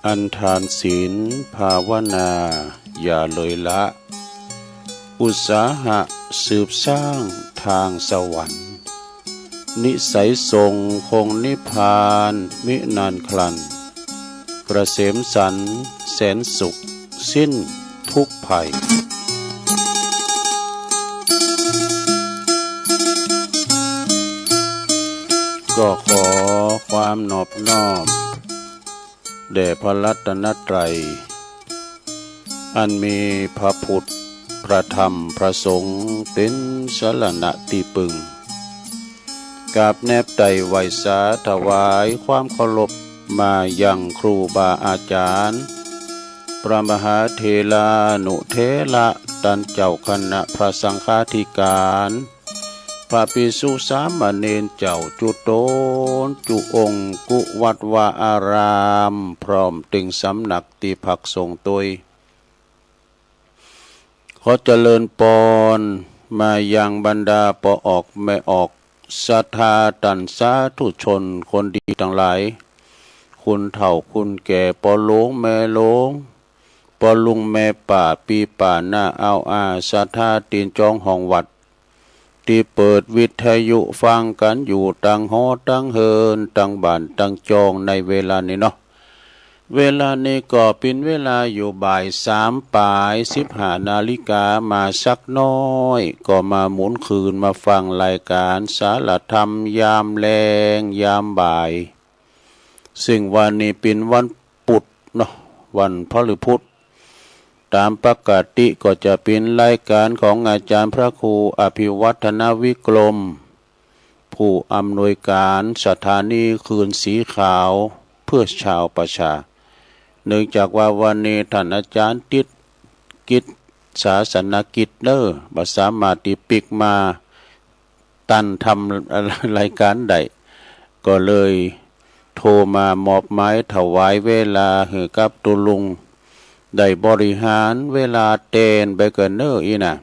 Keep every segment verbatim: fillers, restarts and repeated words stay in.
อันทานศีลภาวนาอย่าเลยละ อุตสาหะสืบสร้างทางสวรรค์ นิสัยทรงคงนิพพานมินานครัน เกษมสันต์แสนสุขสิ้นทุกข์ภัย ก็ขอความนอบน้อม แด่พระรัตนตรัย อันมีพระพุทธ พระธรรม พระสงฆ์ เป๋นสรณะตี้ปึง กราบแนบไต่ไหว้สาถวายความเคารพมายังครูบาอาจารย์ พระมหาเถรานุเถระ ต้านเจ้าคณะพระสังฆาธิการ พระภิกษุสามเณรเจ้าจุ๊ต๋นจุ๊องค์ กู้วัดวาอาราม พร้อมเต็งสำนักตี้พักสงฆ์ตวย ขอเจริญปอนมายังบรรดาป้อออกแม่ออก ศรัทธาต้านสาธุชนคนดีตังหลาย คนเฒ่าคนแก่ ป้อหลวงแม่หลวง ป้อลุงแม่ป้า ปี้ป้าน้าอาวอา ศรัทธาตี้จองห้องวัด ตี้เปิดวิทยุฟังกั๋นอยู่ตังหอตังเฮือน ตังบ้านตังจองในเวลานี้เนาะ เวลานี้ก็เป๋นเวลาอยู่บ่ายสามป๋าย สิบห้านาฬิกามาสักน้อย ก็มาหมุนคืนมาฟังรายการสารธรรมยามแลงยามบ่าย ซึ่งวันนี้เป๋นวันปุธเนาะ วันพฤหัส ต๋ามปกติก็จะเป๋นรายการของอาจารย์พระครูอภิวัฒนวิกรม ผู้อำนวยการสถานีคลื่นสีขาวเพื่อชาวประชา เนื่องจากว่าวันนี้ต้านอาจารย์ติดกิจศาสนกิจเน่อ บ่สามารถตี้ปิ๊กมา ต้านทำรายการได้ ก็เลยโทรมามอบหมายถวายเวลาหื้อกับตุ๊ลุง ได้บริหารเวลาแตนไปก่อนเน่ออี้นะ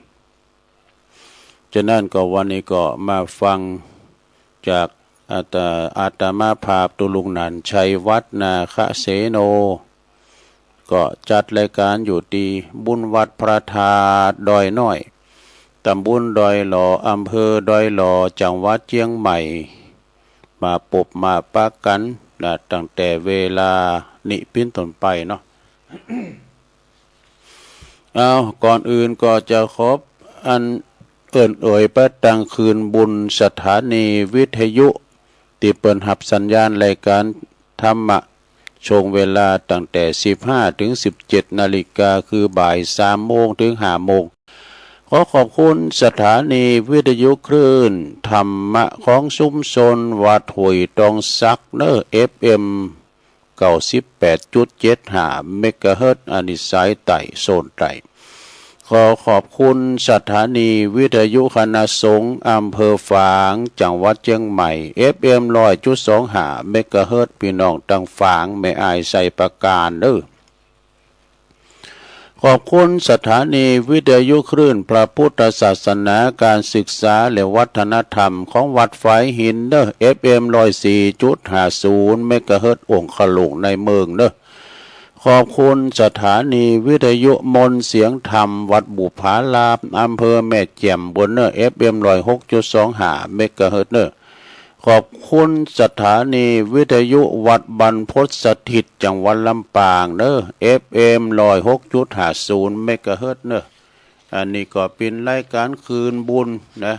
ฉะนั้นก็วันนี้ก็มาฟังจากอาต อาตมาภาพตุ๊ลุงหนานชัย วัดนาคเสโน ก็จัดรายการอยู่ตี้บุญวัดพระธาตุดอยน้อย ตำบลดอยหล่อ อำเภอดอยหล่อ จังหวัดเจียงใหม่ มาปบมาปะกั๋นนะ ตั้งแต่เวลานี้เป๋นต้นไปเนาะ เอา ก่อนอื่นก็จะขออันเอิ้นเอ่ยไปตังคืนบุญสถานีวิทยุ ตี้เปิ้นฮับสัญญาณรายการธรรมะ ช่วงเวลาตั้งแต่สิบห้าเถิงสิบเจ็ดนาฬิกา คือบ่ายสามโมงเถิงห้าโมง ขอขอบคุณสถานีวิทยุคลื่นธรรมะของชุมชนวัดห้วยตองสักเน่อ เอฟเอ็ม เก้าสิบแปดจุดเจ็ดห้าเมกะเฮิรตซ์ อันนี้สายใต้ โซนใต้ ขอขอบคุณสถานีวิทยุคณะสงฆ์อำเภอฝาง จังหวัดเจียงใหม่ เอฟเอ็มร้อยจุดสองห้าเมกะเฮิรตซ์ ปี้น้องตังฝาง แม่อ้ายไชยปราการเน่อ ขอบคุณสถานีวิทยุคลื่นพระพุทธศาสนา การศึกษาและวัฒนธรรมของวัดฝายหินเน่อ เอฟเอ็มร้อยสี่จุดห้าศูนย์เมกะเฮิรตซ์ องคลุงในเมืองเน่อ ขอบคุณสถานีวิทยุมนต์เสียงธรรมวัดบุพาราม อำเภอแม่แจ่มปู้นเน่อ เอฟเอ็มร้อยหกจุดสองห้าเมกะเฮิรตซ์เน่อ ขอบคุณสถานีวิทยุวัดบรรพตสถิต จังหวัดลำปางเน่อ เอฟเอ็มร้อยหกจุดห้าศูนย์เมกะเฮิรตซ์เน่อ อันนี้ก็เป๋นรายการคืนบุญนะ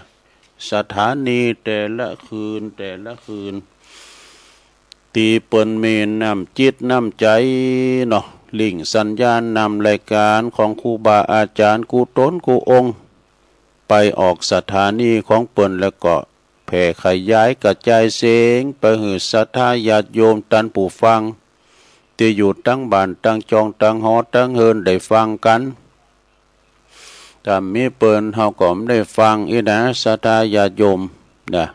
สถานีแต่ละคืน แต่ละคืน ตี้เปิ้นมีน้ำจิตน้ำใจ๋เนาะ ลิงก์สัญญาณนำรายการของครูบาอาจารย์กู้ต๋นกู้องค์ ไปออกสถานีของเปิ้น แล้วก็แผ่ขยายกระจายเสียงไปหื้อศรัทธาญาติโยมต้านผู้ฟัง ตี้อยู่ตังบ้านตังจองตังหอตังเฮือนได้ฟังกั๋น ถ้าบ่มีเปิ้นเฮาก็บ่ได้ฟังอี้นะ ศรัทธาญาติโยมนะ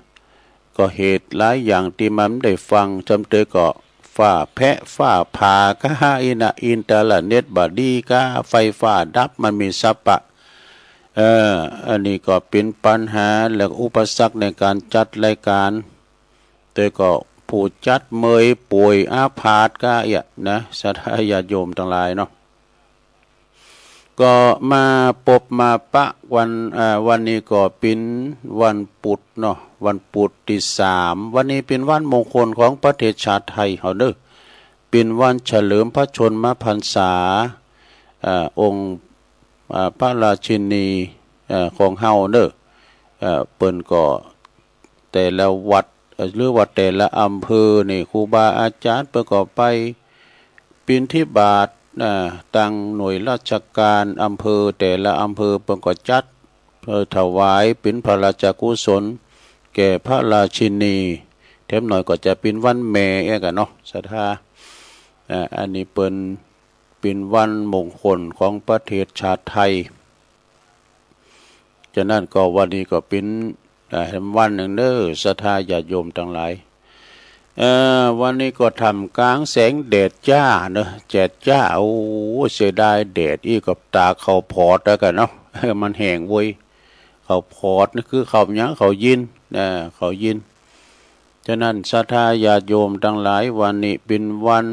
ก็เหตุหลายอย่างตี้มันบ่ได้ฟัง จำเตยก็ฟ้าแผะฟ้าผ่าก้าอี้นะ อินเทอร์เน็ตบ่ดีก้า ไฟฟ้าดับ มันมีสะปะ เออ อันนี้ก็เป๋นปัญหาและอุปสรรคในการจัดรายการ แต่ก็ ผู้จัดเมยป่วยอาพาธก็เอี้ยนะ ศรัทธาญาติโยมตังหลายเนาะ ก็มาปบมาปะวัน เอ่อ วันนี้ก็เป๋นวันปุธเนาะ วันปุธตี้สาม วันนี้เป๋นวันมงคลของประเทศชาติไทยเฮาเนาะ เป๋นวันเฉลิมพระชนมพรรษา เอ่อ องค์ เอ่อ พระราชินี เอ่อ ของเฮาเนาะ เอ่อ เปิ้นก็ แต่ละวัด เอ่อ หรือว่าแต่ละอำเภอนี่ ครูบาอาจ๋ารย์เปิ้นก็ไปบิณฑบาต อ่า ตางหน่วยราชก๋านอำเภอ แต่ละอำเภอเปิ้นก็จัด เอ่อ ถวายเป๋นพระราชกุศลแก่พระราชินี แถมหน่อยก็จะเป๋นวันแม่เอี้ยกั๋นเนาะ ศรัทธา อ่า อันนี้เปิ้นเป๋นวันมงคลของประเทศชาติไทย ฉะนั้นก็วันนี้ก็เป๋น อ่า วันนึ่งเนาะ ศรัทธาญาติโยมตังหลาย เอ่อ วันนี้ก็ท่ามกลางแสงแดดจ้าเนาะ แดดจ้า โอ้ เสียดายแดดอี้ ก็ตากข้าวผอดแล้วกั๋นเนาะ มันแห้งเว้ย ข้าวผอดนี่คือข้าวหยัง ข้าวยิน อ่า ข้าวยิน ฉะนั้นศรัทธาญาติโยมตังหลาย วันนี้เป๋นวัน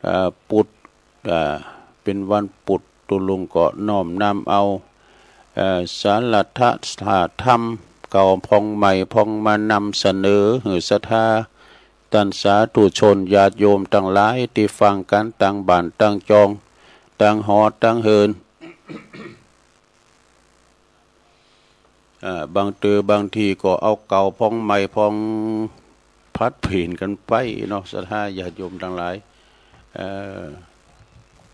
เอ่อ ปุธ เอ่อ เป๋นวันปุธ ตุ๊ลุงก็น้อมนำเอา เอ่อ สาระธรรมเก่าผ่องใหม่ผ่องมานำเสนอหื้อศรัทธาต้านสาธุชนญาติโยมตังหลายตี้ฟังกั๋นตางบ้านตางจอง ตางหอตางเฮือน อ่า บางเตื้อบางทีก็เอาเก่าผ่องใหม่ผ่องผลัดเปลี่ยนกั๋นไปเนาะ ศรัทธาญาติโยมตังหลาย เอ่อ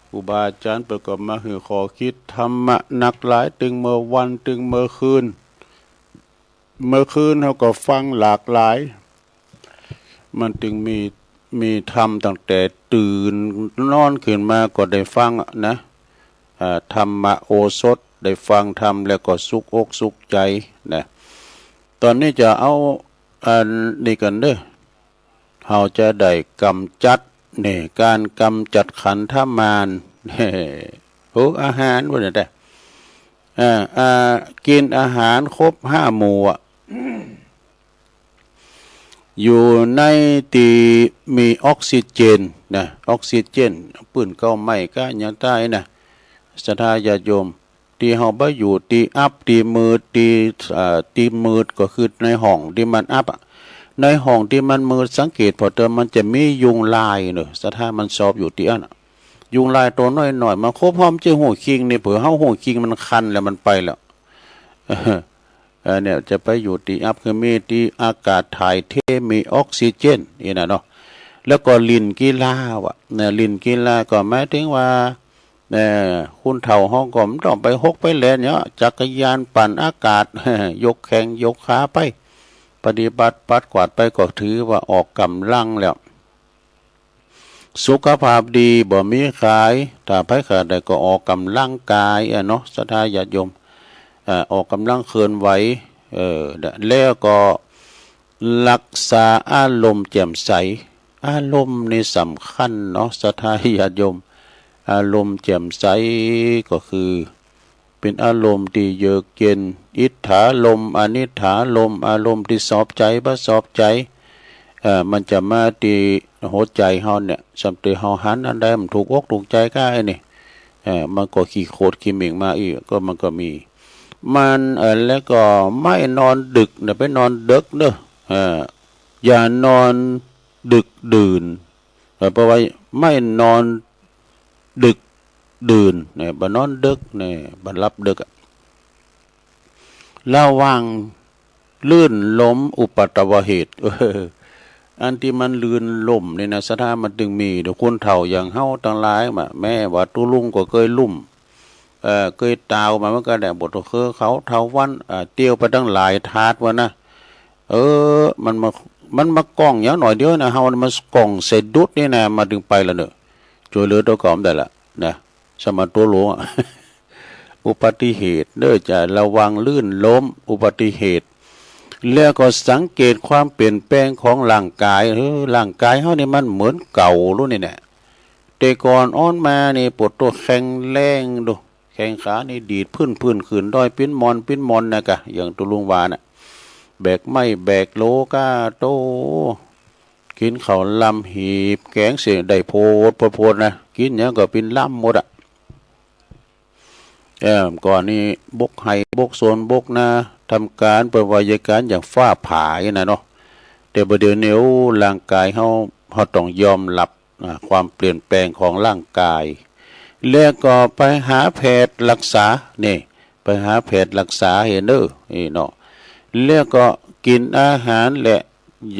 ครูบาอาจ๋ารย์เปิ้นก็มาหื้อข้อคิดธรรมะนักหลาย ตึงเมื่อวัน ตึงเมื่อคืน เมื่อคืนเฮาก็ฟังหลากหลาย มันตึงมี มีธรรมตั้งแต่ตื่นนอนขึ้นมาก็ได้ฟังอะนะ อ่า ธรรมโอสถ ได้ฟังธรรมแล้วก็สุขอกสุขใจ๋นะ ต๋อนนี้จะเอาอันนี้กั๋นเนาะ เฮาจะได้ก๋ำจัด นี่ ก๋านก๋ำจัดขันธมาร โอ้ อาหารว่าเนี่ยแต่ อ่า อ่า กิ๋นอาหารครบห้าหมู่อะ อยู่ในตี้มีออกซิเจนนะ ออกซิเจน ปื้นเก๊าไหม้ก้าหยังต๋ายนะ ศรัทธาญาติโยม ตี้เฮาบ่อยู่ตี้อับตี้มืด ตี้ เอ่อ ตี้มืดก็คือในห้องตี้มันอับอะ ในห้องตี้มันมืด สังเกตผ่อเติมมันจะมียุงลายเนาะ ศรัทธา มันชอบอยู่ตี้อั้นอะ ยุงลายตั๋วน้อยๆ มันคบหอมจะฮู้คิงนี่ เผื่อเฮาฮู้คิงมันคันแล้วมันไปแล้ว เออ เนี่ย จะไปอยู่ตี้อับ คือมีตี้อากาศถ่ายเท มีออกซิเจน นี่นะเนาะ แล้วก็เล่นกีฬาว่ะ เนี่ย เล่นกีฬาก็หมายถึงว่า เนี่ย คนเฒ่าเฮาก็บ่ต้องไปฮกไปแล่นเนาะ จักรยานปั่นอากาศ ยกแข้งยกขาไป ปฏิบัติปัดกวาดไปก็ถือว่าออกก๋ำลังแล้ว สุขภาพดีบ่มีขาย ถ้าใผขาดได้ก็ออกก๋ำลังกายอะเนาะ ศรัทธาญาติโยม เอ่อ ออกก๋ำลังเคลื่อนไหว เออ แล้วก็รักษาอารมณ์แจ่มใส อารมณ์นี่สำคัญเนาะ ศรัทธาญาติโยม อารมณ์แจ่มใสก็คือ เป๋นอารมณ์ตี้เยือกเย็น อิทธารมณ์ อนิทธารมณ์ อารมณ์ตี้ชอบใจ๋ บ่ชอบใจ๋ เอ่อ มันจะมาตี้หัวใจ๋เฮาเนี่ย ส่ำตี้เฮาหันอันใดมันถูกอกถูกใจ๋ก้าไอ้นี่ เอ่อ มันก็ขี้โขดขี้เหม่งมาอี้ ก็มันก็มี มัน เอ่อ แล้วก็ไม่นอนดึกนะ ไปนอนเดิ็กเนาะ เอ่อ อย่านอนดึกดื่น เอ่อ แปลว่าไม่นอนดึกดื่น เนี่ย บ่นอนเดิ็ก เนี่ย บ่หลับเดิ็กอะ ระวังลื่นล้มอุปัทวเหตุ เออ อันตี้มันลื่นล้มนี่นะ ศรัทธา มันตึงมี เดี๋ยวคนเฒ่าอย่างเฮาตังหลายมา แม้ว่าตุ๊ลุงก็เกยล้ม เอ่อ เกยตาวมาเหมือนกั๋นแหละ บ่ต้องคือเขา เฒ่าวัน เอ่อ เตียวไปตังหลายถาดวะนะ เออ มันมา มันมาก้องอย่างหน่อยเดียวนะ เฮามันก้องสะดุดนี่นะ มาตึงไปละเนาะ จ้วยเหลือตั๋วเก่าบ่ได้ละนะ สำหรับตั๋วหลวงอะ อุปัทวเหตุเนาะ จะระวังลื่นล้ม อุปัทวเหตุ แล้วก็สังเกตความเปลี่ยนแปลงของร่างก๋าย เออ ร่างก๋ายเฮานี่มันเหมือนเก่าแล้วนี่แหละ แต่ก่อนอ่อนมานี่ ปะโต แข็งแรงดู แข้งขานี่ดีดปื้นๆ ขึ้นดอยปีนหม่อนปีนหม่อนนะกะ อย่างตุ๊ลุงว่าน่ะ แบกไม้แบกโหลก้าโต กิ๋นข้าวลำหีบแก๋งเส้นได้โผดโผดโผดนะ กิ๋นหยังก็เป๋นลำหมดอะ เออ ก่อนนี้บกไฮ่บกสวนบกนา ทำก๋านเปิ้นว่าเยียะก๋านอย่างฟ้าผ่าอี้นะเนาะ แต่บ่าเดี่ยวนี้ โอ้ ร่างก๋ายเฮา เฮาต้องยอมฮับ อ่า ความเปลี่ยนแปลงของร่างก๋าย แล้วก็ไปหาแพทย์ฮักษา นี่ ไปหาแพทย์ฮักษาหื้อเน่อ นี่เนาะ แล้วก็กิ๋นอาหารและ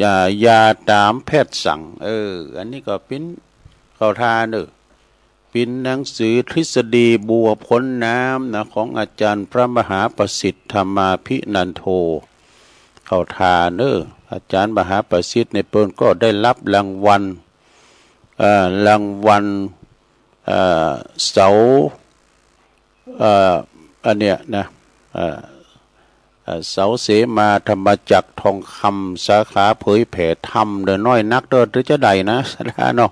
ยา ยาต๋ามแพทย์สั่ง เออ อันนี้ก็เป๋น เข้าท่าเน่อ เป๋นหนังสือทฤษฎีบัวพ้นน้ำนะ ของอาจ๋ารย์พระมหาประสิทธิ์ธรรมาภินันโท เข้าท่าเน่อ อาจ๋ารย์มหาประสิทธิ์เนี่ยเปิ้นก็ได้ฮับรางวัล เอ่อ รางวัล เอ่อ เสา เอ่อ อันเนี้ยนะ เอ่อ เอ่อ เสาเสมาธรรมจักรทองคำ สาขาเผยแผ่ธรรมเน่อ น้อยนักเน่อ ตึงจะได้นะ สาธาเนาะ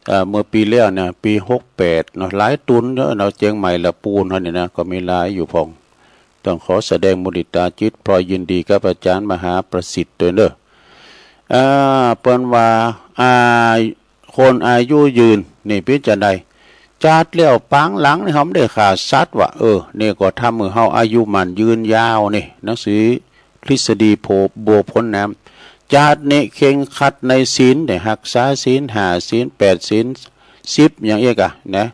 เอ่อ เมื่อปี๋แล้วเนี่ย ปี๋หกแปดเนาะ หลายตุ๊นเยอะเนาะ เจียงใหม่ละปูนเฮาเนี่ยนะ ก็มีหลายอยู่พ่อง ต้องขอแสดงมุติตาจิต พลอยยินดีกับอาจ๋ารย์มหาประสิทธิ์ตวยเน่อ อ่า เปิ้นว่า อ่า คนอายุยืน นี่เป๋นจาใด จาดแล้วปางหลังนี่เฮาบ่ได้ฆ่าสัตว์วะ เออ นี่ก็ทำหื้อเฮาอายุมั่นยืนยาวนี่ หนังสือทฤษฎีโผ บัวพ้นน้ำ จาดนี้เคร่งครัดในศีล ได้ฮักษาศีลห้า ศีลแปด ศีลสิบ อย่างอี้กะนะ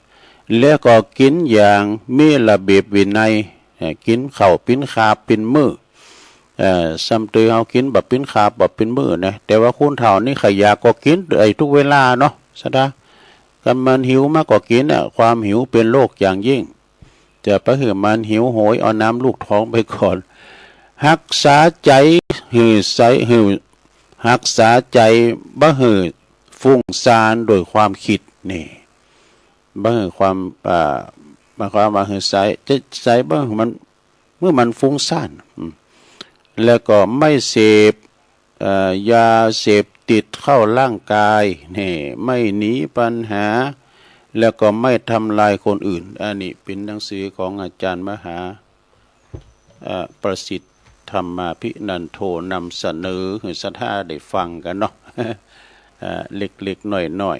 แล้วก็กิ๋นอย่างมีระเบียบวินัย เอ่อ กิ๋นข้าวเป๋นคาบเป๋นมื้อ เอ่อ ซ้ำเตยเฮากิ๋นบ่เป๋นคาบบ่เป๋นมื้อนะ แต่ว่าคนเฒ่านี่ใค่อยากก็กิ๋นได้ทุกเวลาเนาะ สาธา กำมันหิวมาก็กิ๋นอะ ความหิวเป๋นโรคอย่างยิ่ง จะไปหื้อมันหิวโหย เอาน้ำลูกท้องไปก่อน ฮักษาใจ๋หื้อใส หื้อ ฮักษาใจ๋บ่หื้อฟุ้งซ่านโดยความกึ๊ดนี่ บ่หื้อความ อ่า หมายความว่าหื้อใส ใจ๋ ใจ๋บ่หื้อมัน เมื่อมันฟุ้งซ่าน อืม แล้วก็ไม่เสพ เอ่อ ยาเสพติดเข้าร่างกาย นี่ ไม่หนีปัญหา แล้วก็ไม่ทำลายคนอื่น อันนี้เป๋นหนังสือของอาจ๋ารย์มหา เอ่อ ประสิทธิ์ธรรมาภินันโท นำเสนอหื้อสาธาได้ฟังกั๋นเนาะ เอ่อ เล็กๆ น้อย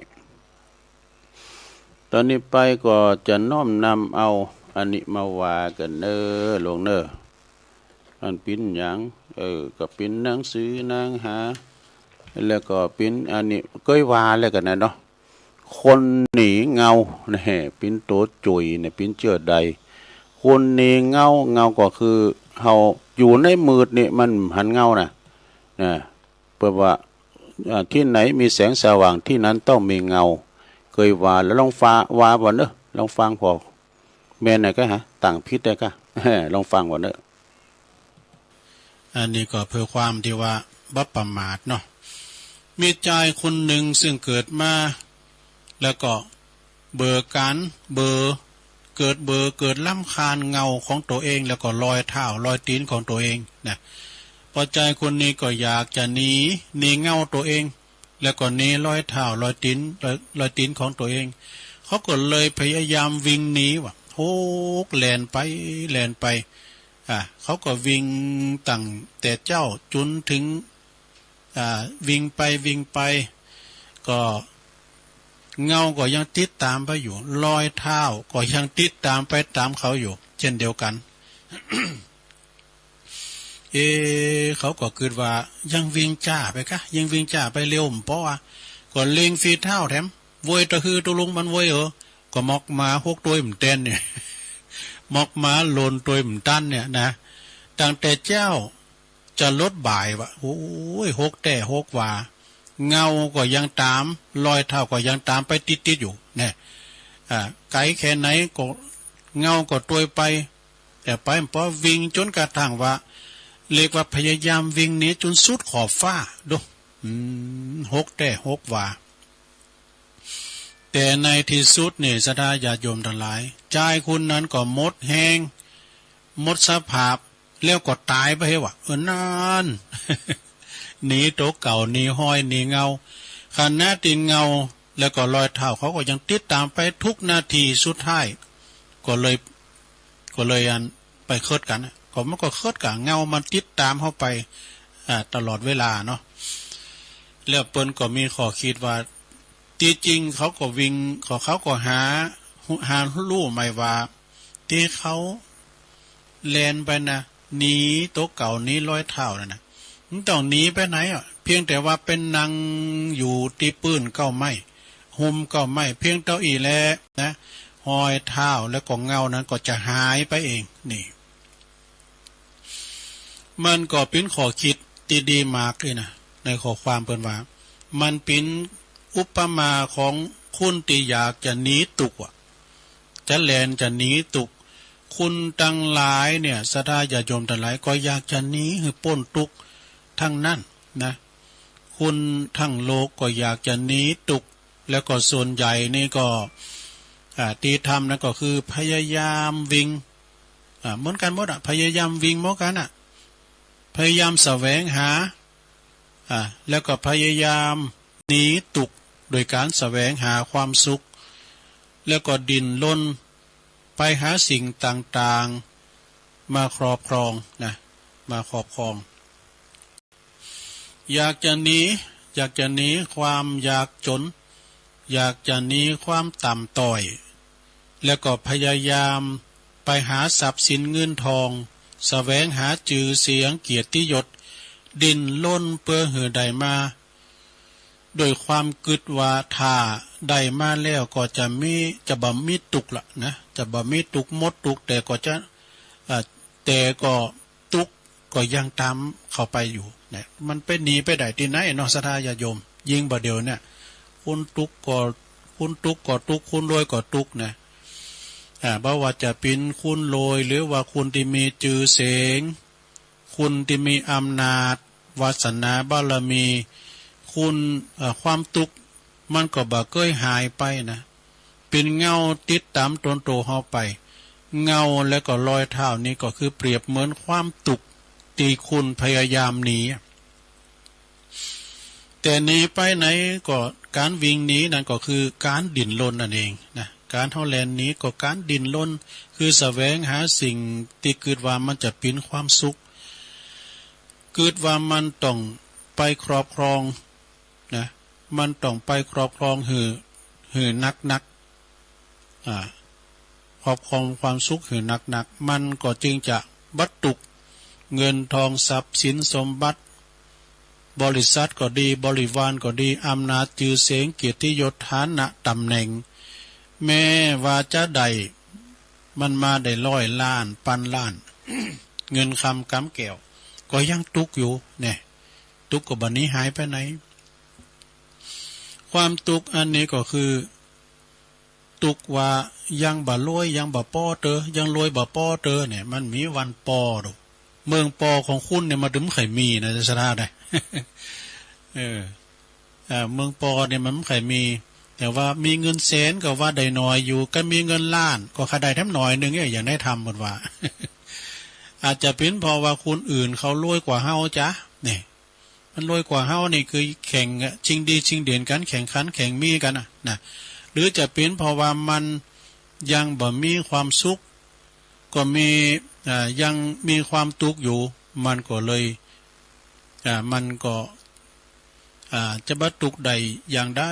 ๆ ต๋อนนี้ไปก็จะน้อมนำเอาอันนี้มาว่ากั๋นเน่อ หลวงเน่อ มันเป๋นหยัง เออ ก็เป๋นหนังสือหนังหา แล้วก็เป๋นอันนี้ เกยว่าแล้วกั๋นนะเนาะ คนหนีเงา นี่ เป๋นตั๋วจุยเนี่ย เป๋นเจื้อใด คนหนีเงา เงาก็คือเฮาอยู่ในมืดนี่มันหันเงานะ นะ เปิ้นว่า อ่า ตี้ไหนมีแสงสว่างตี้นั้นต้องมีเงา เกยว่าแล้ว ลองฟ้า ว่าบ่าเน่อ ลองฟังผ่อ แม่นไหนก็ฮะ ต่างผิดได้ก็ ลองฟังบ่าเน่อ อันนี้ก็เปื้อความตี้ว่าบ่ประมาทเนาะ มีจายคนนึ่งซึ่งเกิดมา แล้วก็เบื่อก๋าน เบื่อ เกิดเบื่อ เกิดรำคาญเงาของตั๋วเอง แล้วก็รอยเท้ารอยตี๋นของตั๋วเองนะ ป้อจายคนนี้ก็อยากจะหนี หนีเงาตั๋วเอง แล้วก็หนีรอยเท้ารอยตี๋น รอย รอยตี๋นของตั๋วเอง เขาก็เลยพยายามวิ่งหนีว่ะ โฮกแล่นไป แล่นไป อ่า เขาก็วิ่งตั้งแต่เจ๊าจ๋นเถิง อ่า วิ่งไปวิ่งไป ก็เงาก็ยังติดต๋ามไปอยู่ รอยเท้าก็ยังติดต๋ามไปต๋ามเขาอยู่ เจ้นเดียวกั๋น เอ๊ะ เขาก็กึ๊ดว่ายังวิ่งจ๊าไปกะ ยังวิ่งจ๊าไปเร็วบ่ปออะ ก็เร่งฝีเท้าแถม โวยตะฮือตะลุงมันโวยเออ ก็หมอกหมาหกตวยบ่ตันเนี่ย หมอกหมาโหล่นตวยบ่ตันเนี่ยนะ ตั้งแต่เจ๊า จะลดบ่ายว่ะ โอ้ย หกแต๊หกวา เงาก็ยังต๋าม รอยเท้าก็ยังต๋ามไปติดๆ อยู่เนี่ย อ่า ไก๋แค่ไหนก็เงาก็ตวยไป แต่ไปบ่ปอ วิ่งจ๋นกระทั่งว่า เรียกว่าพยายามวิ่งหนีจ๋นสุดขอบฟ้าดู อืม หกแต๊หกวา แต่ในตี้สุดเนี่ย ศรัทธาญาติโยมตังหลาย จายคนนั้นก็หมดแฮง หมดสภาพ แล้วก็ต๋ายไปเหวะ เออ นั่น หนีตั๋วเก่า หนีฮอย หนีเงา ขณะตี้เงา แล้วก็รอยเท้าเขาก็ยังติดต๋ามไปทุกนาที สุดท้าย ก็เลย ก็เลยอันไปเคิดกั๋นนะ ก็มันก็เคิดกั๋น เงามันติดต๋ามเฮาไป อ่า ตลอดเวลาเนาะ แล้วเปิ้นก็มีข้อคิดว่า ตี้จริงเขาก็วิ่ง เขา เขาก็หา หาฮู้ใหม่ว่า ตี้เขาแล่นไปนะ หนีตั๋วเก่า หนีรอยเท้านั่นนะ มันต้องหนีไปไหนอะ เพียงแต่ว่าไปนั่งอยู่ตี้ปื้นเก๊าไม้ ฮ่มเก๊าไม้ เพียงเต้าอี้แลนะ ฮอยเท้าแล้วก็เงานั้นก็จะหายไปเอง นี่ มันก็เป๋นข้อคิดตี้ดีมากเลยนะ ในข้อความเปิ้นว่า มันเป๋นอุปมาของคนตี้อยากจะหนีตุ๊กข์อะ จะแล่นจะหนีตุ๊กข์ คนตังหลายเนี่ย ศรัทธาญาติโยมตังหลายก็อยากจะหนีหื้อป๊นตุ๊กข์ตังนั้นนะ คนตังโลกก็อยากจะหนีตุ๊กข์ แล้วก็ส่วนใหญ่นี่ก็ อ่า ตี้ทำนั้นก็คือพยายามวิ่ง อ่า เหมือนกั๋นหมดอะ พยายามวิ่งเหมือนกั๋นอะ พยายามแสวงหา อ่า แล้วก็พยายามหนีตุ๊กข์โดยก๋านแสวงหาความสุข แล้วก็ดิ้นรนไปหาสิ่งต่างๆ มาครอบครองนะ มาครอบครอง อยากจะหนี อยากจะหนีความยากจน อยากจะหนีความต่ำต้อย แล้วก็พยายามไปหาทรัพย์สินเงินทอง แสวงหาจื้อเสียงเกียรติยศ ดิ้นรนเปื้อหื้อได้มา โดยความกึ๊ดว่าถ้าได้มาแล้วก็จะมี จะบ่มีตุ๊กข์ละนะ จะบ่มีตุ๊กข์หมดตุ๊กข์ แต่ก็จะ เอ่อ แต่ก็ตุ๊กข์ก็ยังต๋ามเข้าไปอยู่นะ มันไปหนีไปได้ตี้ไหนเนาะ ศรัทธาญาติโยม ยิ่งบ่าเดี่ยวเนี่ย คนตุ๊กข์ก็ คนตุ๊กข์ก็ตุ๊กข์ คนรวยก็ตุ๊กข์นะ อ่า บ่ว่าจะเป๋นคนรวย หรือว่าคนตี้มีจื้อเสียง คนตี้มีอำนาจ วาสนาบารมี คน เอ่อ ความตุ๊กข์มันก็บ่เกยหายไปนะ เป๋นเงาติดต๋ามตนโตเฮาไป เงาและก็รอยเท้านี้ก็คือเปรียบเหมือนความตุ๊กข์ตี้คนพยายามหนี แต่หนีไปไหนก็ ก๋านวิ่งหนีนั้นก็คือก๋านดิ้นรนนั่นเองนะ ก๋านเฮาแล่นหนีก็ก๋านดิ้นรน คือแสวงหาสิ่งตี้กึ๊ดว่ามันจะเป๋นความสุข กึ๊ดว่ามันต้องไปครอบครองนะ มันต้องไปครอบครองหื้อ หื้อนักๆ อ่า ครอบครองความสุขหื้อนักๆ มันก็จึงจะบ่ตุ๊กข์ เงินทองทรัพย์สินสมบัติ บริษัทก็ดี บริวารก็ดี อำนาจจื้อเสียงเกียรติยศฐานะต๋ำแหน่ง แม้ว่าจะได้ มันมาได้ร้อยล้าน ปันล้าน เงินคำกำแก้ว ก็ยังตุ๊กข์อยู่เนี่ย ตุ๊กข์ก็บ่หนีหายไปไหน ความตุ๊กข์อันนี้ก็คือ ตุ๊กข์ว่ายังบ่รวย ยังบ่ปอเต๊อะ ยังรวยบ่ปอเต๊อะเนี่ย มันมีวันปอดู เมืองปอของคุณเนี่ยมันบ่ใค่มีนะ ศรัทธาได้ เออ อ่า เมืองปอเนี่ยมันบ่ใค่มี แต่ว่ามีเงินแสนก็ว่าได้น้อยอยู่ ก็มีเงินล้านก็ข้าได้แถมหน่อยนึ่งเนี่ย อย่างได้ทำเปิ้นว่า อาจจะเป๋นเพราะว่าคนอื่นเขารวยกว่าเฮาจ๊ะ เนี่ย มันรวยกว่าเฮานี่คือแข่งอะ ชิงดีชิงเด่นกั๋น แข่งขันแข่งมีกั๋นน่ะ นะ หรือจะเป๋นเพราะว่ามันยังบ่มีความสุข ก็มี อ่า ยังมีความตุ๊กข์อยู่ มันก็เลย อ่า มันก็ อ่า จะบ่ตุ๊กข์ได้อย่างใด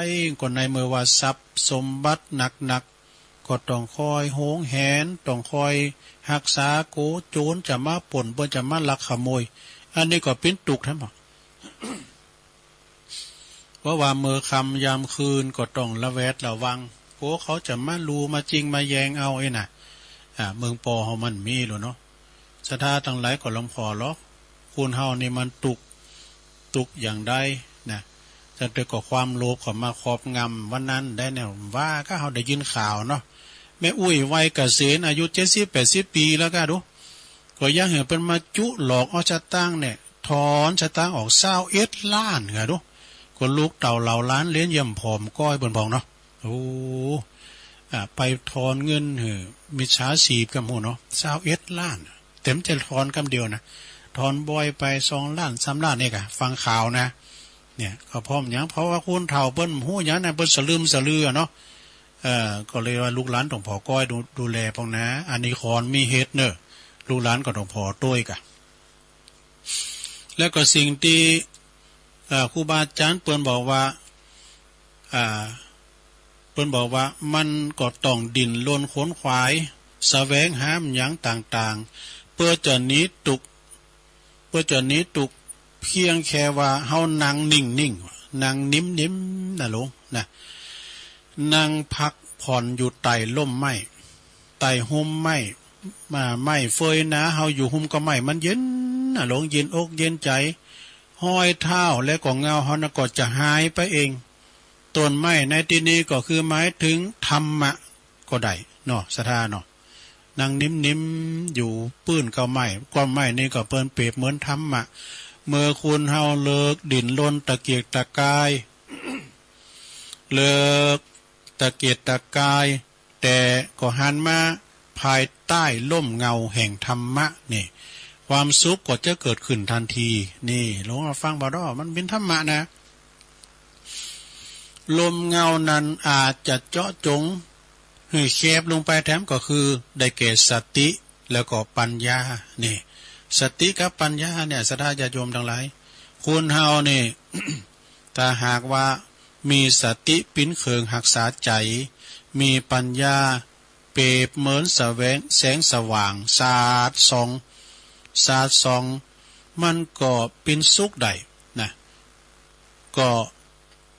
ก็ในเมื่อว่าทรัพย์สมบัตินักๆ ก็ต้องคอยหวงแหน ต้องคอยฮักษา กั๋วโจรจะมาป้น เปิ้นจะมาลักขโมย อันนี้ก็เป๋นตุ๊กข์แถม เพราะว่าเมื่อค่ำยามคืนก็ต้องระแวดระวัง กั๋วเขาจะมาลู่มาจิงมาแย่งเอาไอ้น่ะ อ่า เมืองปอเฮามันมีแหละเนาะ ศรัทธาตังหลายก็ลำผ่อหรอก คนเฮานี่มันตุ๊กข์ ตุ๊กข์อย่างใดนะ แต่ก็ความโลภเข้ามาครอบงำวันนั้นได้เนี่ย ว่าก็เฮาได้ยินข่าวเนาะ แม่อุ๊ยวัยเกษียณอายุเจ็ดสิบแปดสิบปี๋แล้วก็ดู ก็ยังหื้อเปิ้นมาจุหลอกเอาสตางค์เนี่ย ถอนสตางค์ออกซาวเอ็ดล้านก็ดู ก็ลูกเต้าเหล่าหลานเหลนเยี่ยมผ่อมก้อยเปิ้นผ่องเนาะ โอ้ อ่า ไปถอนเงินหื้อมิจฉาชีพกำหั้นเนาะ ซาวเอ็ดล้าน เต็มจะถอนกำเดียวนะ ถอนบ่อยไปสองล้านสามล้านเนี่ยก่ะ ฟังข่าวนะ เนี่ย ก็เพราะหยัง เพราะว่าคนเฒ่าเปิ้นบ่ฮู้หยังนะ เปิ้นสะลึมสะลืออะเนาะ เอ่อ ก็เลยว่าลูกหลานต้องผ่อก้อยดู ดูแลพ่องนะ อันนี้ขอนมีเหตุเน่อ ลูกหลานก็ต้องผ่อตวยก่ะ แล้วก็สิ่งตี้ เอ่อ ครูบาอาจ๋ารย์เปิ้นบอกว่า อ่า เปิ้นบอกว่ามันก็ต้องดิ้นรนขวนขวาย แสวงหาหยังต่างๆ เปื้อจะหนีตุ๊กข์ เปื้อจะหนีตุ๊กข์ เพียงแค่ว่าเฮานั่งนิ่งๆ นั่งนิ่มๆ น่ะหลวง นะ นั่งพักผ่อนอยู่ใต้ฮ่มไม้ ใต้ฮ่มไม้ อ่า ไม้เฟยนา เฮาอยู่ฮ่มกอไม้ มันเย็นน่ะหลวง เย็นอกเย็นใจ๋ ฮอยเท้าและก็เหงาเฮานั้นก็จะหายไปเอง ต้นไม้ในตี้นี้ก็คือหมายถึงธรรมะก็ได้เนาะ ศรัทธาเนาะ นั่งนิ่มๆ อยู่ปื้นกอไม้ กอไม้นี้ก็เปิ้นเปรียบเหมือนธรรมะ เมื่อคนเฮาเลิกดิ้นรนตะเกียกตะกาย เลิกตะเกียกตะกาย แต่ก็หันมาภายใต้ฮ่มเงาแห่งธรรมะนี่ ความสุขก็จะเกิดขึ้นทันที นี่ หลวงฟังบ่ดอ มันเป๋นธรรมะนะ ฮ่มเงานั้นอาจจะเจาะจงหื้อแคบลงไปแถมก็คือได้แก่สติแล้วก็ปัญญา นี่ สติกับปัญญาเนี่ย ศรัทธาญาติโยมตังหลาย คนเฮานี่ ถ้าหากว่ามีสติเป๋นเครื่องฮักษาใจ๋ มีปัญญาเปรียบเหมือนแสวง แสงสว่างสาดส่อง สาดส่อง มันก็เป๋นสุขได้นะ ก็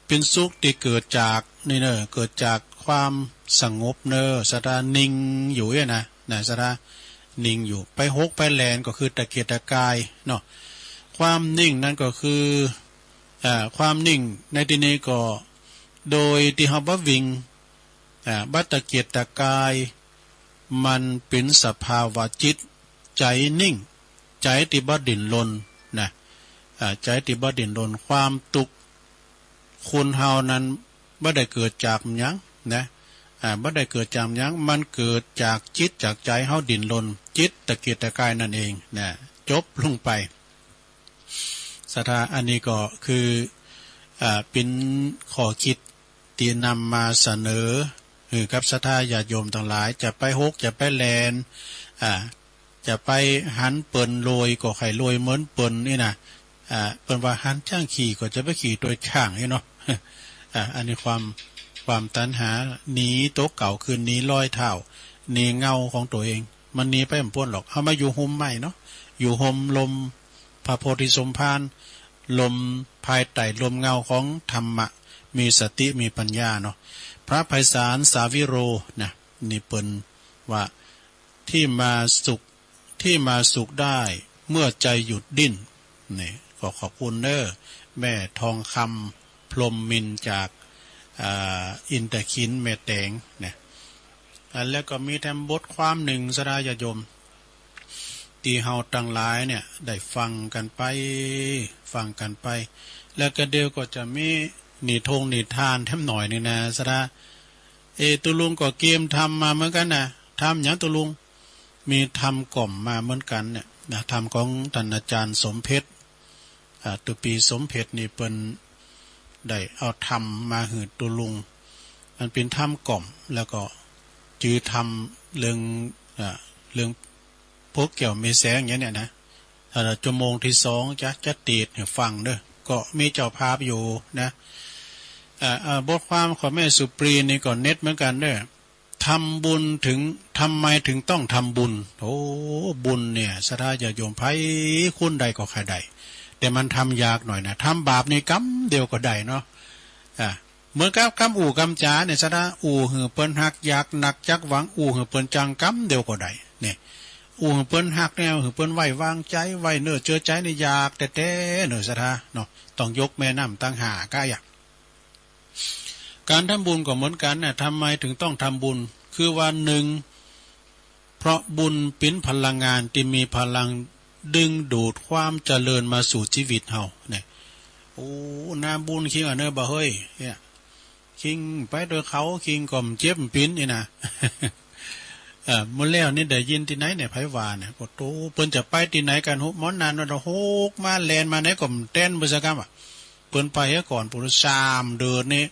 เป๋นสุขตี้เกิดจากนี่เน่อ เกิดจากความสงบเน่อ ศรัทธา นิ่งอยู่เนี่ยนะ นะ ศรัทธา นิ่งอยู่ ไปหกไปแล่นก็คือตะเกียกตะกายเนาะ ความนิ่งนั้นก็คือ อ่า ความนิ่งในตี้นี้ก็ โดยตี้เฮาบ่หวิ่ง อ่า บ่ตะเกียกตะกาย มันเป๋นสภาวะจิต ใจ๋นิ่ง ใจ๋ตี้บ่ดิ้นรนนะ อ่า ใจ๋ตี้บ่ดิ้นรน ความตุ๊กข์คนเฮานั้นบ่ได้เกิดจากหยังนะ อ่า บ่ได้เกิดจากหยัง มันเกิดจากจิตจากใจ๋เฮาดิ้นรน จิตตะเกียกตะกายนั่นเองนะ จบลงไป ศรัทธา อันนี้ก็คือ อ่า เป๋นข้อคิดตี้นำมาเสนอหื้อกับศรัทธาญาติโยมตังหลาย จะไปหกจะไปแล่น อ่า จะไปหันเปิ้นรวยก็ใค่รวยเหมือนเปิ้นนี่นะ อ่า เปิ้นว่าหันจ๊างขี่ก็จะไปขี่ตวยจ๊างนี่เนาะ อ่า อันนี้ความ ความตัณหาหนีตั๋วเก่าคือหนีรอยเท้า หนีเงาของตั๋วเอง มันหนีไปบ่ป๊นหรอก เฮามาอยู่ฮ่มไม้เนาะ อยู่ฮ่มฮ่มพระโพธิสมภาร ฮ่มภายใต้ฮ่มเงาของธรรมะ มีสติมีปัญญาเนาะ พระไพศาล สาวิโร นะ นี่เปิ้นว่า ที่มาสุข ที่มาสุขได้เมื่อใจหยุดดิ้น นี่ ก็ขอบคุณเน่อ แม่ทองคำ พรหมมินทร์ จาก อ่า อินทขิล แม่แตง นะ อ่า แล้วก็มีแถมบทความนึ่ง ศรัทธาญาติโยม ตี้เฮาตังหลายเนี่ยได้ฟังกั๋นไป ฟังกั๋นไป แล้วก็เดี๋ยวก็จะมีนิทงนิทานแถมหน่อยนึ่งนะ ศรัทธา เอ ตุ๊ลุงก็เกียมธรรมมาเหมือนกั๋นนะ ธรรมหยังตุ๊ลุง มีธรรมก่อมมาเหมือนกั๋นเนี่ยนะ ธรรมของต้านอาจ๋ารย์สมเพชร อ่า ตุ๊ปี๋สมเพชรนี่เปิ้นได้เอาธรรมมาหื้อตุ๊ลุง มันเป๋นธรรมก่อม แล้วก็จื้อธรรมเรื่อง อ่า เรื่องพวกแก้วแม่แสงอย่างเนี้ยนะ ถ้าชั่วโมงตี้สองจะ จะเตสน์หื้อฟังเน่อ ก็มีเจ้าภาพอยู่นะ อ่า อ่า บทความของแม่สุปรีนี่ก็เด็ดเหมือนกั๋นเน่อ ทำบุญถึง ทำไมถึงต้องทำบุญ โอ้ บุญเนี่ย ศรัทธาญาติโยม ใผคนใดก็ใค่ได้ แต่มันทำยากหน่อยนะ ทำบาปนี่กำเดียวก็ได้เนาะ อ่า เหมือนกับกำอู้กำจ๋าเนี่ย ศรัทธา อู้หื้อเปิ้นฮัก อยากนักจักหวัง อู้หื้อเปิ้นจัง กำเดียวก็ได้ เนี่ย อู้หื้อเปิ้นฮักเนี่ย หื้อเปิ้นไว้วางใจ๋ ไว้เนื้อเจือใจ๋นี่ยากแต๊ๆ เน่อ ศรัทธา เนาะ ต้องยกแม่น้ำตังห้าก้าอย่าง ก๋านทำบุญก็เหมือนกั๋นนะ ทำไมถึงต้องทำบุญ คือว่านึ่ง เพราะบุญเป๋นพลังงานตี้มีพลังดึงดูดความเจริญมาสู่จีวิตเฮาเนี่ย โอ้ นาบุญคิงอะเน่อบ่าเฮ้ย เนี่ย คิงไปตวยเขา คิงก็บ่เจ็บบ่ปิ๋นนี่นะ เออ เมื่อแล้วนี่ได้ยินตี้ไหนเนี่ย ใผว่าเนี่ย โอ้โต เปิ้นจะไปตี้ไหนกั๋น หกหมอนนานว่าหกมาแล่นมาไหนก็บ่แต๊นเปิ้นสักกำอะ เปิ้นไปเหียก่อน ปุ้นสามเดือนนี่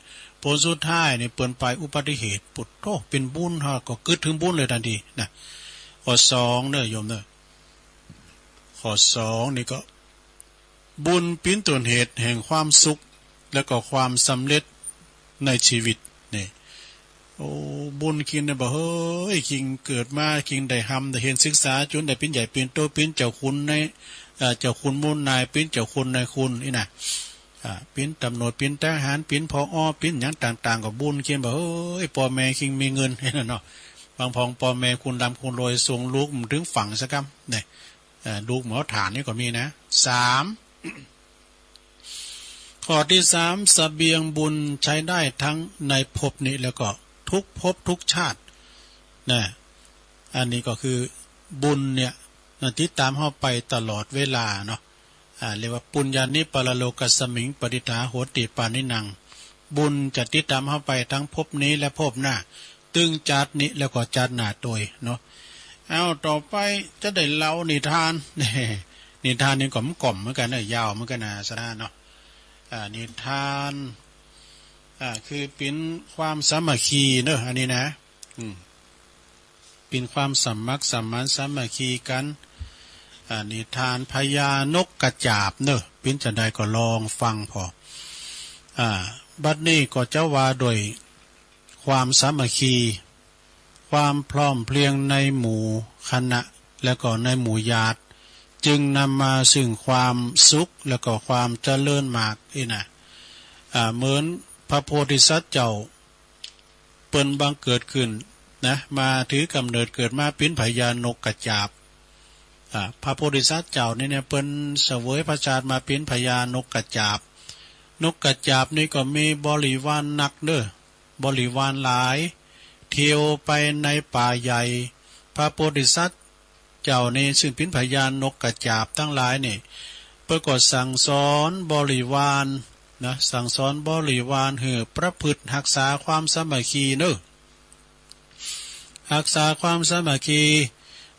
ผลสุดท้ายนี่เปิ้นไปอุบัติเหตุ ปุ้นโธ่ เป๋นบุญ เฮาก็กึ๊ดเถิงบุญเลยตันทีนะ ข้อสองเน่อโยมเน่อ ข้อสองนี่ก็ บุญเป๋นต้นเหตุแห่งความสุข แล้วก็ความสำเร็จในชีวิตนี่ โอ้ บุญจริงนะบ่าเฮ้ย จริงเกิดมาจริงได้ฮ่ำได้เฮียนศึกษาจ๋นได้เป๋นใหญ่เป๋นโต เป๋นเจ้าคุณใน เอ่อ เจ้าคุณหมู่นาย เป๋นเจ้าคุณนายคุณนี่นะ อ่า เป๋นต๋ำรวจ เป๋นทหาร เป๋น ผอ เป๋นหยังต่างๆ ก็บุญจริงบ่าเฮ้ย ป้อแม่จริงมีเงินเนาะ บางพ่องป้อแม่คุณร่ำคุณรวย ส่งลูกบ่เถิงฝั่งสักกำนี่ เอ่อ ลูกบ่เอาถ่านนี่ก็มีนะ สาม ข้อตี้สาม เสบียงบุญใจ๊ได้ทั้งในภพนี้แล้วก็ทุกภพทุกชาตินะ อันนี้ก็คือบุญเนี่ยนะ ติดต๋ามเฮาไปตลอดเวลาเนาะ อ่า เรียกว่า ปุญญานิ ปะระโลกัสมิง ปะทิฏฐาโหติ ปาณินัง บุญจะติดต๋ามเฮาไปตึงภพนี้และภพหน้า ตึงจาตินี้แล้วก็จาติหน้าตวยเนาะ เอ้า ต่อไปจะได้เล่านิทาน นิทานนี่ก็มันก่อมเหมือนกั๋นนะ ยาวเหมือนกั๋นนะ สาระเนาะ อ่า นิทาน อ่า คือเป๋นความสามัคคีเนาะ อันนี้นะ อืม เป๋นความสมัครสมานสามัคคีกั๋น อ่า นิทานพญานกกระจาบเนาะ เป๋นจาใดก็ลองฟังผ่อ อ่า บัดนี้ก็จะว่าโดยความสามัคคี ความพร้อมเพรียงในหมู่คณะ แล้วก็ในหมู่ญาติ จึงนำมาซึ่งความสุข แล้วก็ความเจริญมากอี้นะ อ่า เหมือนพระโพธิสัตว์เจ้า เปิ้นบังเกิดขึ้นนะ มาถือกำเนิดเกิดมาเป๋นพญานกกระจาบ อ่า พระโพธิสัตว์เจ้านี่เนี่ย เปิ้นเสวยพระชาติมาเป๋นพญานกกระจาบ นกกระจาบนี่ก็มีบริวารนักเนาะ บริวารหลาย เที่ยวไปในป่าใหญ่ พระโพธิสัตว์เจ้านี่ซึ่งเป๋นพญานกกระจาบตังหลายนี่ เปิ้นก็สั่งสอนบริวารนะ สั่งสอนบริวารหื้อประพฤติฮักษาความสามัคคีเนาะ ฮักษาความสามัคคี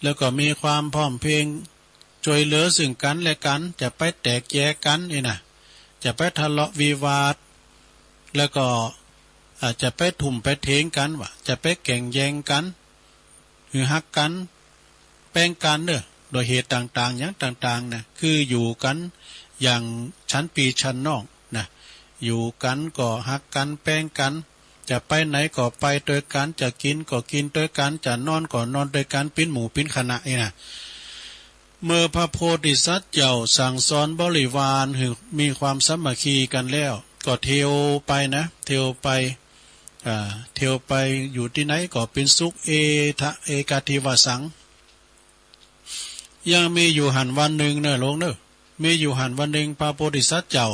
แล้วก็มีความพร้อมเพรียง จ้วยเหลือซึ่งกั๋นและกั๋น จะไปแตกแยกกั๋นอี้นะ จะไปทะเลาะวิวาท แล้วก็ อ่า จะไปทุ่มไปเถียงกั๋น ว่าจะไปแก่งแย่งกั๋น หื้อฮักกั๋น แป้งกั๋นเนาะ โดยเหตุต่างๆ หยังต่างๆ นะ คืออยู่กั๋นอย่างฉันพี่ฉันน้องนะ อยู่กั๋นก็ฮักกั๋น แป้งกั๋น จะไปไหนก็ไปตวยกั๋น จะกิ๋นก็กิ๋นตวยกั๋น จะนอนก็นอนตวยกั๋น เป๋นหมู่เป๋นคณะอี้นะ เมื่อพระโพธิสัตว์เจ้าสั่งสอนบริวารหื้อมีความสามัคคีกั๋นแล้ว ก็เที่ยวไปนะ เที่ยวไป อ่า เที่ยวไปอยู่ตี้ไหนก็เป๋นสุข เอทะ เอกัตถิวาสัง ยังมีอยู่หั้นวันนึ่งเนาะโยมเนาะ มีอยู่หั้นวันนึ่ง พระโพธิสัตว์เจ้า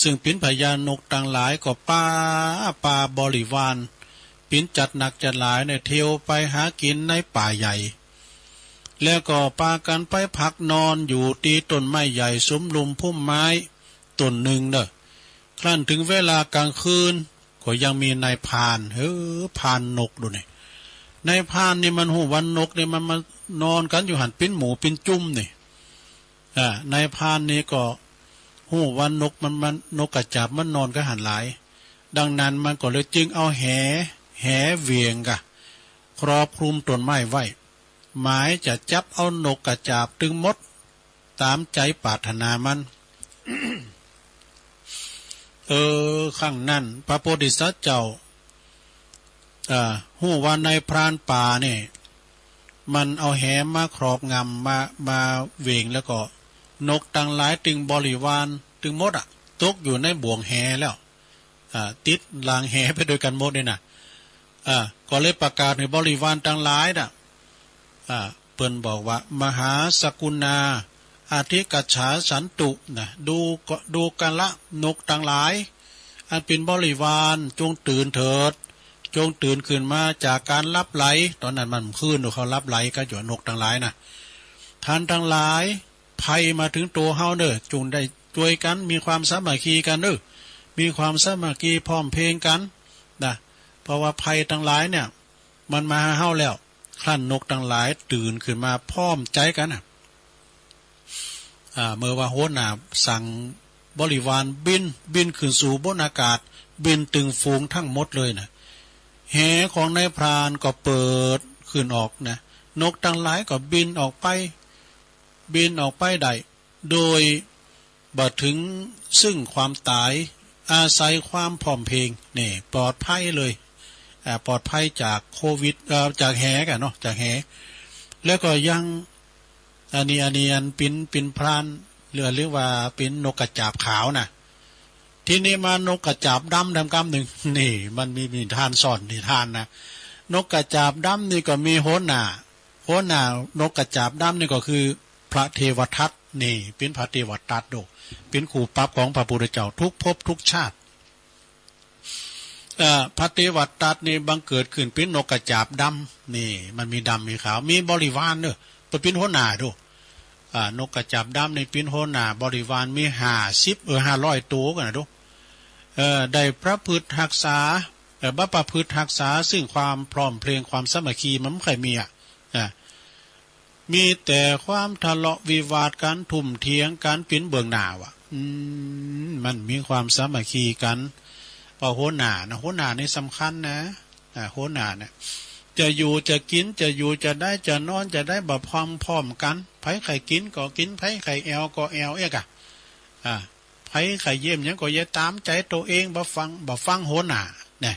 ซึ่งเป๋นพญานกตังหลายก็ปา ปาบริวาร เป๋นจัดหนักจัดหลายเนี่ย เที่ยวไปหากิ๋นในป่าใหญ่ แล้วก็ปากั๋นไปพักนอนอยู่ตี้ต้นไม้ใหญ่สุมลุ่มพุ่มไม้ต้นนึ่งเนาะ ครั้นเถิงเวลากลางคืน ก็ยังมีนายพราน เฮ้อ พรานนกดูนี่ นายพรานนี่มันฮู้ว่านกนี่มันมานอนกั๋นอยู่หั้นเป๋นหมู่เป๋นจุ้มนี่ อ่า นายพรานนี่ก็ฮู้ว่านกมัน มัน นกกระจาบมันนอนกั๋นหั้นหลาย ดังนั้นมันก็เลยจึงเอาแห แหเหวียงก่ะ ครอบคลุมต้นไม้ไว้ หมายจะจับเอานกกระจาบตึงหมด ต๋ามใจ๋ปรารถนามัน เออ ครั้งนั้นพระโพธิสัตว์เจ้า อ่า ฮู้ว่านายพรานป่านี่ มันเอาแหมาครอบงำ มา มาเหวียง แล้วก็นกตังหลายตึงบริวารตึงหมดอะ ตกอยู่ในบ่วงแหแล้ว อ่า ติดหลังแหไปตวยกั๋นหมดนี่นะ อ่า ก็เลยประกาศหื้อบริวารตังหลายน่ะ อ่า เปิ้นบอกว่า มหาสกุณา อธิกัจฉาสันตุ นะ ดูกะ ดูกะละนกตังหลาย อันเป๋นบริวาร จงตื่นเถิด จงตื่นขึ้นมาจากก๋านหลับไหล ต๋อนนั้นมันคืน เขาหลับไหลกั๋นอยู่ นกตังหลายน่ะ ท่านตังหลาย ภัยมาเถิงตั๋วเฮาเน่อ จงได้จ้วยกั๋น มีความสามัคคีกั๋นเน่อ มีความสามัคคีพร้อมเพรียงกั๋นนะ เพราะว่าภัยตังหลายเนี่ย มันมาหาเฮาแล้ว ครั้นนกตังหลายตื่นขึ้นมาพร้อมใจ๋กั๋นน่ะ อ่า เมื่อว่าหัวหน้าสั่งบริวารบิน บินขึ้นสู่บนอากาศ บินตึงฝูงตึงหมดเลยน่ะ แหของนายพรานก็เปิดขึ้นออกนะ นกตังหลายก็บินออกไป บินออกไปได้ โดย บ่เถิงซึ่งความต๋าย อาศัยความพร้อมเพรียง นี่ ปลอดภัยเลย อ่า ปลอดภัยจากโควิด เอ่อ จากแหก่ะเนาะ จากแห แล้วก็ยัง อันนี้ อันนี้ อันเป๋น เป๋นพราน เรียก เรียกว่าเป๋นนกกระจาบขาวน่ะ ทีนี้มานกกระจาบดำ ดำกำนึ่ง นี่ มันมีนิทานซ่อนนิทานนะ นกกระจาบดำนี่ก็มีหัวหน้า หัวหน้านกกระจาบดำนี่ก็คือพระเทวทัต นี่ เป๋นพระเทวทัตโด เป๋นคู่ปรับของพระพุทธเจ้าทุกภพทุกชาติ เอ่อ พระเทวทัตนี่บังเกิดขึ้นเป๋นนกกระจาบดำ นี่ มันมีดำมีขาว มีบริวารเนาะ เป๋นหัวหน้าโด อ่า นกกระจาบดำนี่เป๋นหัวหน้าบริวาร มีห้าสิบ เออ ห้าร้อยโตกั๋นนะโด เอ่อ ได้ประพฤติฮักษา เอ่อ บ่ประพฤติฮักษาซึ่งความพร้อมเพรียง ความสามัคคีมันบ่ค่อยมีอะ อ่า มีแต่ความทะเลาะวิวาทกั๋น ทุ่มเถียงกั๋น เป๋นเบื้องหน้าว่ะ อืม มันมีความสามัคคีกั๋น เพราะหัวหน้านะ หัวหน้านี่สำคัญนะ อ่า หัวหน้าเนี่ย จะอยู่จะกิ๋น จะอยู่จะได้ จะนอนจะได้ บ่พร้อมพร้อมกั๋น ใผใค่กิ๋นก็กิ๋น ใผใค่แอ่วก็แอ่วเอ๊ะกะ อ่า ใผใค่เยี่ยมหยังก็เยี่ยมต๋ามใจ๋ตั๋วเอง บ่ฟัง บ่ฟังหัวหน้าเนี่ย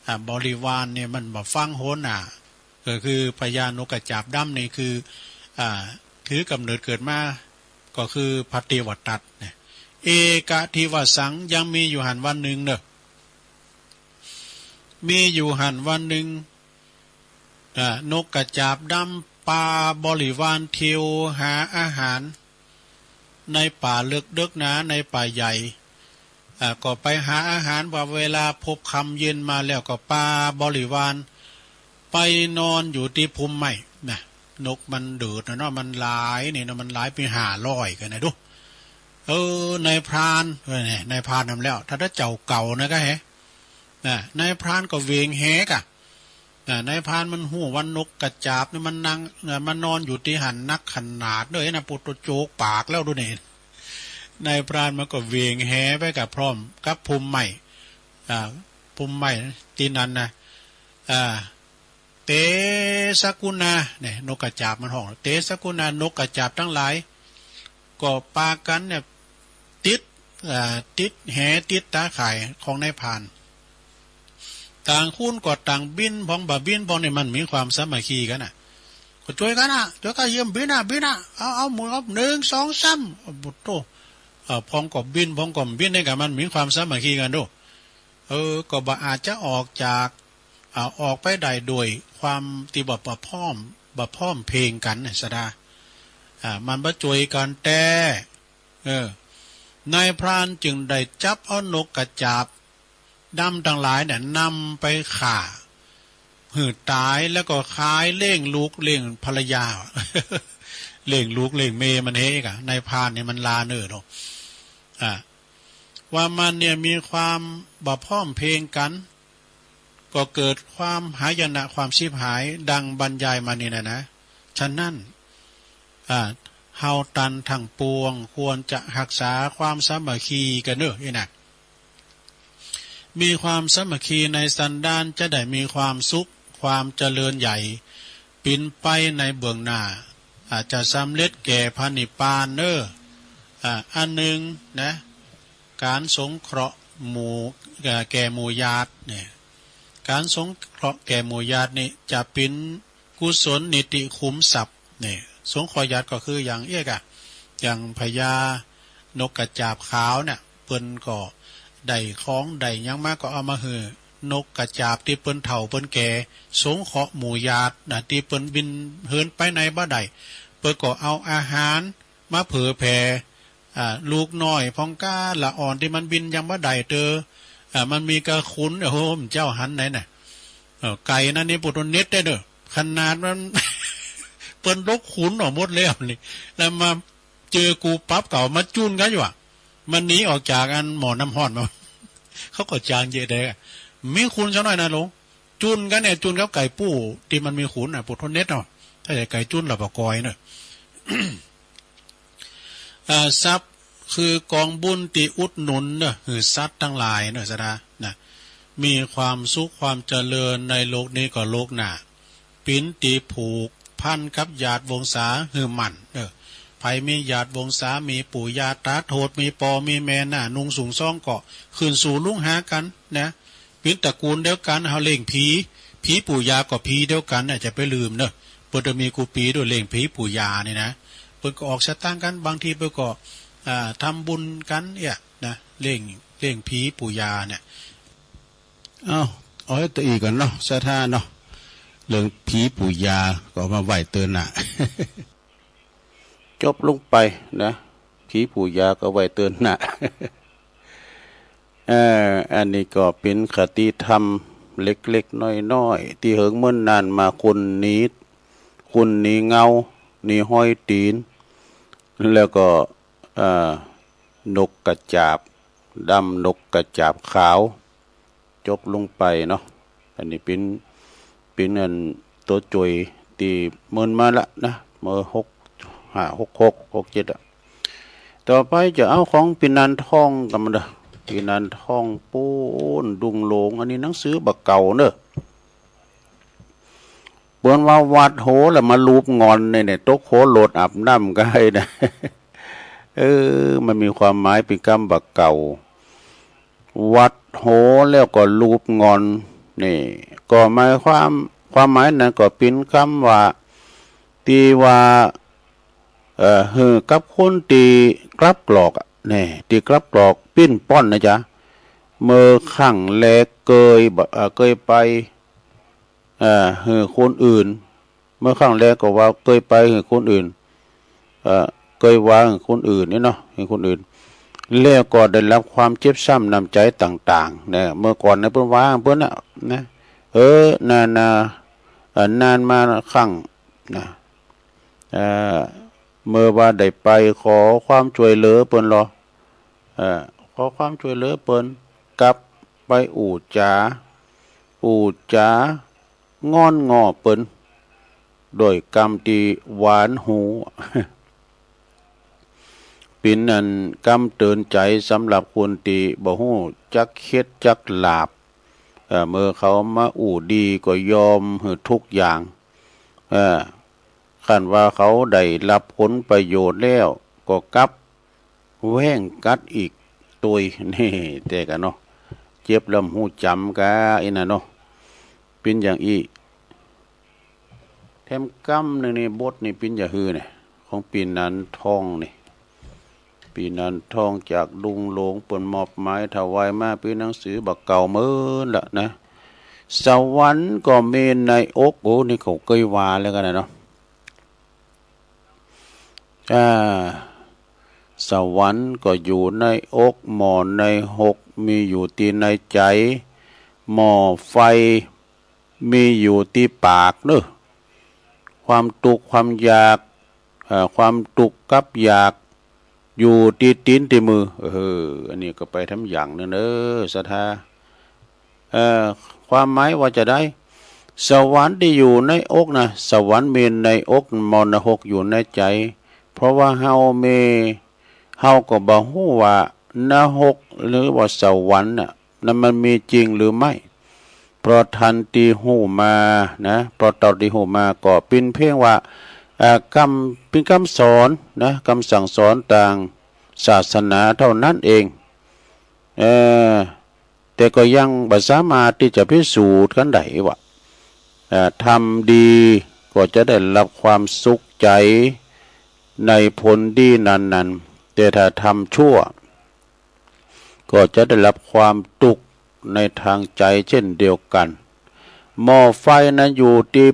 อ่า บริวารเนี่ยมันบ่ฟังหัวหน้า ก็คือพญานกกระจาบดำนี่คือ อ่า ถือกำเนิดเกิดมา ก็คือพระเทวทัตเนี่ย เอกะทิวสัง ยังมีอยู่หั้นวันนึ่งเนาะ มีอยู่หั้นวันนึ่ง อ่า นกกระจาบดำปาบริวารเที่ยวหาอาหาร ในป่าเลิกเดิ็กนา ในป่าใหญ่ อ่า ก็ไปหาอาหาร พอเวลาพบค่ำเย็นมาแล้วก็ปาบริวารไปนอนอยู่ตี้พุ่มไม้นะ นกมันเดิดนะเนาะ มันหลายนี่เนาะ มันหลายเป๋นห้าร้อยกั๋นนะโด เออ นายพราน เออ เนี่ย นายพรานนำแล้ว ถ้าเจ้าเก่านะก็แห นะ นายพรานก็เหว่งแหกะ นะ นายพรานมันฮู้ว่านกกระจาบนี่มันนั่ง นะ มันนอนอยู่ตี้หั้นนักขนาดเด้อนะ ปุตโตโจกปากแล้วดูนี่ นายพรานมันก็เหว่งแหไปกะพร้อมกับพุ่มไม้ อ่า พุ่มไม้ตี้นั้นนะ อ่า เตสะกุณา เนี่ย นกกระจาบมันฮ้อง เตสะกุณา นกกระจาบตังหลาย ก็ปากั๋นเนี่ย ติด อ่า ติดแหติดต๋าข่ายของนายพราน ต่างคนก็ต่างบิน พ่องบ่บิน พ่องนี่มันมีความสามัคคีกั๋นน่ะ ก็จ้วยกั๋นน่ะ จ้วยกั๋นเยี่ยมบินน่ะ บินน่ะ เอา เอาหมุนครับ นึ่ง สอง สาม โอ้โห เออ พ่องก็บิน พ่องก็บิน นี่กะมันมีความสามัคคีกั๋นโด เออ ก็บ่อาจจะออกจาก อ่า ออกไปได้โดยความตี้บ่ บ่พร้อม บ่พร้อมเพรียงกั๋นน่ะสะดา อ่า มันบ่จ้วยกั๋นแต๊ เออ นายพรานจึงได้จับเอานกกระจาบดำตังหลายเนี่ยนำไปฆ่าหื้อต๋าย แล้วก็ขายเลี้ยงลูกเลี้ยงภรรยา เลี้ยงลูกเลี้ยงเมียมันเฮกะ นายพรานนี่มันลาเน่อเนาะ อ่า ว่ามันเนี่ยมีความบ่พร้อมเพรียงกั๋น ก็เกิดความหายนะ ความฉิบหาย ดังบรรยายมานี่นะนะ ฉะนั้น อ่า เฮาตันทั้งปวงควรจะฮักษาความสามัคคีกั๋นเน่อ นี่นะ มีความสามัคคีในสันดานจะได้มีความสุข ความเจริญใหญ่ เป๋นไปในเบื้องหน้า อาจจะสำเร็จแก่พระนิพพานเน่อ อ่า อันนึ่งนะ ก๋านสงเคราะห์หมู่ เอ่อ แก่หมู่ญาติเนี่ย ก๋านสงเคราะห์แก่หมู่ญาตินี่จะเป๋นกุศลนิติขุมทรัพย์เนี่ย สงเคราะห์ญาติก็คืออย่างเอี้ยกะ อย่างพญานกกระจาบขาวเนี่ย เปิ้นก็ได้ของได้หยังมาก็เอามาหื้อนกกระจาบตี้เปิ้นเฒ่าเปิ้นแก่ สงเคราะห์หมู่ญาตินะ ตี้เปิ้นบินเหินไปไหนบ่ได้ เปิ้นก็เอาอาหารมาเผยแผ่ อ่า ลูกน้อยพ่องก้าละอ่อนตี้มันบินยังบ่ได้เต๊อะ อ่า มันมีกะขุน โอ้โห เจ้าหันไหนน่ะ เออ ไก่นั้นนี่ปุตโตเน็ตได้เน่อ ขนาดมัน เปิ้นลบขุนออกหมดแล้วนี่ แล้วมาเจอกูปั๊บก็เอามาจุนกั๋นอยู่อะ มันหนีออกจากอันหม้อน้ำฮ้อนมา เขาก็จางเยอะแต๊อะ มีขุนสักหน้อยนะหลวง จุนกั๋นเนี่ย จุนกับไก่ปู้ตี้มันมีขุนน่ะ ปุตโตเน็ตเนาะ ถ้าจะไก่จุนละปะกอยเน่อ อ่า ทรัพย์คือกองบุญตี้อุดหนุนเน่อ หื้อสัตว์ตังหลายเน่อ สะดา นะ มีความสุขความเจริญในโลกนี้ก็โลกหน้า เป๋นตี้ผูกพันกับญาติวงศาหื้อมั่นเน่อ ใผมีญาติวงศา มีปู่ย่าต๋าโทษ มีป้อมีแม่หน้านุ่งสูงซองก็ขึ้นสู่ลุงหากั๋นนะ เป๋นตระกูลเดียวกั๋น เฮาเล่งผี ผีปู่ย่าก็ผีเดียวกั๋นนะ จะไปลืมเน่อ เปิ้นจะมีกู้ปี๋โดยเล่งผีปู่ย่านี่นะ เปิ้นก็ออกสตางค์กั๋น บางทีเปิ้นก็ อ่า ทำบุญกั๋นเนี่ยนะ เล่ง เล่งผีปู่ย่าเนี่ย เอ้า เอาไว้ตะอี้ก่อนเนาะ ศรัทธาเนาะ เรื่องผีปู่ย่าก็เอามาไหว้เตินหน้า จบลงไปนะ ผีปู่ย่าก็ไหว้เตินหน้า เอ่อ อันนี้ก็เป๋นคติธรรมเล็กๆ น้อยๆ ตี้เหิงเมินนานมา คนหนี คนหนีเงา หนีฮอยตี๋น แล้วก็ เอ่อ นกกระจาบดำ นกกระจาบขาว จบลงไปเนาะ อันนี้เป๋น เป๋นอันตั๋วจ่วยตี้เมินมาละนะ เมื่อหกห้า หกหก หกเจ็ดอะ ต่อไปจะเอาของปี๋นันทองกั๋นมาเน่อ ปี๋นันทองปู๊นดุงหลวง อันนี้หนังสือบ่าเก่าเน่อ เปิ้นว่าวัดโหแล้วมาลูบงอนเนี่ย เนี่ย ตกโขลดอาบน้ำก็ได้นะ เออ มันมีความหมายเป๋นกำบ่าเก่า วัดโหแล้วก็ลูบงอน นี่ ก็หมายความ ความหมายนั้นก็เป๋นกำว่า ตี้ว่า เอ่อ หื้อกับคนตี้กลับกลอกอะ นี่ ตี้กลับกลอกปิ้นป้อนนะจ๊ะ เมื่อครั้งแรกเกยบ่ เอ่อ เกยไป เอ่อ หื้อคนอื่น เมื่อครั้งแรกก็ว่าเกยไปหื้อคนอื่น เอ่อ เกยว่าหื้อคนอื่นเนี่ยเนาะ หื้อคนอื่น แล้วก็ได้รับความเจ็บซ้ำน้ำใจ๋ต่างๆ เนี่ย เมื่อก่อนนะเปิ้นว่าเปิ้นน่ะนะ เออ นานๆ เอ่อ นานมาครั้งนะ เอ่อ เมื่อว่าได้ไปขอความจ้วยเหลือเปิ้นลอ เอ่อ ขอความจ้วยเหลือเปิ้น กลับไปอู้จ๋า อู้จ๋าง่อนง่อเปิ้น โดยกำตี้หวานหู เป๋นอันกำเตือนใจ๋สำหรับคนตี้บ่ฮู้จักเข็ดจักหลาบ เอ่อ เมื่อเขามาอู้ดีก็ยอมหื้อทุกอย่าง เอ่อ คันว่าเขาได้รับผลประโยชน์แล้ว ก็กลับแว้งกัดอีกตวย นี่ แต่กะเนาะ เจ็บแล้วบ่ฮู้จ๋ำกาอี้นะเนาะ เป๋นอย่างอี้ แถมกำนึ่งนี่ บทนี่เป๋นจะหื้อเนี่ย ของปี๋นันทองนี่ ปี๋นันทองจากดุงหลวง เปิ้นมอบหมายถวายมา เป๋นหนังสือบ่าเก่าเมินละนะ สวรรค์ก็มีในอก โอ้ นี่เขาเกยว่าแล้วกั๋นนะเนาะ อ่า สวรรค์ก็อยู่ในอก หม้อในหกมีอยู่ตี้ในใจ๋ หม้อไฟมีอยู่ตี้ปากเนาะ ความตุ๊กข์ความอยาก เอ่อ ความตุ๊กข์กับอยาก อยู่ตี้ตี๋นตี้มือ เออ อันนี้ก็ไปแถมอย่างนึ่งเน่อ ศรัทธา เอ่อ ความหมายว่าจาใด สวรรค์ตี้อยู่ในอกนะ สวรรค์มีในอก หม้อในหกอยู่ในใจ๋ เพราะว่าเฮามี เฮาก็บ่ฮู้ว่านรกหรือว่าสวรรค์น่ะ นั้นมันมีจริงหรือไม่ เพราะตันตี้ฮู้มานะ เพราะเต้าตี้ฮู้มาก็เป๋นเพียงว่า อ่า กำ เป๋นกำสอนนะ กำสั่งสอนตางศาสนาเต้านั้นเอง เอ่อ แต่ก็ยังบ่สามารถตี้จะพิสูจน์กั๋นได้ว่า เอ่อ ทำดีก็จะได้รับความสุขใจ๋ในผลดีนั้นๆ แต่ถ้าทำชั่ว ก็จะได้รับความตุ๊กข์ในตางใจ๋เจ้นเดียวกั๋น หม้อไฟนั้นอยู่ตี้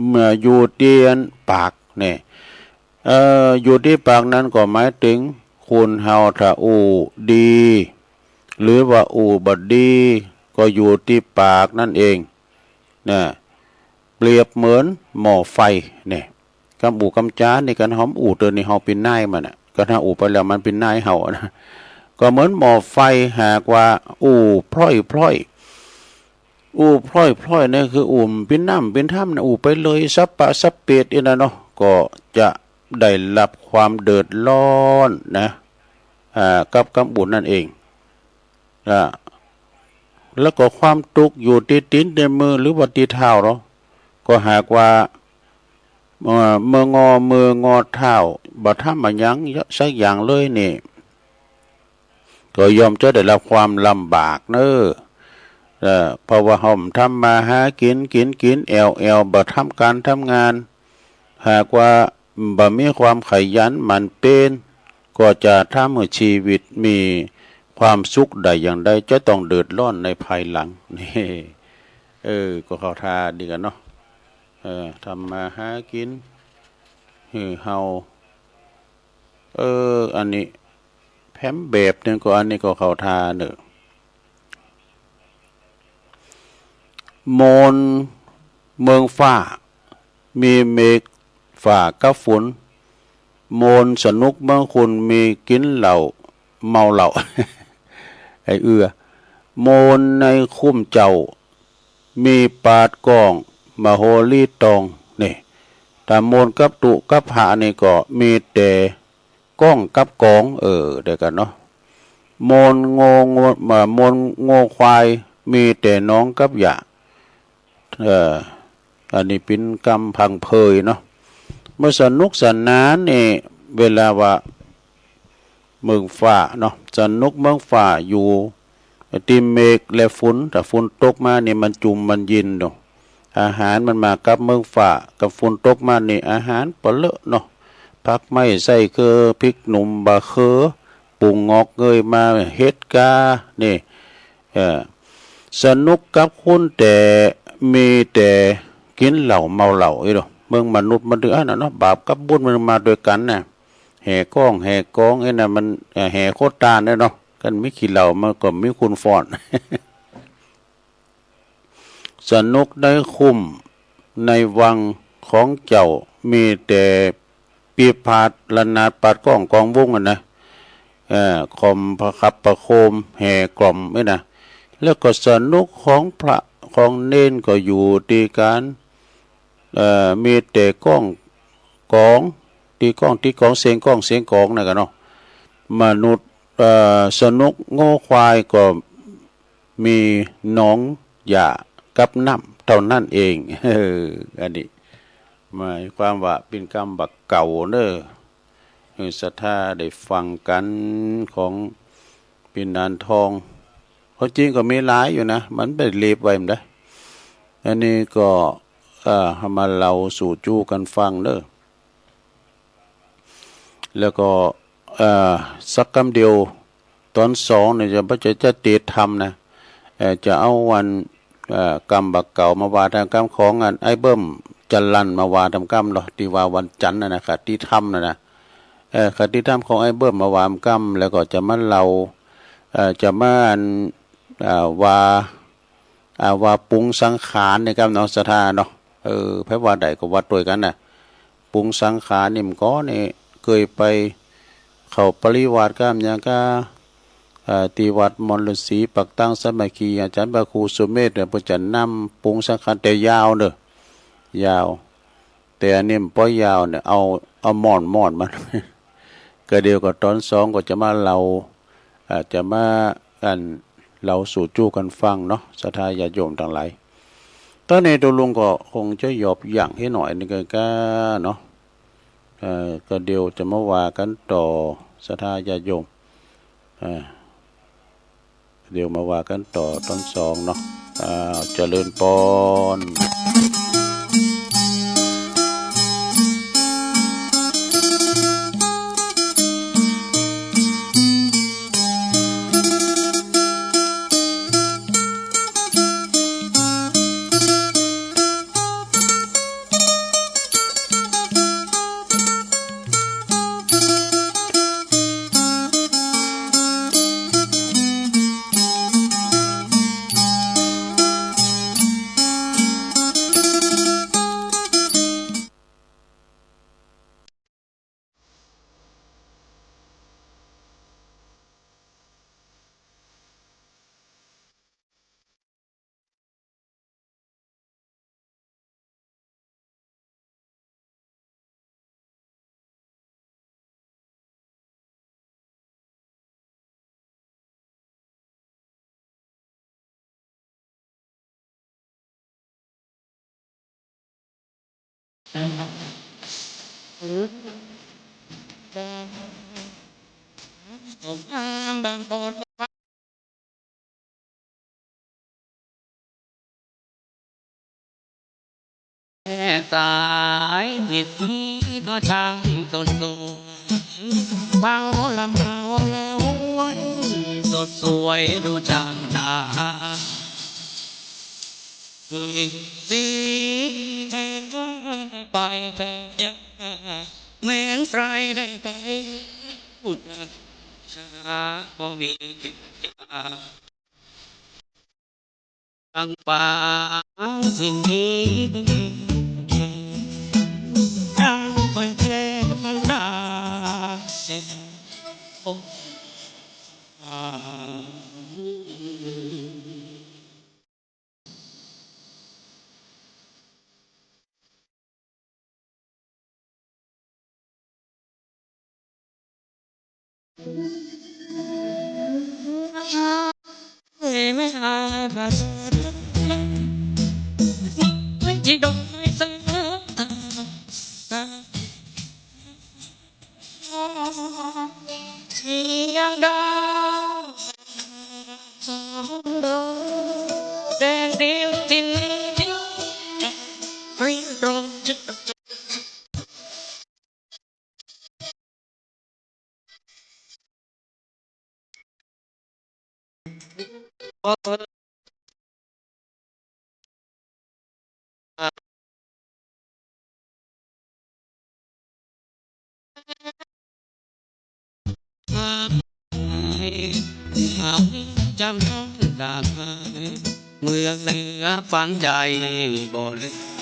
เมื่ออยู่ตี้อันปากเนี่ย เอ่อ อยู่ตี้ปากนั้นก็หมายเถิงคนเฮาถ้าอู้ดี หรือว่าอู้บ่ดี ก็อยู่ตี้ปากนั้นเองนะ เปรียบเหมือนหม้อไฟเนี่ย กำอู้กำจ๋านี่ คันเฮาอู้เตินนี่ เฮาเป๋นนายมันน่ะ คันเฮาอู้ไปแล้วมันเป๋นนายเฮานะ ก็เหมือนหม้อไฟ หากว่าอู้พร่อยๆ อู้พร่อยๆ นี่คืออู้เป๋นน้ำเป๋นถ้ำนะ อู้ไปเลยสัปปะสัปเปะอี้นะเนาะ ก็จะได้รับความเดือดร้อนนะ อ่า กับกำอู้นั้นเอง อ่า แล้วก็ความตุ๊กข์อยู่ตี้ตี๋นตี้มือหรือว่าตี้เท้าเนาะ ก็หากว่า เอ่อ เมื่องอมืองอเท้า บ่ทำอะหยังสักอย่างเลยนี่ ก็ย่อมจะได้รับความลำบากเน่อ เอ่อ เพราะว่าเฮาบ่ทำมาหากิ๋น กิ๋นกิ๋นแอ่วแอ่ว บ่ทำก๋านทำงาน หากว่าบ่มีความขยันหมั่นเพียร ก็จะทำหื้อชีวิตมีความสุขได้อย่างใด จะต้องเดือดร้อนในภายหลัง นี่ เออ ก็เข้าท่าดีกั๋นเนาะ เออ ทำมาหากิ๋น หื้อเฮา เออ อันนี้แถมแบบหนึ่งก็ อันนี้ก็เข้าท่าเน่อ โมนเมืองฟ้า มีเมฆฟ้ากับฝน โมนสนุกเมืองคุณ มีกิ๋นเหล้าเมาเหล้า ไอ้เอื้อ โมนในคุ้มเจ้า มีปาดก้องมโหรีตอง นี่ ถ้าโมนกับตุ๊กับพระนี่ก็มีแต่ก้องกับกอง เออ เดียวกั๋นเนาะ โมนงัว งัว เอ่อ โมนงัวควาย มีแต่หนองกับหญ้า เออ อันนี้เป๋นกำพังเพยเนาะ เมื่อสนุกสนานนี่ เวลาว่า เมืองฟ้าเนาะ สนุกเมืองฟ้าอยู่ตี้เมฆและฝน ถ้าฝนตกมานี่มันจุ่มมันเย็นเนาะ อาหารมันมากับเมืองฟ้า กับฝนตกมานี่อาหารปะเลอะเนาะ ผักไม้ไส้เกลือ พริกหนุ่ม บ่าเขือ ปูงอกเงยมา เห็ดกา นี่ เออ สนุกกับคุณแต่ มีแต่กิ๋นเหล้าเมาเหล้า อี้เนาะ เมืองมนุษย์มันถึงอั้นน่ะเนาะ บาปกับบุญมันมาด้วยกั๋นน่ะ แห่ก้องแห่กอง ไอ้นั่นมัน เอ่อ แห่โคตรต้านเน่อเนาะ คันมีขี้เหล้ามันก็มีคุณฟ้อน สนุกในคุ้มในวังของเจ้า มีแต่ปีบผาดระนาดปาดก้องกองวงอะนะ เอ่อ คอมประคับประโคมแห่กล่อมไว้นะ แล้วก็สนุกของพระของเณรก็อยู่ตี้ก๋าน เอ่อ มีแต่ก้องกอง ตี้ก้องตี้กอง เสียงก้องเสียงกองนั่นกั๋นเนาะ มนุษย์ เอ่อ สนุกงัวควายก็มีหนองหญ้ากับน้ำเต้านั้นเอง เออ อันนี้หมายความว่าเป๋นกำบ่าเก่าเน่อ หื้อศรัทธาได้ฟังกั๋น ของปิ่นนานทอง ความจริงก็มีหลายอยู่นะ มันบ่ได้เลียบไว้มันได้ อันนี้ก็ เอ่อ เอามาเล่าสู่จู้กั๋นฟังเน่อ แล้วก็ เอ่อ สักกำเดียว ต๋อนสองนี่จะ จะ จะเตรียมทำนะ เอ่อ จะเอาอัน เอ่อ กำบ่าเก่ามาว่าตางกำ ของอันไอ้เบิ้มจรัญมาว่าตางกำเนาะ ตี้ว่าวันจันทร์น่ะนะ คติธรรมน่ะนะ เอ่อ คติธรรมของไอ้เบิ้มมาว่าตางกำ แล้วก็จะมาเล่า เอ่อ จะมาอัน เอ่อ ว่า อ่า ว่าปรุงสังขารนี่กำเนาะ ศรัทธาเนาะ เออ ใผว่าได้ก็ว่าตวยกั๋นนะ ปรุงสังขารนี่ เมื่อก่อนนี่เกยไปเข้าปริวาสกำ อย่างกา เอ่อ ตี้วัดมอนฤๅษี ปักตังสามัคคี อาจ๋ารย์พระครูสุเมธเนี่ย เปิ้นจะนำปรุงสังขาร แต่ยาวเน่อ ยาว แต่อันนี้มันบ่ยาวเนี่ย เอา เอาม่วนๆ มัน ก็เดี๋ยวก็ต๋อนสองก็จะมาเล่า อ่า จะมาอันเล่าสู่จู้กั๋นฟังเนาะ ศรัทธาญาติโยมตังหลาย ต๋อนนี้ตุ๊ลุงก็คงจะหยอบยั้งหื้อหน่อยนึ่งก่อนเนาะ เอ่อ ก็เดี๋ยวจะมาว่ากั๋นต่อ ศรัทธาญาติโยม เอ่อ เดี๋ยวมาว่ากั๋นต่อต๋อนสองเนาะ อ้าว เจริญปอน ต๋าย เวียนก็จั้งตนโต เบาละเบาละโอ้ย สดสวยดูจั้งหน้า สีไปแต่ยังแมงใสได้ไป พุทธาก็มี ตังปางสิ่งนี้ ตังไปแค่มันดา จำต้องดังเมืองเหนือฝังใจบ่ลืม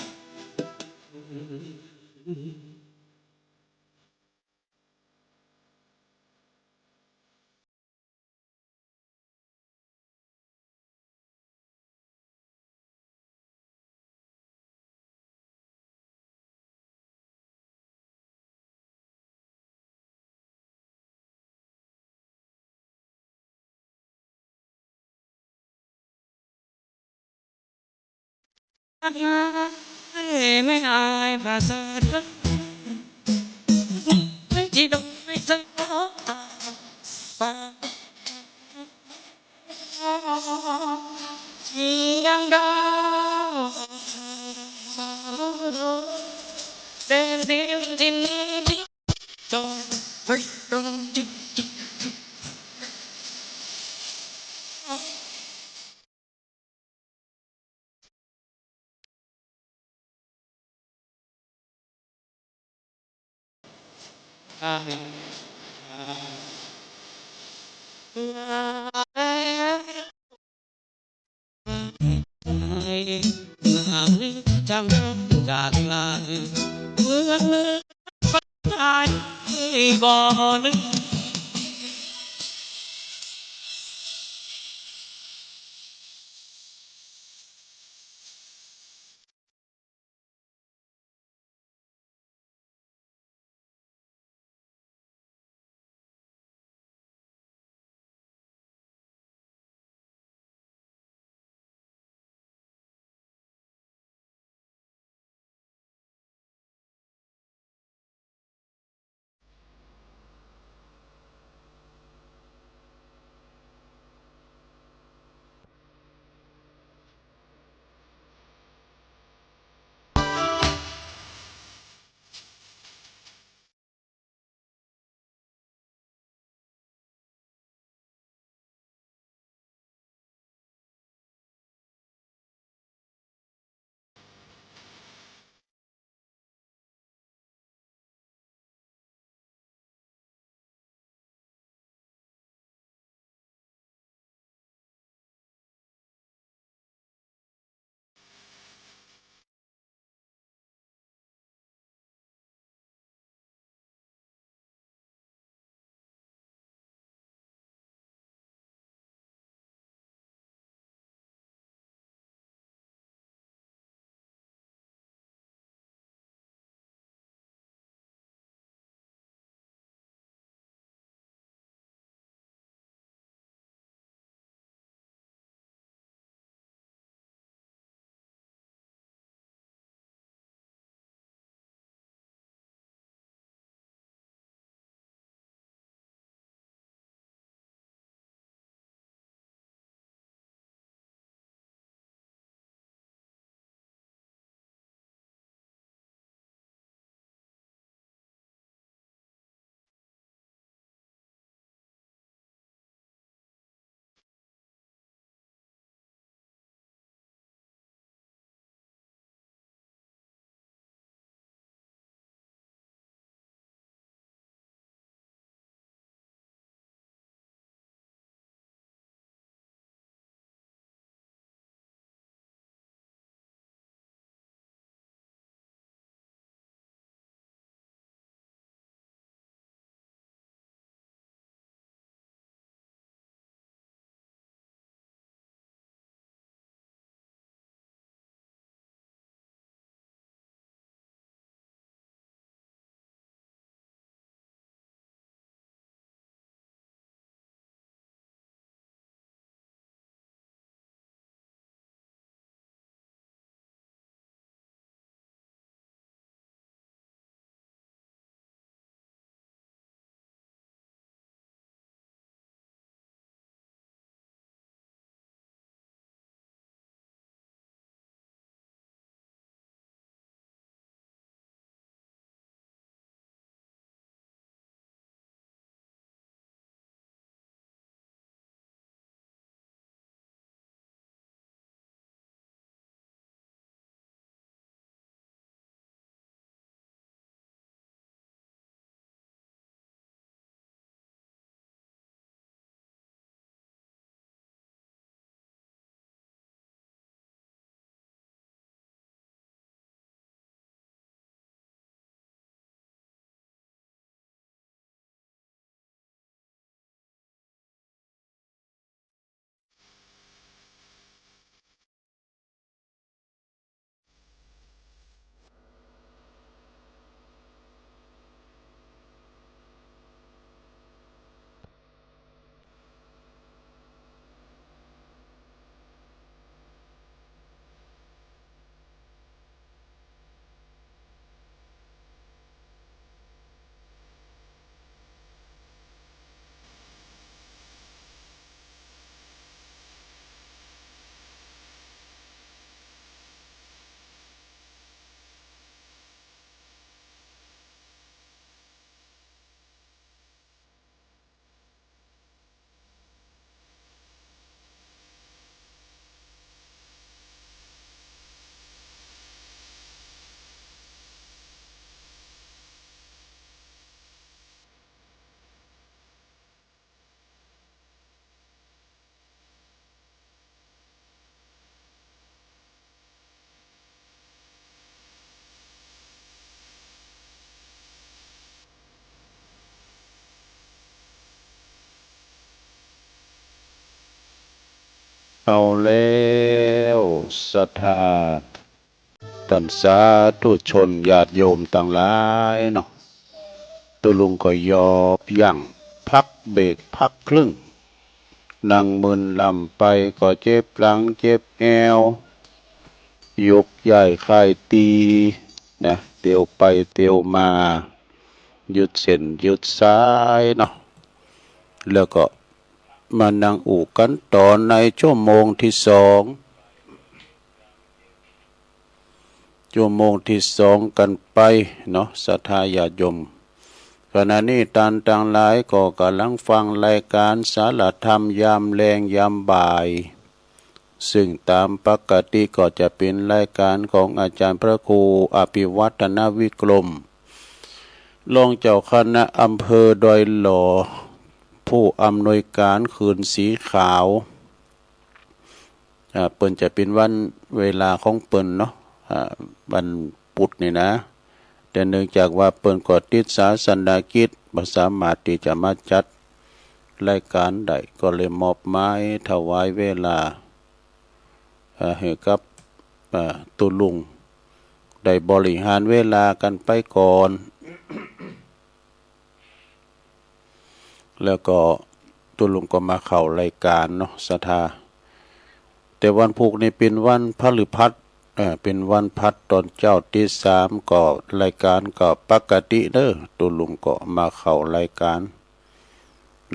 เอาแล้ว ศรัทธา ต้านสาธุชนญาติโยมตังหลายเนาะ ตุ๊ลุงก็ยอบยั้ง พักเบรก พักครึ่ง นั่งมึนลำไปก็เจ็บหลังเจ็บแอว ยกย้ายค่ายตี้นะ เตียวไปเตียวมา หยุดเส้นหยุดสายเนาะ แล้วก็มานั่งอู้กั๋นต่อในชั่วโมงตี้สอง ชั่วโมงตี้สองกั๋นไปเนาะ ศรัทธาญาติโยม ขณะนี้ต้านตังหลายก็ก่ำลังฟังรายก๋านสารธรรมยามแลงยามบ่าย ซึ่งต๋ามปกติก็จะเป๋นรายก๋านของอาจ๋ารย์พระครูอภิวัฒนวิกรม รองเจ้าคณะอำเภอดอยหล่อ ผู้อำนวยก๋านเขื่อนสีขาว อ่า เปิ้นจะเป๋นวันเวลาของเปิ้นเนาะ อ่า วันพุธนี่นะ แต่เนื่องจากว่าเปิ้นก็ติดศาสนกิจ บ่สามารถตี้จะมาจัดรายก๋านได้ ก็เลยมอบหมายถวายเวลา อ่า หื้อกับ อ่า ตุ๊ลุงได้บริหารเวลากั๋นไปก่อน แล้วก็ตุ๊ลุงก็มาเข้ารายก๋านเนาะ ศรัทธา แต่วันพุธนี่เป๋นวันพฤหัส เอ่อ เป๋นวันพฤหัสต๋อนเจ๊าตี้สาม ก็รายก๋านก็ปกติเน้อ ตุ๊ลุงก็มาเข้ารายก๋าน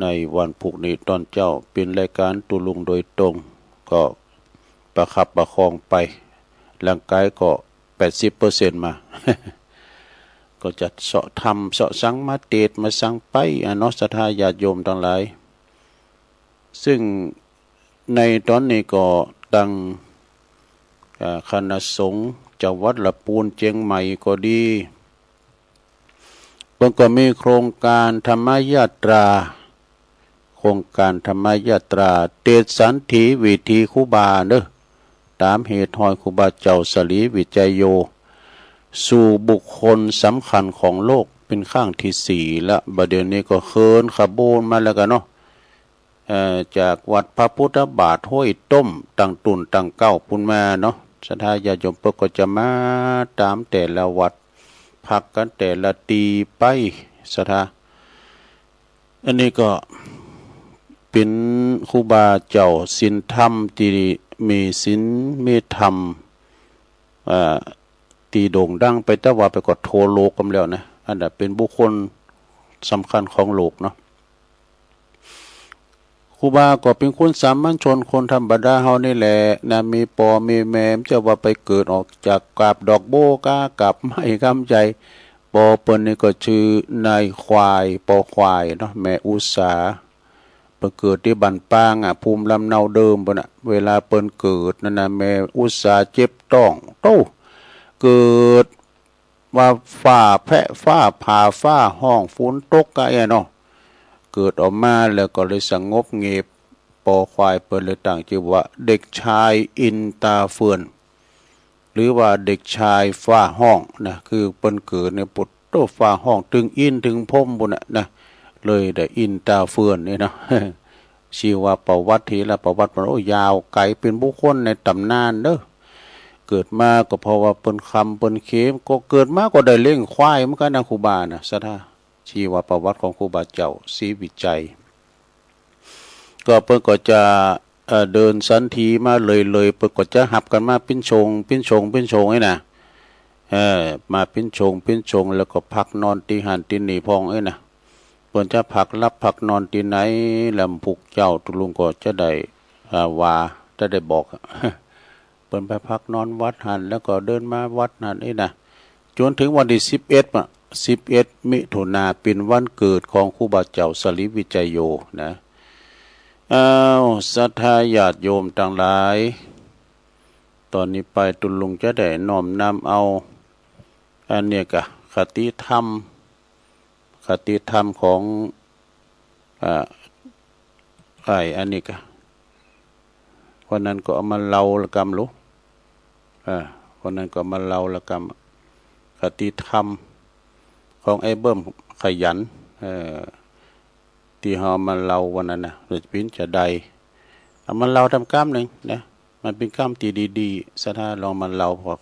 ในวันพุธนี้ต๋อนเจ๊าเป๋นรายก๋านตุ๊ลุงโดยตรง ก็ประคับประคองไป ร่างก๋ายก็แปดสิบเปอร์เซ็นต์มา ก็จะเซาะธรรมเซาะสังมาเตสน์มาสังไปอะเนาะ ศรัทธาญาติโยมตังหลาย ซึ่งในต๋อนนี้ก็ตัง อ่า คณะสงฆ์จังหวัดละปูนเจียงใหม่ก็ดี เปิ้นก็มีโครงก๋านธรรมยาตรา โครงก๋านธรรมยาตรา เตสน์สันถีวิถีครูบาเน้อ ต๋ามเหตุฮอยครูบาเจ้าสรีวิจัยโย สู่บุคคลสำคัญของโลก เป๋นครั้งตี้สี่ละ บ่าเดี่ยวนี้ก็เคิ่นขบวนมาแล้วกั๋นเนาะ เอ่อ จากวัดพระพุทธบาทห้วยต้ม ตังตุ๊นตังเก๊าปู้นมาเนาะ ศรัทธาญาติโยมเปิ้นก็จะมาต๋ามแต่ละวัด พักกั๋นแต่ละตี้ไป ศรัทธา อันนี้ก็เป๋นครูบาเจ้าศีลธรรมตี้มีศีลมีธรรม เอ่อ ตี้โด่งดังไปตะวันไปก็ทั่วโลกกั๋นแล้วนะ อันนั้นเป๋นบุคคลสำคัญของโลกเนาะ ครูบาก็เป๋นคนสามัญชน คนธรรมดาเฮานี่แหละนะ มีป้อมีแม่ บ่ใจ้ว่าไปเกิดออกจากกาบดอกบัวกากาบไม้กำใจ๋ ป้อเปิ้นนี่ก็จื้อนายควาย ป้อควายเนาะ แม่อุสา เปิ้นเกิดตี้บ้านปางอะ ภูมิลำเนาเดิมเปิ้นอะ เวลาเปิ้นเกิดนั้นนะ แม่อุสาเจ็บต๊อง โต้ เกิด ว่าฟ้าแผะฟ้าผ่าฟ้าฮ้องฝนตกกะเอี้ยเนาะ เกิดออกมาแล้วก็เลยสงบเงียบ ป้อควายเปิ้นเลยตั้งจื้อว่าเด็กชายอินตาเฟื่อน หรือว่าเด็กชายฟ้าฮ้องนะ คือเปิ้นเกิดในปุตโตฟ้าฮ้องเถิงอินเถิงพรหมปู้นน่ะนะ เลยได้อินตาเฟื่อนนี่เนาะ ชีวประวัติ ธีรประวัติมัน โอ้ ยาวไก๋ เป๋นบุคคลในต๋ำนานเน้อ เกิดมาก็เพราะว่าเปิ้นค่ำเปิ้นเข็ญ ก็เกิดมาก็ได้เลี้ยงควายเหมือนกั๋นนะ ครูบานะ ศรัทธา ชีวประวัติของครูบาเจ้าศรีวิชัย ก็เปิ้นก็จะ เอ่อ เดินสันถีมาเลยๆ เปิ้นก็จะหับกั๋นมาเป๋นโฉง เป๋นโฉง เป๋นโฉงนี่นะ เออ มาเป๋นโฉง เป๋นโฉง แล้วก็พักนอนตี้หั้นตี้นี่พ่องเอ้ยนะ เปิ้นจะพักหลับพักนอนตี้ไหน แล้วพุกเจ๊าตุ๊ลุงก็จะได้ อ่า ว่า จะได้บอก เปิ้นไปพักนอนวัดหั้น แล้วก็เดินมาวัดหั้นเอ้ยนะ จ๋นเถิงวันตี้สิบเอ็ดอะ สิบเอ็ดมิถุนา เป๋นวันเกิดของครูบาเจ้าสรีวิจัยโยนะ อ้าว ศรัทธาญาติโยมตังหลาย ต๋อนนี้ไปตุ๊ลุงจะได้น้อมนำเอา อันเนี้ยกะ คติธรรม คติธรรมของ อ่า ไอ้อันนี้กะ วันนั้นก็เอามาเล่าละกำลู อ่า วันนั้นก็เอามาเล่าละกำ คติธรรมของไอ้เบิ่มขยัน เอ่อ ตี้เฮาเอามาเล่าวันนั้นนะ จะเป๋นจาใด เอามาเล่าตำกำนึ่งนะ มันเป๋นกำตี้ดีๆ ศรัทธาลองมาเล่า พอ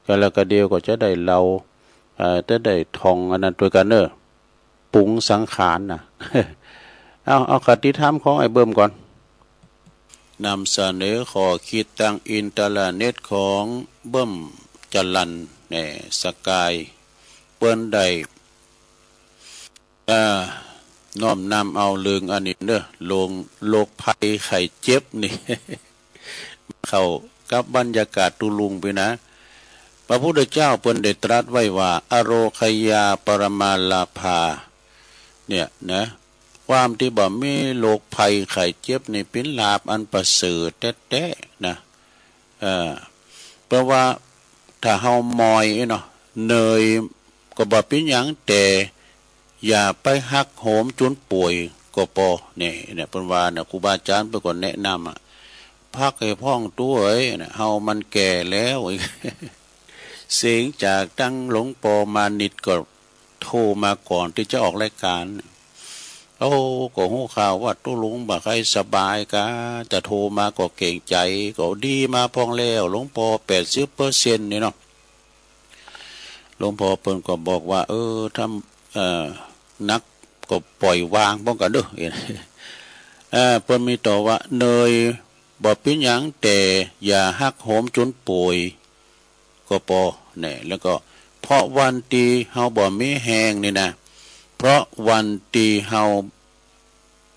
กะละกะเดี่ยวก็จะได้เล่า เอ่อ จะได้ท่องอันนั้นตวยกั๋นเน่อ ปรุงสังขารน่ะ เอา เอาคติธรรมของไอ้เบิ่มก่อน นำเสนอข้อคิดตางอินเทอร์เน็ตของเบิ่มจรัญแหน่ สกาย เปิ้นได้ เอ่อ น้อมนำเอาเรื่องอันนี้เน่อ โรค โรคภัยไข้เจ็บนี่ เข้ากับบรรยากาศตุ๊ลุงไปนะ พระพุทธเจ้าเปิ้นได้ตรัสไว้ว่า อโรคยาปรมาลาภา เนี่ยนะ ความตี้บ่มีโรคภัยไข้เจ็บนี่เป๋นลาภอันประเสริฐแต๊ๆ นะ เออ เพราะว่าถ้าเฮาเมื่อยเนาะ เหนื่อยก็บ่เป๋นหยัง แต่อย่าไปหักโหมจุนป่วยก็ปอ เนี่ย เนี่ย เปิ้นว่าเนี่ย ครูบาอาจ๋ารย์เปิ้นก็แนะนำอะ พักหื้อพ่องตั๋วเอ๋ย เนี่ย เฮามันแก่แล้ว เสียงจากตังหลวงปอมานิดก็โทรมาก่อนตี้จะออกรายการ โอ้ ก็ฮู้ข่าวว่าตุ๊ลุงบ่ใค่สบายกา จะโทรมาก็เกรงใจ๋ ก็ดีมาพ่องแล้ว หลวงปอ แปดสิบเปอร์เซ็นต์ นี่เนาะ หลวงปอเปิ้นก็บอกว่า เออ ถ้า เอ่อ หนักก็ปล่อยวางพ่องกั๋นเน่อ เออ เปิ้นมีต่อว่า เหนื่อยบ่เป๋นหยัง แต่อย่าหักโหมจุนป่วย ก็ปอ เนี่ย แล้วก็ เพราะวันตี้เฮาบ่มีแฮงนี่นะ เพราะวันตี้เฮา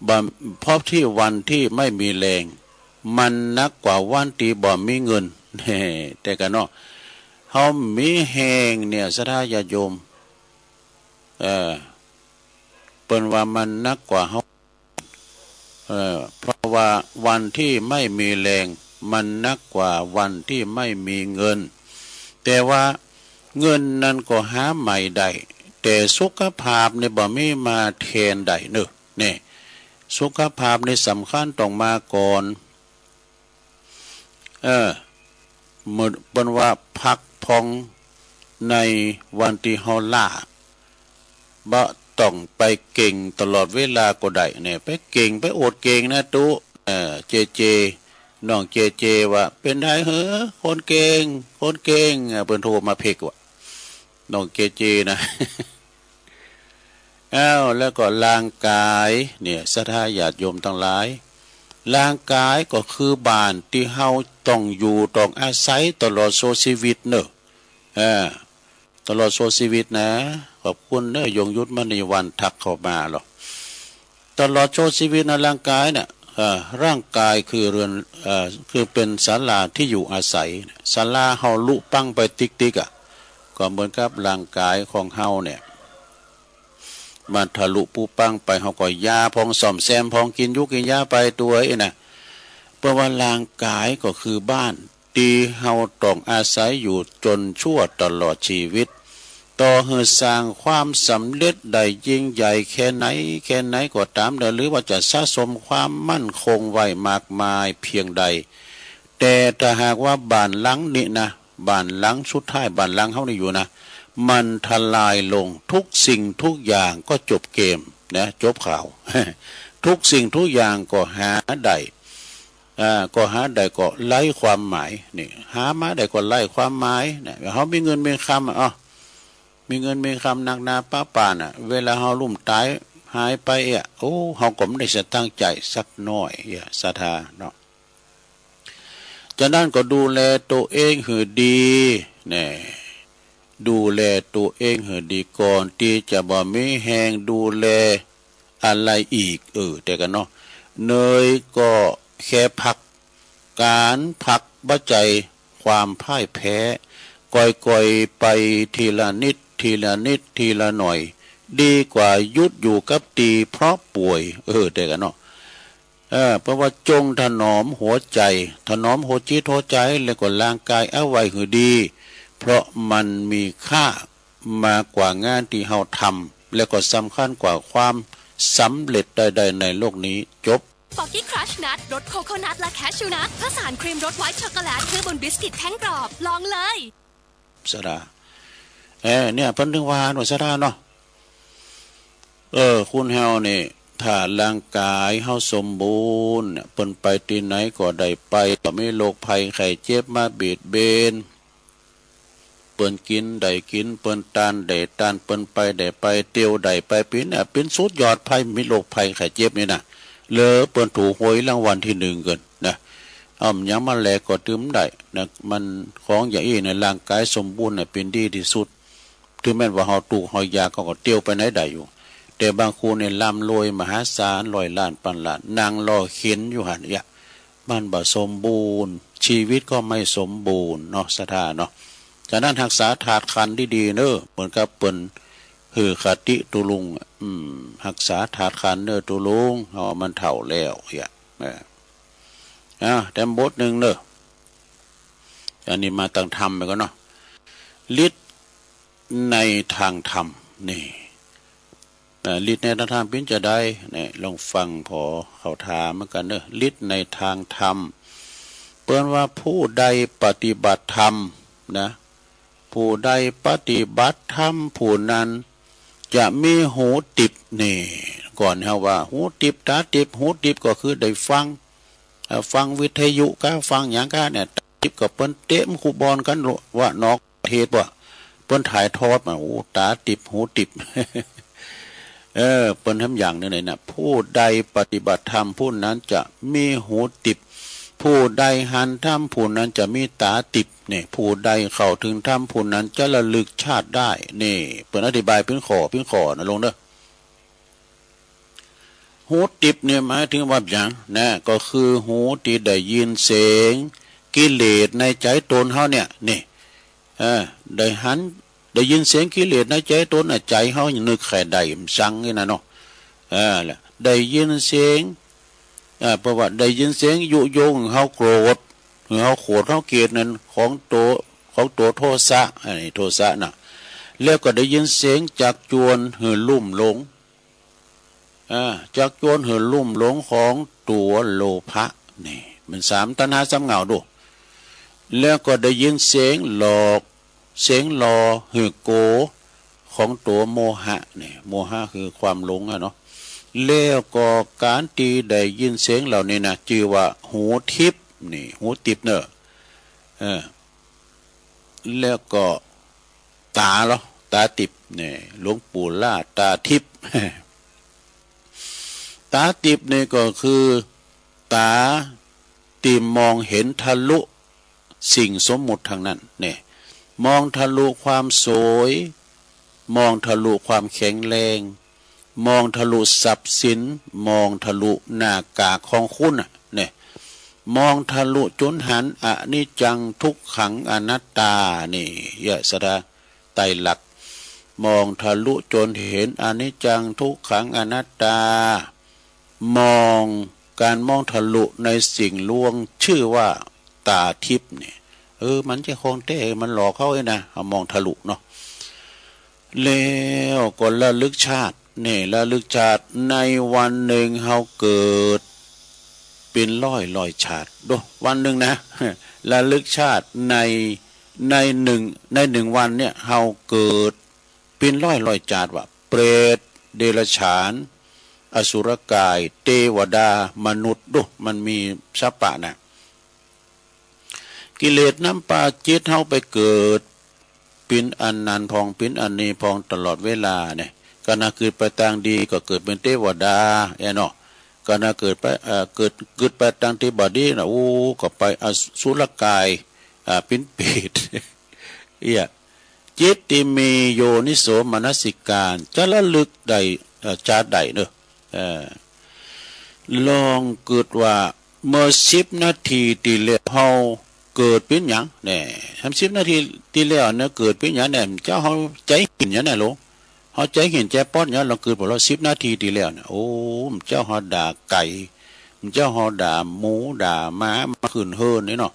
บ่ เพราะตี้วันตี้ไม่มีแฮง มันหนักกว่าวันตี้บ่มีเงิน แน่ แต่กั๋นเนาะ เฮามีแฮงเนี่ย ศรัทธาญาติโยม เออ เปิ้นว่ามันหนักกว่าเฮา เออ เพราะว่าวันตี้ไม่มีแฮง มันหนักกว่าวันตี้ไม่มีเงิน แต่ว่าเงินนั้นก็หาใหม่ได้ แต่สุขภาพนี่บ่มีมาแตนได้เน่อ เนี่ย สุขภาพนี่สำคัญต้องมาก่อน เออ เปิ้นว่าพักผ่อนในวันตี้เฮาล้า บ่ต้องไปเก่งตลอดเวลาก็ได้ เนี่ย ไปเก่ง ไปโอดเก่งนะตุ๊ เออ เจเจ น้องเจเจ ว่า เป๋นใดเหรอ คนเก่ง คนเก่ง อ่ะ เปิ้นโทรมาเพ็กว่า น้องเจเจ นะ อ้าว แล้วก็ร่างกาย เนี่ย ศรัทธาญาติโยมตังหลาย ร่างกายก็คือบ้านตี้เฮาต้องอยู่ ต้องอาศัยตลอดชั่วจีวิตเน่อ เออ ตลอดชั่วจีวิตนะ ขอบคุณเน่อ ยงยุทธมณีวันทักเข้ามาหรอก ตลอดชั่วจีวิตนะ ร่างกายเนี่ย เอ่อ ร่างกายคือเรือน เอ่อ คือเป๋นศาลาตี้อยู่อาศัย ศาลาเฮาลุปังไปติ๊กๆ อะ ก็เหมือนกับร่างกายของเฮาเนี่ย มันทะลุปุปังไป เฮาก็ยาพ่อง ซ่อมแซมพ่อง กิ๋นยูกิ๋นยาไปตวยนะ เปิ้นว่าร่างกายก็คือบ้าน ตี้เฮาต้องอาศัยอยู่จ๋นชั่วตลอดจีวิต ต่อหื้อสร้างความสำเร็จได้ยิ่งใหญ่แค่ไหน แค่ไหนก็ต๋ามเน่อ หรือว่าจะสะสมความมั่นคงไว้มากมายเพียงใด แต่ถ้าหากว่าบ้านหลังนี้นะ บ้านหลังสุดท้าย บ้านหลังเฮานี่อยู่นะ มันทลายลง ทุกสิ่งทุกอย่างก็จบเกมนะ จบข่าว ทุกสิ่งทุกอย่างก็หาได้ อ่า ก็หาได้ก็ไร้ความหมาย นี่ หามาได้ก็ไร้ความหมาย เนี่ย เฮามีเงินมีคำอะ อ้าว มีเงินมีคำนักหนาปะปานอะ เวลาเฮาล้มต๋ายหายไปอะ โอ้ เฮาก็บ่ได้สะตังค์ใจ๊สักหน้อยอะ ศรัทธาเนาะ ฉะนั้นก็ดูแลตั๋วเองหื้อดี แน่ ดูแลตั๋วเองหื้อดีก่อนตี้จะบ่มีแฮงดูแล อะไรอีก เออ แต่กั๋นเนาะ เหนื่อยก็แค่พัก ก๋านพักบ่ใจ้ความพ่ายแพ้ ก่อยๆ ไปทีละนิด ทีละนิด ทีละหน่อย ดีกว่าหยุดอยู่กับตี้เพราะป่วย เออ แต่กั๋นเนาะ เออ เพราะว่าจงถนอมหัวใจ๋ ถนอมหัวจิตหัวใจ๋ แล้วก็ร่างกายเอาไว้หื้อดี เพราะมันมีค่า มากกว่างานตี้เฮาทำ และก็สำคัญกว่าความสำเร็จใดๆ ในโลกนี้ จบ Pocky Crush Nut รสโคโคนัทและแคชยูนัท ผสานครีมรสไวท์ช็อกโกแลต เคลือบบนบิสกิตแท่งกรอบ ลองเลย ศรัทธา เออ เนี่ย เปิ้นถึงว่าเนาะ ศรัทธาเนาะ เออ คนเฮานี่ ถ้าร่างก๋ายเฮาสมบูรณ์เนี่ย เปิ้นไปตี้ไหนก็ได้ไป บ่มีโรคภัยไข้เจ็บมาเบียดเบน เปิ้นกิ๋นได้กิ๋น เปิ้นตานได้ตาน เปิ้นไปได้ไป เตียวได้ไป เปิ้นเนี่ย เปิ้นสุดยอดภัย มีโรคภัยไข้เจ็บนี่นะ เหลือเปิ้นถูกหวยรางวัลตี้นึ่งเกินนะ เอาหยังมาแลกก็ตึงได้นะ มันของอย่างอี้เนี่ย ร่างก๋ายสมบูรณ์เนี่ย เป๋นดีตี้สุด เถิงแม้นว่าเฮาตุ๊กข์เฮายาก เฮาก็เตียวไปไหนได้อยู่ แต่บางคนเนี่ย ร่ำรวยมหาศาล ร้อยล้าน ปันล้าน นั่งรอเข็นอยู่หั้นเนี่ย มันบ่สมบูรณ์ ชีวิตก็ไม่สมบูรณ์เนาะ ศรัทธาเนาะ ฉะนั้นฮักษาธาตุขันธ์ดีๆ เน้อ เหมือนกับเปิ้นหื้อคติตุ๊ลุง อืม ฮักษาธาตุขันธ์เน้อตุ๊ลุง เฮามันเฒ่าแล้วเนี่ย เออ อ่ะ แถมบทนึ่งเน้อ อันนี้มาตางธรรมไปก่อนเนาะ ฤทธิ์ในทางธรรม นี่ เอ่อ ฤทธิ์ในทางธรรมเป๋นจาใด นี่ ลองฟังผ่อเขาถามเหมือนกั๋นเน้อ ฤทธิ์ในทางธรรม เปิ้นว่าผู้ใดปฏิบัติธรรมนะ ผู้ใดปฏิบัติธรรมผู้นั้นจะมีหูติบ นี่ ก่อนเฮาว่าหูติบต๋าติบ หูติบก็คือได้ฟัง เอ่อ ฟังวิทยุก้า ฟังหยังก้าเนี่ย ต๋าติบก็เปิ้นเตรียมคูบอลกั๋นว่า นอกประเทศว่า เปิ้นถ่ายทอดมา โอ้ ต๋าติบ หูติบ เออ เปิ้นแถมอย่างนึงเลยนะ ผู้ใดปฏิบัติธรรมผู้นั้นจะมีหูติบ ผู้ใดหันธรรมผู้นั้นจะมีต๋าติบ เนี่ย ผู้ใดเข้าถึงธรรมผู้นั้นจะระลึกชาติได้ นี่ เปิ้นอธิบายเป๋นข้อเป๋นข้อนะลุงเน้อ หูติบเนี่ยหมายถึงว่าหยังนะ ก็คือหูตี้ได้ยินเสียงกิเลสในใจ๋ตนเฮาเนี่ย นี่ เออ ได้หัน ได้ยินเสียงกิเลสในใจ๋ตนน่ะ ใจ๋เฮายังนึกใค่ได้ มันซังนี่นะเนาะ เออ และได้ยินเสียง เออ เพราะว่าได้ยินเสียงยุยงหื้อเฮาโกรธ หื้อเฮาโขด เฮาเกลียดนั่น ของตั๋ว ของตั๋วโทสะ อันนี้โทสะนะ แล้วก็ได้ยินเสียงจักจวนหื้อลุ่มหลง อ่า จักจวนหื้อลุ่มหลงของตั๋วโลภะ นี่ มันสามตัณหาสามเหง้าดู แล้วก็ได้ยินเสียงหลอก เสียงหล่อหื้อโก๋ของตั๋วโมหะ นี่ โมหะคือความหลงอะเนาะ แล้วก็ก๋านตี้ได้ยินเสียงเหล่านี้นะ จื้อว่าหูทิพย์ นี่ หูติบเน้อ เออ แล้วก็ต๋าเหรอ ต๋าติบ นี่ หลวงปู่ล่าต๋าทิพย์ ต๋าติบนี่ก็คือต๋าตี้มองเห็นทะลุสิ่งสมมุติทั้งนั้น นี่ มองทะลุความสวย มองทะลุความแข็งแรง มองทะลุทรัพย์สิน มองทะลุหน้ากากของคุณน่ะ นี่ มองทะลุจ๋นหันอนิจจังทุกขังอนัตตา นี่ เยียะศรัทธาไตรลักษณ์ มองทะลุจ๋นเห็นอนิจจังทุกขังอนัตตา มอง ก๋านมองทะลุในสิ่งลวงจื้อว่าต๋าทิพย์ นี่ เออ มันบ่ใจ้ของแต๊ มันหลอกเฮาเองนะ เฮามองทะลุเนาะ แล้วก็ระลึกชาติ นี่ ระลึกชาติ ในวันนึ่งเฮาเกิดเป๋นร้อยๆ ชาติ ดู วันนึ่งนะ ระลึกชาติใน ในนึ่ง ในนึ่งวันเนี่ย เฮาเกิดเป๋นร้อยๆ จาติว่ะ เปรต เดรัจฉาน อสุรกาย เตวดา มนุษย์ ดู มันมีสัพพะนะ กิเลสนำปาจิตเฮาไปเกิดเป๋นอันนั้นพ่อง เป๋นอันนี้พ่องตลอดเวลาเนี่ย ก๋านหากเกิดไปตางดีก็เกิดเป๋นเตวดา แอะเนาะ ก๋านหากเกิดไป เอ่อ เกิด เกิดไปตางตี้บ่ดีนะ โอ้ ก็ไปอสุรกาย อ่า เป๋นเปรต เอี้ย จิตตี้มีโยนิโสมนสิการจะระลึกได้ เอ่อ จาติได้เนาะ เอ่อ ลองกึ๊ดว่าเมื่อสิบนาทีตี้แล้วเฮาเกิดเป๋นหยังแน่ ทำสิบนาทีตี้แล้วเนี่ยเกิดเป๋นหยังแน่ เจ้าเฮาใจ๋หิ้นหยังแน่ลง เฮาใจ๋หิ้นใจ๋ป๊อดหยัง ลองกึ๊ดผ่อเล่า สิบนาทีตี้แล้วเนี่ย โอ้ เจ้าเฮาด่าไก่ เจ้าเฮาด่าหมูด่าหมา มาขึ้นเฮือนนี่เนาะ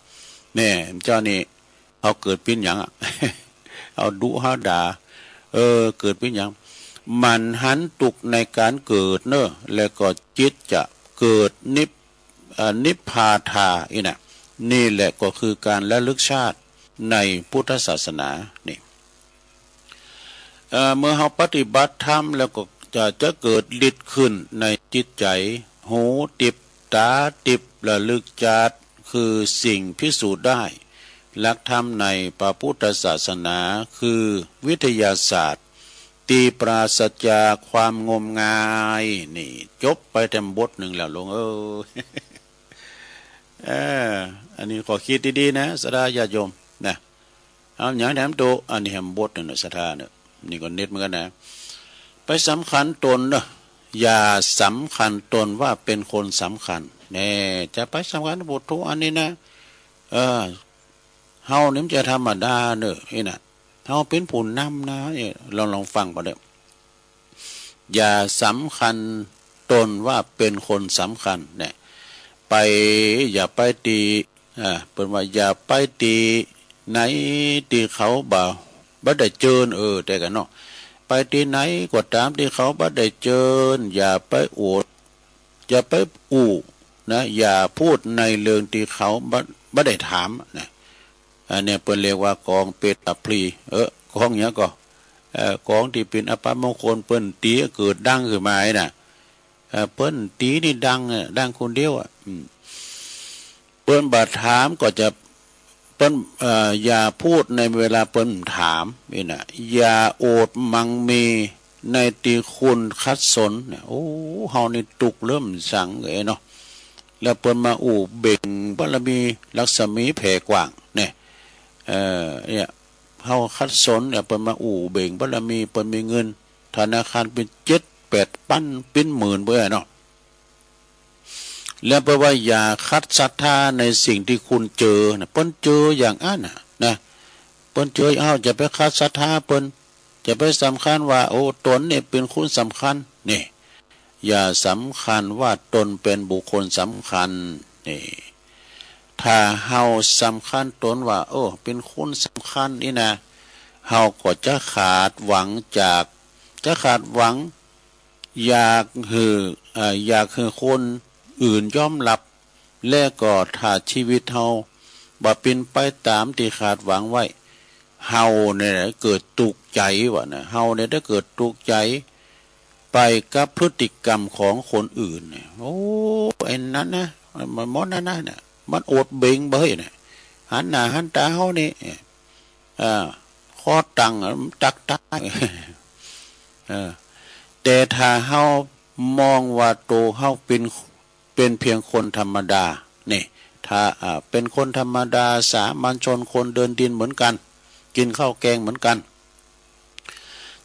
แน่ เจ้านี่ เฮาเกิดเป๋นหยังอะ เฮาดุเฮาด่า เออ เกิดเป๋นหยัง หมั่นหันตุ๊กข์ในก๋านเกิดเนาะ แล้วก็จิตจะเกิดนิพ เอ่อ นิพพาทา อี้น่ะ นี่แหละก็คือก๋านระลึกชาติในพุทธศาสนา นี่ เอ่อ เมื่อเฮาปฏิบัติธรรมแล้วก็ จะ จะเกิดฤทธิ์ขึ้นในจิตใจ๋ หูติบ ต๋าติบ ระลึกจาด คือสิ่งพิสูจน์ได้ หลักธรรมในพระพุทธศาสนา คือวิทยาศาสตร์ ตี้ปราศจากความงมงาย นี่ จบไปแถมบทนึ่งแล้วหลวงเอ้ย เออ อันนี้ขอคิดดีๆ นะ ศรัทธาญาติโยม นะ เอาหยังแถมโต อันนี้แถมบทนึ่งนะ ศรัทธาเนี่ย นี่ก็เน็ตเหมือนกั๋นนะ ไปสำคัญตนเนาะ อย่าสำคัญตนว่าเป๋นคนสำคัญ แน่ จะไปสำคัญบททุกอันนี้นะ เออ เฮานี่มันจะธรรมดาเนาะ นี่นะ เฮาเป๋นผู้นำนะ เอ้ย ลอง ลองฟังก่อนเนาะ อย่าสำคัญตนว่าเป๋นคนสำคัญ เนี่ย ไป อย่าไปตี้ อ่า เปิ้นว่าอย่าไปตี้ไหนตี้เขาบ่ บ่ได้เจิญ เออ แต่กั๋นเนาะ ไปตี้ไหนก็ต๋ามตี้เขาบ่ได้เจิญ อย่าไปโอด อย่าไปอู้นะ อย่าพูดในเรื่องตี้เขาบ่ บ่ได้ถามนะ อันเนี้ยเปิ้นเรียกว่ากองเปตตาพลี เออ กองหยังก่อ เอ่อ กองตี้เป๋นอัปมงคล เปิ้นตี๋เกิดดังขึ้นมาไอ้น่ะ เอ่อ เปิ้นตี๋นี่ดังอะ ดังคนเดียวอะ อืม เปิ้นบ่ถามก็จะ เปิ้น เอ่อ อย่าพูดในเวลาเปิ้นถาม นี่นะ อย่าโอดมังมีในตี้คุณขัดสน เนี่ย โอ้ เฮานี่ตุ๊กเริ่มสังเอยเนาะ แล้วเปิ้นมาอู้เบ่งบารมีรัศมีแผ่กว้าง เนี่ย เอ่อ เนี่ย เฮาขัดสน เนี่ย เปิ้นมาอู้เบ่งบารมี เปิ้นมีเงินธนาคารเป๋นเจ็ดแปดปัน เป๋นหมื่นเบ้อเนาะ แล้วเปิ้นว่าอย่าขัดศรัทธาในสิ่งตี้คุณเจอนะ เปิ้นเจออย่างอั้นน่ะ นะ เปิ้นเจอ เอ้า จะไปขัดศรัทธาเปิ้น จะไปสำคัญว่า โอ้ ตนนี่เป๋นคนสำคัญ นี่ อย่าสำคัญว่าตนเป๋นบุคคลสำคัญ นี่ ถ้าเฮาสำคัญตนว่า โอ้ เป๋นคนสำคัญนี่นะ เฮาก็จะขาดหวังจาก จะขาดหวัง อยากหื้อ เอ่อ อยากหื้อคนอื่นยอมรับ และก็ถ้าชีวิตเฮาบ่เป๋นไปต๋ามตี้ขาดหวังไว้ เฮาเนี่ยเกิดตุ๊กใจ๋วะนะ เฮาเนี่ยได้เกิดตุ๊กใจ๋ ไปกับพฤติกรรมของคนอื่นเนี่ย โอ้ ไอ้นั้นนะ มันมดนั่นนะ เนี่ย มันโอดเบ่งเบ้ยเนี่ย หันหน้าหันต๋าเฮานี่ เอ่อ ขอตังค์ ตักต๋า เออ แต่ถ้าเฮามองว่าโตเฮาเป๋น เป๋นเพียงคนธรรมดา นี่ ถ้า อ่า เป๋นคนธรรมดา สามัญชน คนเดินดินเหมือนกั๋น กิ๋นข้าวแกงเหมือนกั๋น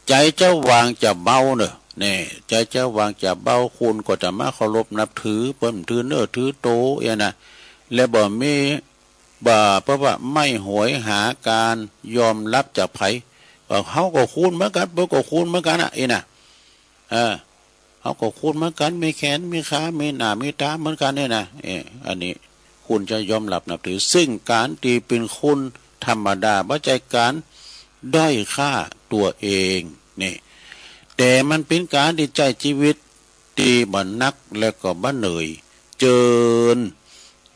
ใจ๋เจ้าวางจะเบาเนาะ นี่ ใจ๋เจ้าวางจะเบา คุณก็จะมาเคารพนับถือ เปิ้นถือเน้อถือโต เอี้ยนะ และบ่มี บ่า เพราะว่าไม่โหยหาการยอมรับจากใผ เอ่อ เฮาก็คนเหมือนกั๋น เปิ้นก็คนเหมือนกั๋นน่ะ อี้นะ เออ เฮาก็คนเหมือนกั๋น มีแขน มีขา มีหน้า มีต๋าเหมือนกั๋นเนี่ยนะ เออ อันนี้คุณจะยอมรับนับถือ ซึ่งก๋านตี้เป๋นคนธรรมดา บ่ใจ้ก๋านด้อยค่าตั๋วเอง นี่ แต่มันเป๋นก๋านตี้ใจ๊จีวิตตี้บ่หนักและก็บ่เหนื่อย เจิญ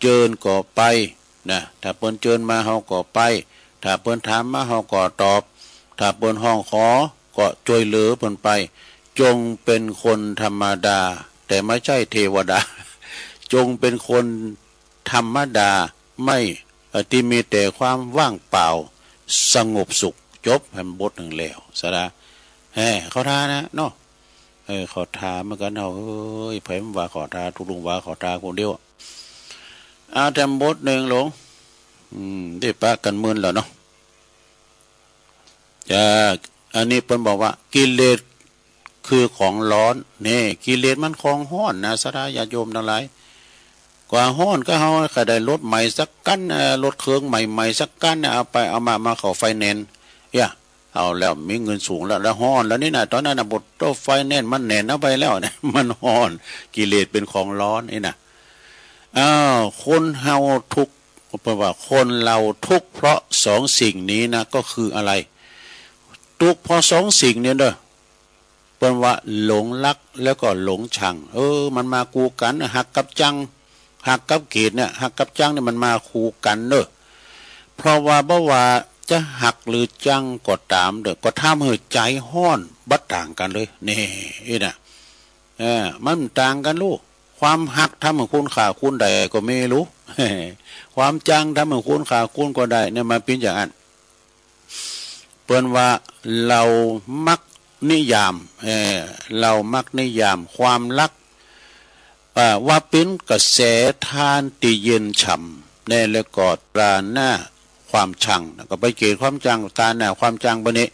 เจิญก็ไป นะ ถ้าเปิ้นเจิญมาเฮาก็ไป ถ้าเปิ้นถามมาเฮาก็ตอบ ถ้าเปิ้นฮ้องขอก็จ้วยเหลือเปิ้นไป จงเป็นคนธรรมดา แต่ไม่ใช่เทวดา จงเป็นคนธรรมดา ไม่ เอ่อ ตี้มีแต่ความว่างเปล่า สงบสุข จบแหมบทนึ่งแล้ว ศรัทธา แฮ่ เข้าท่านะเนาะ เออ เข้าท่าเหมือนกั๋นเนาะ เอ้ย ใผมันว่าเข้าท่า ตุ๊ลุงว่าเข้าท่าคนเดียว อ่า แถมบทนึ่งหลวง อืม ได้ปะกั๋นมึนแล้วเนาะ จ้า อันนี้เปิ้นบอกว่า กิเลสคือของร้อน นี่ กิเลสมันของฮ้อนนะ ศรัทธาญาติโยมตังหลาย กว่าฮ้อนก็เฮาก็ได้รถใหม่สักคัน เอ่อ รถเคิงใหม่ๆ สักคันนะ เอาไปเอามา มาเข้าไฟแนนซ์ เอี้ย เอาแล้วมีเงินสูงแล้ว แล้วฮ้อนแล้วนี่นะ ต๋อนนั้นนะ บ่ต้องไฟแนนซ์ มันแหนนเอาไปแล้วนะ มันฮ้อน กิเลสเป๋นของร้อนนี่นะ อ้าว คนเฮาทุกข์ เปิ้นว่าคนเราทุกข์เพราะสองสิ่งนี้นะ ก็คืออะไร ทุกข์เพราะสองสิ่งนี้เนาะ เปิ้นว่าหลงรักแล้วก็หลงชัง เออ มันมาคู่กั๋น ฮักกับชัง ฮักกับเกลียดเนี่ย ฮักกับชังเนี่ยมันมาคู่กั๋นเนาะ เพราะว่าบ่ว่า จะฮักหรือจังก็ต๋ามเต๊อะ ก็ทำหื้อใจ๋ฮ้อนบ่ต่างกั๋นเลย นี่ อี้น่ะ เออ มันต่างกั๋นลูก ความฮักทำหื้อคุณค่าคุณได้ก็มีลูก ความจังทำหื้อคุณค่าคุณก็ได้ เนี่ย มันเป๋นอย่างอั้น เปิ้นว่าเหล่ามักนิยาม เอ่อ เหล่ามักนิยามความฮัก เอ่อ ว่าเป๋นกระแสธานตี้เย็นฉ่ำ แน่ แล้วก็ตราหน้าความชัง แล้วก็ไปเกตความจัง ตราหน้าความชังบ่านี้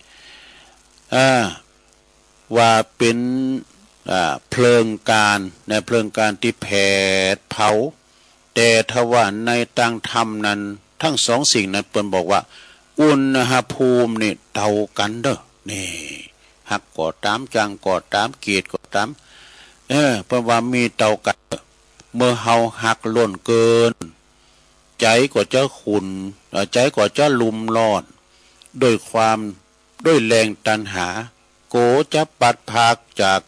เอ่อ ว่าเป๋น อ่า เพลิงก๋าน ในเพลิงก๋านตี้แผดเผา แต่ถ้าว่าในตางธรรมนั้น ตึงสองสิ่งนั้นเปิ้นบอกว่า อุณหภูมินี่เต้ากั๋นเต๊อะ นี่ ฮักก็ต๋าม จังก็ต๋าม เกลียดก็ต๋าม เออ เปิ้นว่ามีเต้ากั๋นเต๊อะ เมื่อเฮาฮักล้นเกิน ใจ๋ก็จะขุ่น เอ่อ ใจ๋ก็จะลุ่มร้อน ด้วยความ ด้วยแรงตัณหา กั๋วจะปลัดพรากจาก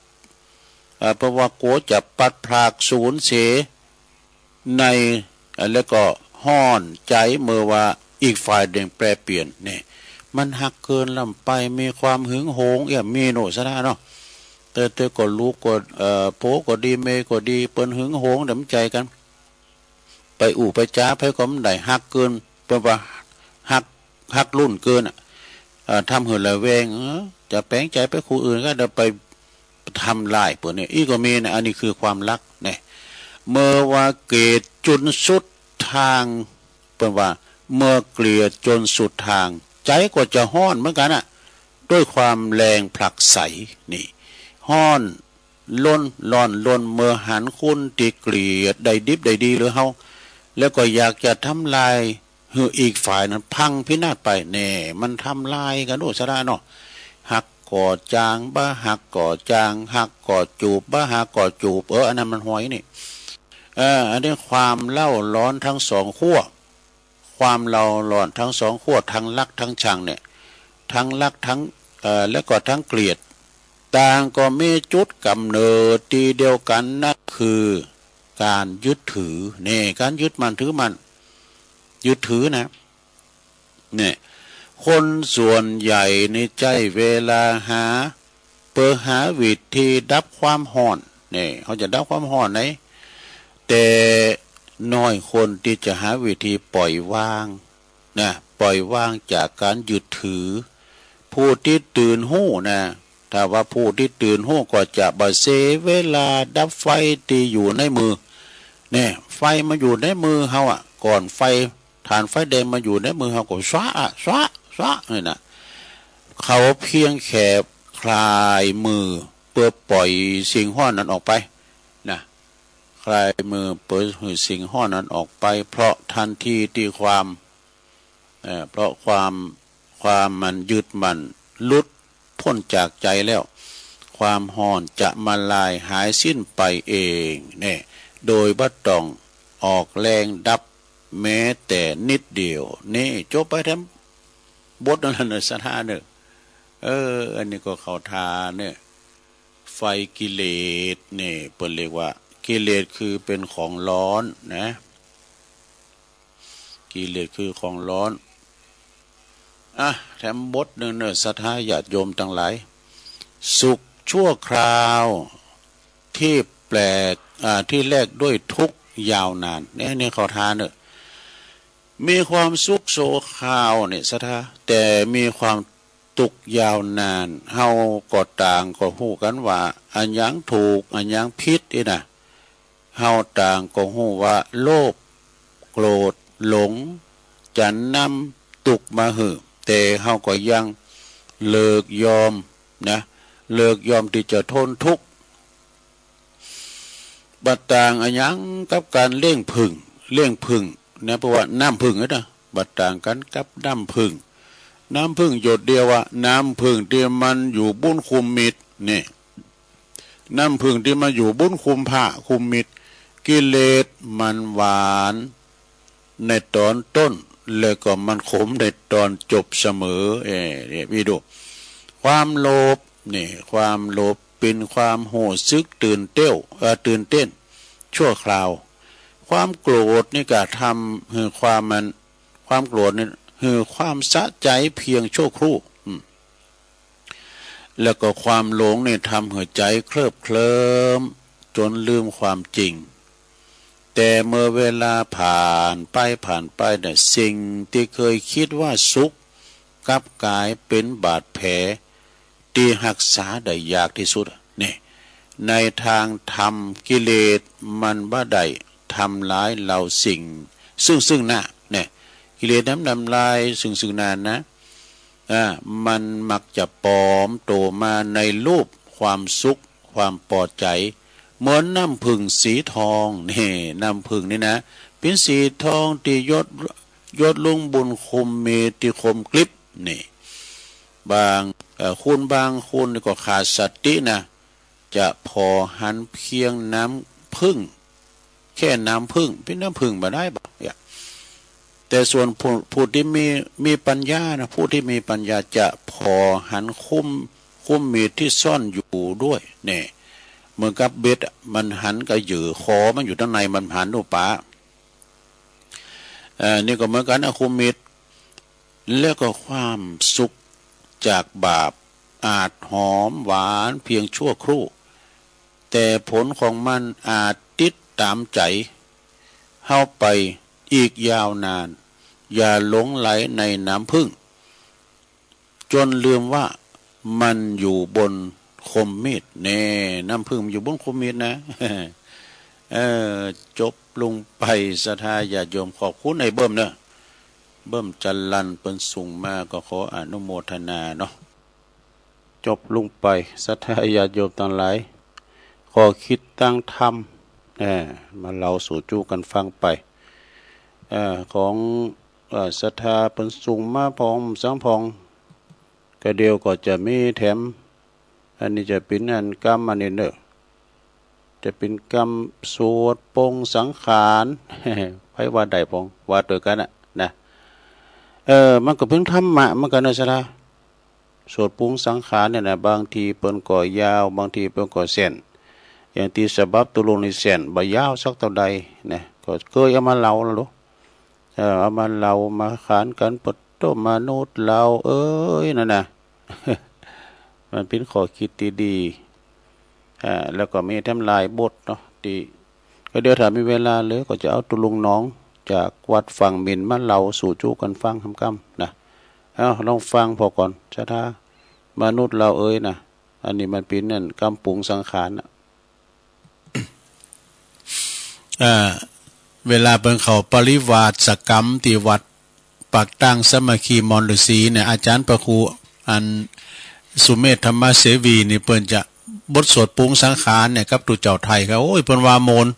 เอ่อ เพราะว่ากั๋วจะปลัดพรากสูญเสีย ใน เอ่อ แล้วก็ฮ้อนใจ๋เมื่อว่าอีกฝ่ายนึ่งแปรเปลี่ยน เนี่ย มันฮักเกินล้ำไป มีความหึงหวง เอี้ย มีโน่นสะท้าเนาะ แต่ แต่ก็ลูกก็ เอ่อ ผัวก็ดี เมียก็ดี เปิ้นหึงหวง เดี๋ยวมันใจ๋กั๋น ไปอู้ไปจ๋าไผก็บ่ได้ ฮักเกิน เปิ้นว่าฮัก ฮักล้นเกินอะ เอ่อ ทำหื้อระแวง เออ จะแป๋งใจ๋ไปคู่อื่นก็เดี๋ยวไปทำร้ายเปิ้นเนี่ย อี้ก็มีนะ อันนี้คือความฮักเนี่ย เมื่อว่าเกลียดจ๋นสุดตาง เปิ้นว่าเมื่อเกลียดจ๋นสุดตาง ใจ๋ก็จะฮ้อนเหมือนกั๋นอะ ด้วยความแรงผลักไส นี่ ฮ้อน ล้น ร้อนล้น เมื่อหันคนตี้เกลียดได้ดิบได้ดีเหลือเฮา แล้วก็อยากจะทำลายหื้ออีกฝ่ายนั้นพังพินาศไป แน่ มันทำลายกั๋นโดยสะท้าเนาะ ฮักก็จ๋าง บ่ฮักก็จ๋าง ฮักก็จูบ บ่ฮักก็จูบ เออ อันนั้นมันห่วยนี่ เออ อันนี้ความเล่าร้อนตึงสองขั้ว ความเล่าร้อนตึงสองขั้ว ตึงฮักตึงชังเนี่ย ตึงฮักตึง เอ่อ แล้วก็ตึงเกลียด ต่างก็มีจุดก๋ำเนิดตี้เดียวกั๋น นั่นคือก๋านยึดถือ นี่ ก๋านยึดมั่นถือมั่น ยึดถือนะ เนี่ย คนส่วนใหญ่นี่ใจ๊เวลาหา เปื้อหาวิธีดับความฮ้อน เนี่ย เฮาจะดับความฮ้อนไหน แต่น้อยคนตี้จะหาวิธีปล่อยวางนะ ปล่อยวางจากก๋านยึดถือ ผู้ตี้ตื่นฮู้นะ ถ้าว่าผู้ตี้ตื่นฮู้ก็จะบ่เสียเวลาดับไฟตี้อยู่ในมือ เนี่ย ไฟมาอยู่ในมือเฮาอะ ก่อนไฟ ถ่านไฟแดงมาอยู่ในมือเฮาก็สวะอะ สวะ สวะ นี่นะ เขาเพียงแค่คลายมือเปื้อปล่อยสิ่งฮ้อนนั้นออกไปนะ คลายมือเปื้อหื้อสิ่งฮ้อนนั้นออกไป เพราะทันทีตี้ความ เอ่อ เพราะความ ความมันยึดมั่นหลุด ป๊นจากใจ๋แล้ว ความฮ้อนจะมาลายหายสิ้นไปเองแน่ โดยบ่ต้องออกแรงดับแม้แต่นิดเดียว นี่ จบไปแถมบทนั้นแหละเน่อ สะท้าเน่อ เออ อันนี้ก็เข้าท่าเน่อ ไฟกิเลสนี่ เปิ้นเรียกว่า กิเลสคือเป๋นของฮ้อนนะ กิเลสคือของฮ้อน อ่ะ แถมบทนึ่งเน่อ ศรัทธาญาติโยมตังหลาย สุขชั่วคราวตี้แปลก อ่า ตี้แลกด้วยทุกข์ยาวนาน เนี่ย เนี่ย ขอทานเน่อ มีความสุขชั่วคราวเนี่ย ศรัทธา แต่มีความ ตุ๊กข์ยาวนาน เฮาก็ต่างก็ฮู้กั๋นว่า อะหยังถูก อะหยังผิดนี่นะ เฮาต่างก็ฮู้ว่าโลภ โกรธ หลง จะนำตุ๊กข์มาหื้อ แต่เฮาก็ยังเลิกยอมนะ เลิกยอมตี้จะทนทุกข์ บ่ต่างอะหยังกับก๋านเลี้ยงผึ้ง เลี้ยงผึ้งนะ เพราะว่าน้ำผึ้งนะ บ่ต่างกั๋นกับน้ำผึ้ง น้ำผึ้งหยดเดียวอะ น้ำผึ้งตี้มันอยู่บุนคุมมิตร นี่ น้ำผึ้งตี้มันอยู่บุนคุมผ้าคุมมิตร กิเลสมันหวานในต๋อนต้น แล้วก็มันขมในต๋อนจบเสมอ เอ้ เนี่ย วิดู ความโลภ นี่ ความโลภ เป๋นความฮู้สึกตื่นเต้น เอ่อ ตื่นเต้นชั่วคราว ความโกรธนี่ก็ทำหื้อความมัน ความโกรธนี่ หื้อความสะใจ๋เพียงชั่วครู่ อืม แล้วก็ความหลงเนี่ยทำหื้อใจ๋เคลิบเคลิ้มจ๋นลืมความจริง แต่เมื่อเวลาผ่านไปผ่านไปเนี่ย สิ่งตี้เกยกึ๊ดว่าสุข กลับก๋ายเป๋นบาดแผล ตี้ฮักษาได้ยากตี้สุดอะ เนี่ย ในตางธรรมกิเลสมันบ่ได้ทำลายเฮาซึ่ง ซึ่ง ซึ่งหน้า เนี่ย กิเลสนั้นทำลายซึ่ง ซึ่งหน้านะ อ่า มันมักจะปลอมตั๋วมาในรูปความสุข ความปอใจ๋ เหมือนน้ำผึ้งสีทอง นี่ น้ำผึ้งนี่นะ เป๋นสีทองตี้หยด หยดลงบนคุมเม็ดตี้คมกริบ นี่ บาง เอ่อ คนบางคนนี่ก็ขาดสตินะ จะผ่อหันเพียงน้ำผึ้ง แค่น้ำผึ้ง เป๋นน้ำผึ้งบ่ได้บ่ เนี่ย แต่ส่วนผู้ ผู้ตี้มี มีปัญญานะ ผู้ตี้มีปัญญาจะผ่อหันคุม คุมเม็ดตี้ซ่อนอยู่ด้วย เนี่ย เหมือนกับเบ็ดอะ มันหันกะหยือ ขอมันอยู่ตางใน มันหันดูปะ เอ่อ นี่ก็เหมือนกั๋นนะ คุมเม็ด แล้วก็ความสุขจากบาปอาจหอมหวานเพียงชั่วครู่ แต่ผลของมันอาจติดต๋ามใจ๋เฮาไปอีกยาวนาน อย่าหลงใหลในน้ำผึ้ง จ๋นลืมว่ามันอยู่บนคมมีด แน่ น้ำผึ้งมันอยู่บนคมมีดนะ เออ จบลงไป ศรัทธาญาติโยม ขอบคุณไอ้เบิ้มเนาะ เบิ้มจรัญเปิ้นส่งมา ก็ขออนุโมทนาเนาะ จบลงไป ศรัทธาญาติโยมตังหลาย ข้อคิดตางธรรม เออ มาเล่าสู่จู้กั๋นฟังไป เออ ของ เอ่อ ศรัทธาเปิ้นส่งมาพ่องสังพ่อง ก็เดี๋ยวก็จะมีแถม อันนี้จะเป๋นอันกำอันนี้เนาะ จะเป๋นกำสวดปรุงสังขาร ใผว่าได้พ่อง ว่าตวยกั๋นน่ะนะ เออ มันก็เป๋นธรรมะเหมือนกั๋นเนาะ ศรัทธา สวดปรุงสังขารเนี่ยนะ บางทีเปิ้นก็ยาว บางทีเปิ้นก็แส้น อย่างตี้ฉบับตุ๊ลุงนี่แส้น บ่ยาวสักเต้าใดนะ ก็เกยเอามาเล่าแล้วลูก เออ เอามาเล่ามาขานกั๋น ปะโต มนุษย์เฮาเอ๋ย นั่นนะ มันเป๋นข้อคิดตี้ดี อ่า แล้วก็มีแถมหลายบทเนาะ ตี้ ก็เดี๋ยวถ้ามีเวลาเหลือก็จะเอาตุ๊ลุงหนองจากวัดฝั่งหมิ่นมาเล่าสู่จู้กั๋นฟังกำๆ นะ เอ้า ลองฟังผ่อก่อน ศรัทธา มนุษย์เฮาเอ๋ยนะ อันนี้มันเป๋นนั่น กำปรุงสังขารน่ะ เอ่อ เวลาเปิ้นเข้าปริวาสกรรมตี้วัดปากตั้งสามัคคีมอนฤๅษีเนี่ย อาจ๋ารย์พระครูอันสุเมธธรรมเสวีนี่ เปิ้นจะบทสวดปรุงสังขารเนี่ย กับตุ๊เจ้าไทยก็ โอ้ย เปิ้นว่ามนต์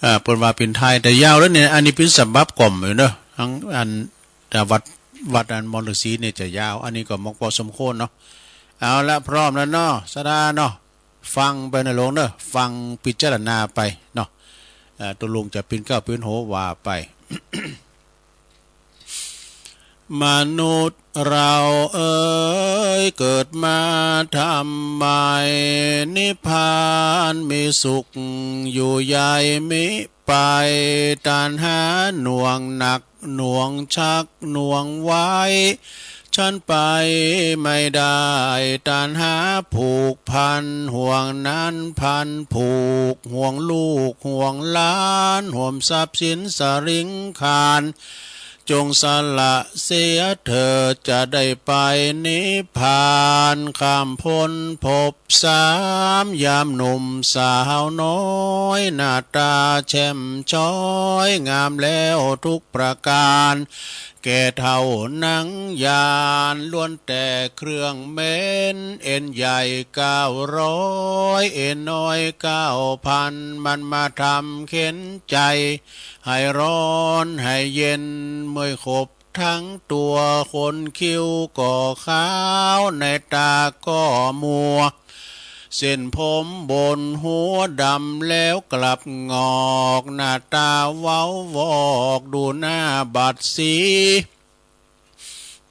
อ่า เปิ้นว่าเป๋นไทย แต่ยาวแล้วเนี่ย อันนี้เป๋นฉบับกล่อมอยู่เนาะ ตังอัน แต่วัด วัดอันมอนฤๅษีเนี่ยจะยาว อันนี้ก็มากพอสมควรเนาะ เอาละ พร้อมแล้วเนาะ ศรัทธาเนาะ ฟังไปนะโยมเนาะ ฟังพิจารณาไปเนาะ เอ่อ ตุ๊ลุงจะปิ้นเกล้าปิ้นโหว่าไป มนุษย์เฮาเอ๋ย เกิดมาทำไม นิพพานมีสุขอยู่ใหญ่มิไป ตัณหาหน่วงหนัก หน่วงชักหน่วงไว้ ฉันไปไม่ได้ ตัณหาผูกพัน ห่วงนั้นพันผูก ห่วงลูกห่วงหลาน ห่วงทรัพย์สินสริงคาร จงสละเสียเถิด จะได้ไปนิพพาน ข้ามพ้นภพสาม ยามหนุ่มสาวน้อย หน้าตาแช่มช้อย งามแล้วทุกประการ แก่เฒ่านังยาน ล้วนแต่เครื่องเหม็น เอ็นใหญ่เก้าร้อย เอ็นน้อยเก้าพัน มันมาทำเข็ญใจ๋ ให้ร้อนให้เย็น เมื่อยขบทั้งตัว ขนคิ้วก็ขาว ในตาก็มัว เส้นผมบนหัวดำแล้วกลับหงอก หน้าตาเว้าวอก ดูหน้าบัดสี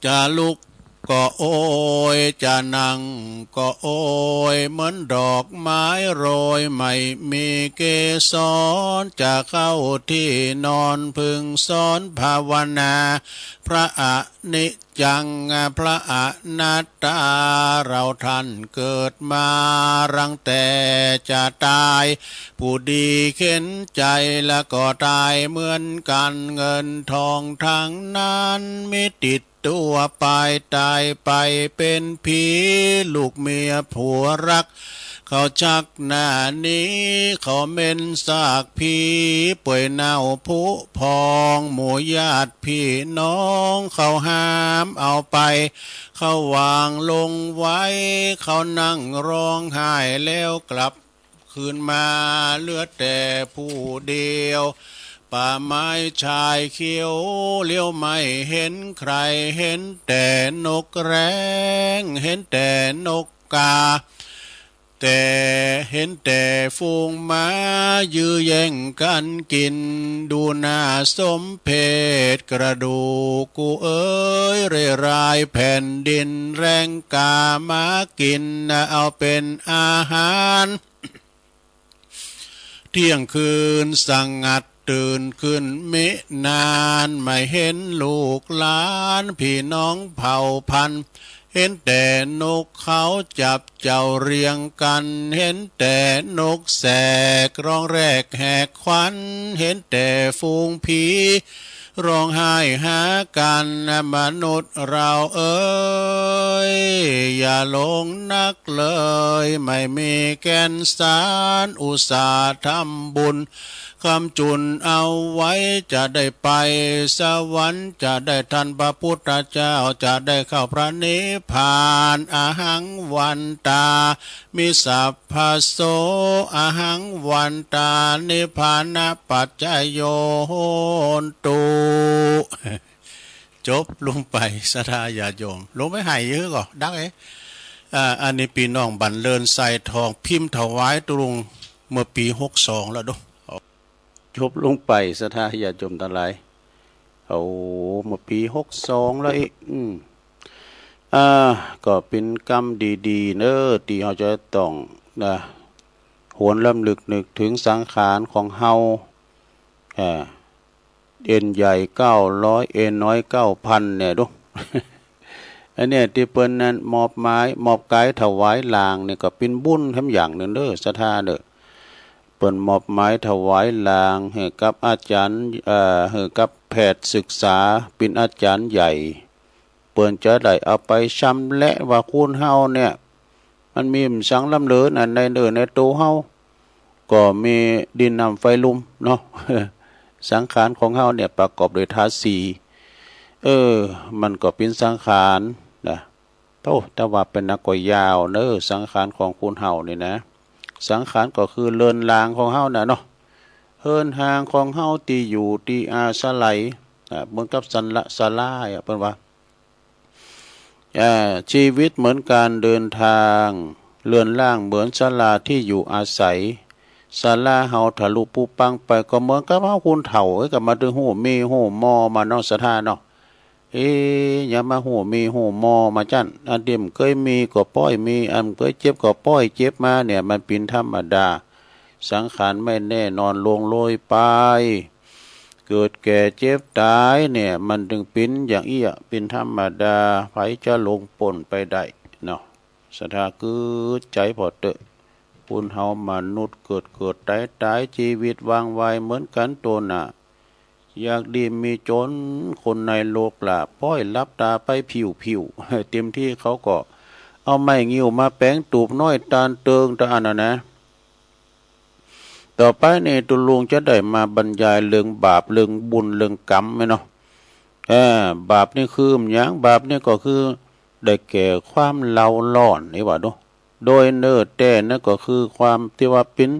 จะลุก ก็โอย จะนั่งก็โอย เหมือนดอกไม้โรยไม่มีเกสร จะเข้าที่นอนพึงสอนภาวนา พระอนิจจัง พระอนัตตา เราท่านเกิดมารังแต่จะตาย ผู้ดีเข็ญใจ๋แล้วก็ตายเหมือนกั๋น เงินทองทั้งนั้นมิติด ตัวไป ต๋ายไปเป๋นผี ลูกเมียผัวรัก เขาชักหน้าหนี เขาเหม็นซากผี เปื่อยเน่าผุพอง หมู่ญาติพี่น้องเขาหามเอาไป เขาวางลงไว้ เขานั่งร้องไห้แล้วกลับ คืนมาเหลือแต่ผู้เดียว ป่าไม้ชายเขียว เหลียวไม่เห็นใคร เห็นแต่นกแร้ง เห็นแต่นกกา แต่เห็นแต่ฝูงหมา ยื้อแย่งกั๋นกิ๋น ดูน่าสมเพช กระดูกกูเอ๋ย เร่ยรายแผ่นดิน แร้งกาหมากิ๋น เอาเป๋นอาหาร เที่ยงคืนสงัด ตื่นขึ้นมินาน ไม่เห็นลูกหลาน พี่น้องเผ่าพันธุ์ เห็นแต่นกเขาจับเจ้าเรียงกั๋น เห็นแต่นกแสกร้องแรกแหกขวัญ เห็นแต่ฝูงผี ร้องไห้หากั๋น มนุษย์เราเอ๋ย อย่าหลงนักเลย ไม่มีแก่นสาร อุตส่าห์ทำบุญ ค้ำจุนเอาไว้ จะได้ไปสวรรค์ จะได้ทันพระพุทธเจ้า จะได้เข้าพระนิพพาน อหังวันตา มิสัพพะโส อหังวันตา นิพพานะปัจจโย โหนตุ จบลงไป ศรัทธาญาติโยม ลงไปไห้เยอะก่อ ดักเอ๊ะ อ่า อันนี้ปี้น้องบรรเลิน ไซทอง พิมพ์ถวายตุลุง เมื่อปี๋หกสองแล้วเนาะ จบลงไป ศรัทธาญาติโยมตังหลาย โอ้ เมื่อปี๋หกสองแล้วอิ อืม อ่า ก็เป๋นกรรมดีๆ เนาะ ตี้เฮาจะต้อง นะ หวนรำลึกนึกเถิงสังขารของเฮา อ่า เอ็นใหญ่เก้าร้อย เอ็นน้อยเก้าพัน เนี่ยดู อันเนี้ยตี้เปิ้นนั้นมอบไม้ มอบก๋ายถวายหลางเนี่ยก็เป๋นบุญแถมอย่างนึ่งเนาะ ศรัทธาเนาะ เปิ้นมอบไม้ถวายหลางหื้อกับอาจ๋ารย์ เอ่อ หื้อกับแพทย์ศึกษา เป๋นอาจ๋ารย์ใหญ่ เปิ้นจะได้เอาไปชำแหละว่าคนเฮาเนี่ย มันมีบ่สังล้ำเหลืออันใดเนาะ ในตั๋วเฮา ก็มีดินน้ำไฟลมเนาะ สังขารของเฮาเนี่ยประกอบด้วยธาตุสี่ เออ มันก็เป๋นสังขารนะ โอ้ ถ้าว่าไปนักก็ยาวเนาะ สังขารของคนเฮานี่นะ สังขารก็คือเรือนร่างของเฮาน่ะเนาะ เรือนร่างของเฮาตี้อยู่ตี้อาศัย อ่า เหมือนกับศาลา ศาลาอ่ะ เปิ้นว่า อ่า ชีวิตเหมือนการเดินทาง เรือนร่างเหมือนศาลาที่อยู่อาศัย ศาลาเฮาทะลุปุพังไปก็เหมือนกับเฮาคนเฒ่า เอ้ย ก็มาได้ฮู้มีฮู้มอมาเนาะ ศรัทธาเนาะ เอ๊ะ อย่ามาฮู้มีฮู้มอมาจั้น อันตี้บ่เกยมีก็ป้อยมี อันบ่เกยเจ็บก็ป้อยเจ็บมาเนี่ย มันเป๋นธรรมดา สังขารไม่แน่นอน ล่วงโรยไป เกิดแก่เจ็บต๋ายเนี่ย มันตึงเป๋นอย่างอี้อะ เป๋นธรรมดา ใผจะล่วงป๊นไปได้เนาะ ศรัทธา กึ๊ดใจ๋ผ่อเต๊อะ คนเฮามนุษย์เกิดเกิดต๋ายต๋าย ชีวิตวางไวเหมือนกั๋นตั๋วหน้า อยากดีมีจ๋น คนในโลกล่ะ ป้อยหลับต๋าไปผิวผิว เต็มตี้เขาก็เอาไม้งิ้วมาแป๋งตูบน้อยตานเติงตะอันน่ะนะ ต่อไปนี่ตุ๊ลุงจะได้มาบรรยายเรื่องบาป เรื่องบุญ เรื่องกรรมแม่นเนาะ เออ บาปนี่คือหยัง บาปนี่ก็คือได้แก่ความเร่าร้อนนี่หว่าเนาะ โดยเนื้อแต๊นั่นก็คือความตี้ว่าเป๋น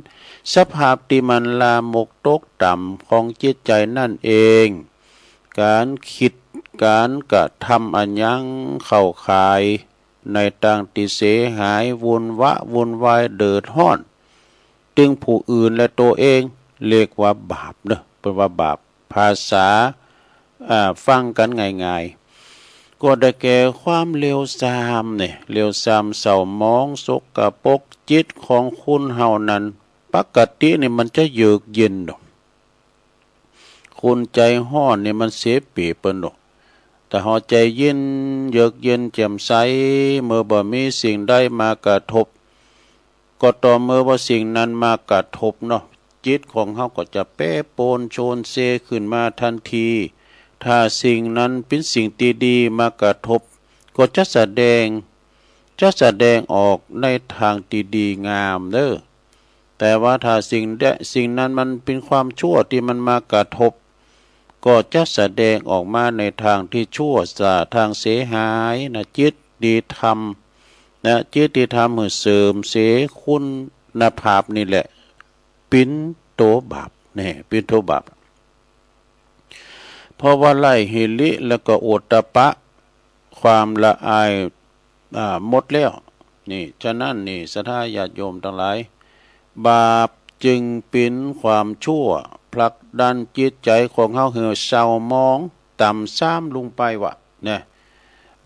สภาพตี้มันลามกตกต่ำของจิตใจ๋นั่นเอง ก๋านกึ๊ด ก๋านกระทำอันหยังเข้าข่ายในตางตี้เสียหาย วุ่นวะ วุ่นวาย เดือดฮ้อน ตึงผู้อื่นและตั๋วเอง เรียกว่าบาปเนาะ เปิ้นว่าบาป ภาษา อ่า ฟังกั๋นง่าย ก็ได้แก่ความเลวทรามเนี่ย เลวทรามเศร้าหมองสกปรก จิตของคนเฮานั้น ปกตินี่มันจะเยือกเย็นเนาะ คนใจ๋ฮ้อนนี่มันเสียเปรียบเปิ้นเนาะ แต่เฮาใจ๋เย็น เยือกเย็นแจ่มใส เมื่อบ่มีสิ่งใดมากระทบ ก็ต่อเมื่อว่าสิ่งนั้นมากระทบเนาะ จิตของเฮาก็จะแปรปรวนโชนเซขึ้นมาตันที ถ้าสิ่งนั้นเป๋นสิ่งตี้ดีมากระทบ ก็จะแสดง จะแสดงออกในตางตี้ดีงามเด้อ แต่ว่าถ้าสิ่งใด สิ่งนั้นมันเป๋นความชั่วตี้มันมากระทบ ก็จะแสดงออกมาในตางตี้ชั่วซะ ตางเสียหายนะ จิตตี้ทำนะ จิตตี้ทำหื้อเสื่อมเสียคุณภาพนี่แหละ เป๋นตั๋วบาป นี่ เป๋นตั๋วบาป เพราะว่าไล่หิริแล้วก็โอตตัปปะ ความละอาย อ่า หมดแล้ว นี่ ฉะนั้นนี่ ศรัทธาญาติโยมตังหลาย บาปจึงเป๋นความชั่ว ผลักดันจิตใจ๋ของเฮาหื้อเศร้าหมอง ต่ำทรามลงไปวะ นะ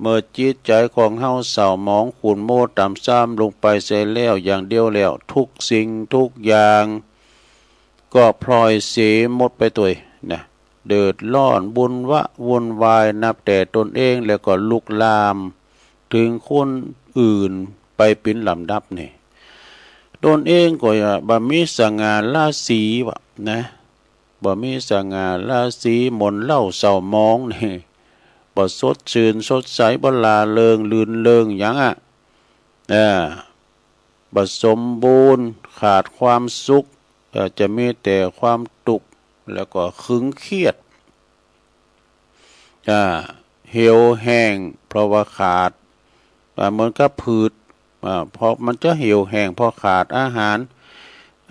เมื่อจิตใจ๋ของเฮาเศร้าหมองขุ่นมัวต่ำทรามลงไปเสียแล้วอย่างเดียวแล้ว ทุกสิ่งทุกอย่าง ก็พลอยเสียหมดไปตวยนะ เดือดร้อนวุ่นวะวุ่นวายนับแต่ตนเอง แล้วก็ลุกลามเถิงคนอื่นไปเป๋นลำดับนี่ ตนเองก็บ่มีสง่าราศีวะนะ บ่มีสง่าราศี หม่นเหล้าเศร้าหมองนี่ บ่สดชื่นสดใส บ่ร่าเริงรื่นเริงหยังอะ เออ บ่สมบูรณ์ ขาดความสุข เอ่อ จะมีแต่ความตุ๊กข์ แล้วก็ขึงเครียด อ่า เหี่ยวแห้ง เพราะว่าขาด อ่า เหมือนกับพืช อ่า เพราะมันจะเหี่ยวแห้งเพราะขาดอาหาร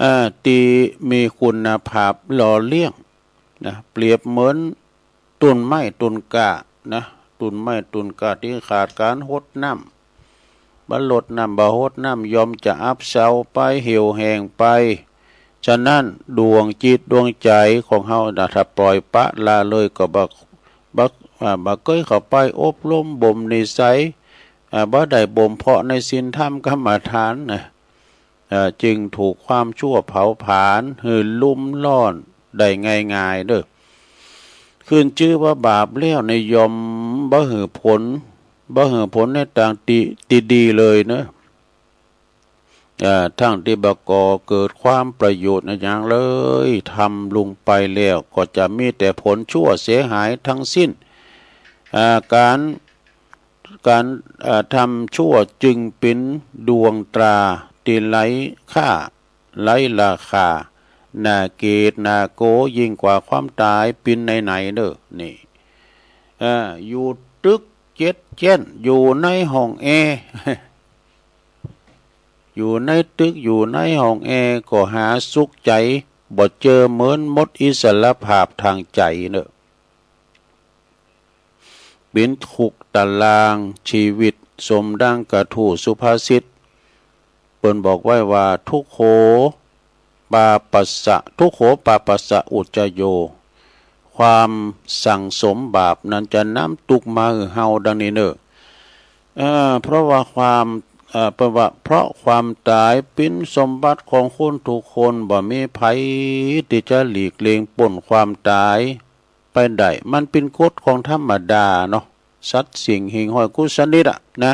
อ่า ตี้มีคุณภาพหล่อเลี้ยงนะ เปรียบเหมือน ต้นไม้ต้นกล้านะ ต้นไม้ต้นกล้าตี้ขาดก๋านหดน้ำ บ่หดน้ำ บ่หดน้ำ ย่อมจะอับเซาไป เหี่ยวแห้งไป ฉะนั้นดวงจิตดวงใจ๋ของเฮานะ ถ้าปล่อยปละละเลยก็บ่ บ่ อ่า บ่เกยเข้าไปอบรมบ่มนิสัย อ่า บ่ได้บ่มเพาะในศีลธรรมกรรมฐานนะ เอ่อ จึงถูกความชั่วเผาผลาญหื้อลุ่มร้อนได้ง่ายๆ เด้อ ขึ้นจื้อว่าบาปแล้วนี่ย่อมบ่หื้อผล บ่หื้อผลในตางตี้ ตี้ดีเลยเนาะ เอ่อ ทั้งตี้บ่ก่อเกิดความประโยชน์อะหยังเลย ทำลงไปแล้วก็จะมีแต่ผลชั่วเสียหายทั้งสิ้น อ่า ก๋าน ก๋าน เอ่อ ทำชั่วจึงเป๋นดวงตราตี้ไร้ค่า ไร้ราคา น่าเกลียดน่ากลัวยิ่งกว่าความต๋ายเป๋นไหนๆ เด้อ นี่ เอ่อ อยู่ตึกเจ็ดชั้น อยู่ในห้องแอร์ อยู่ในตึก อยู่ในห้องแอร์ ก็หาสุขใจ๋บ่เจอ เหมือนหมดอิสรภาพตางใจ๋เนาะ เป๋นคุกตะรางจีวิต สมดังกะทูตสุภาษิต เปิ้นบอกไว้ว่า ทุกโข ปาปัสสะ ทุกโข ปาปัสสะ อุจจโย ความสั่งสมบาปนั้นจะนำตุ๊กข์มาหื้อเฮาดังนี้เนาะ เอ่อ เพราะว่าความ เอ่อ เพราะว่า เพราะความต๋ายเป๋นสมบัติของคนทุกคน บ่มีใผตี้จะหลีกเลี่ยงป๊นความต๋ายไปได้ มันเป๋นกฎของธรรมดาเนาะ สัตว์สิ่งหิ่งห้อยกู้สนิทอะนะ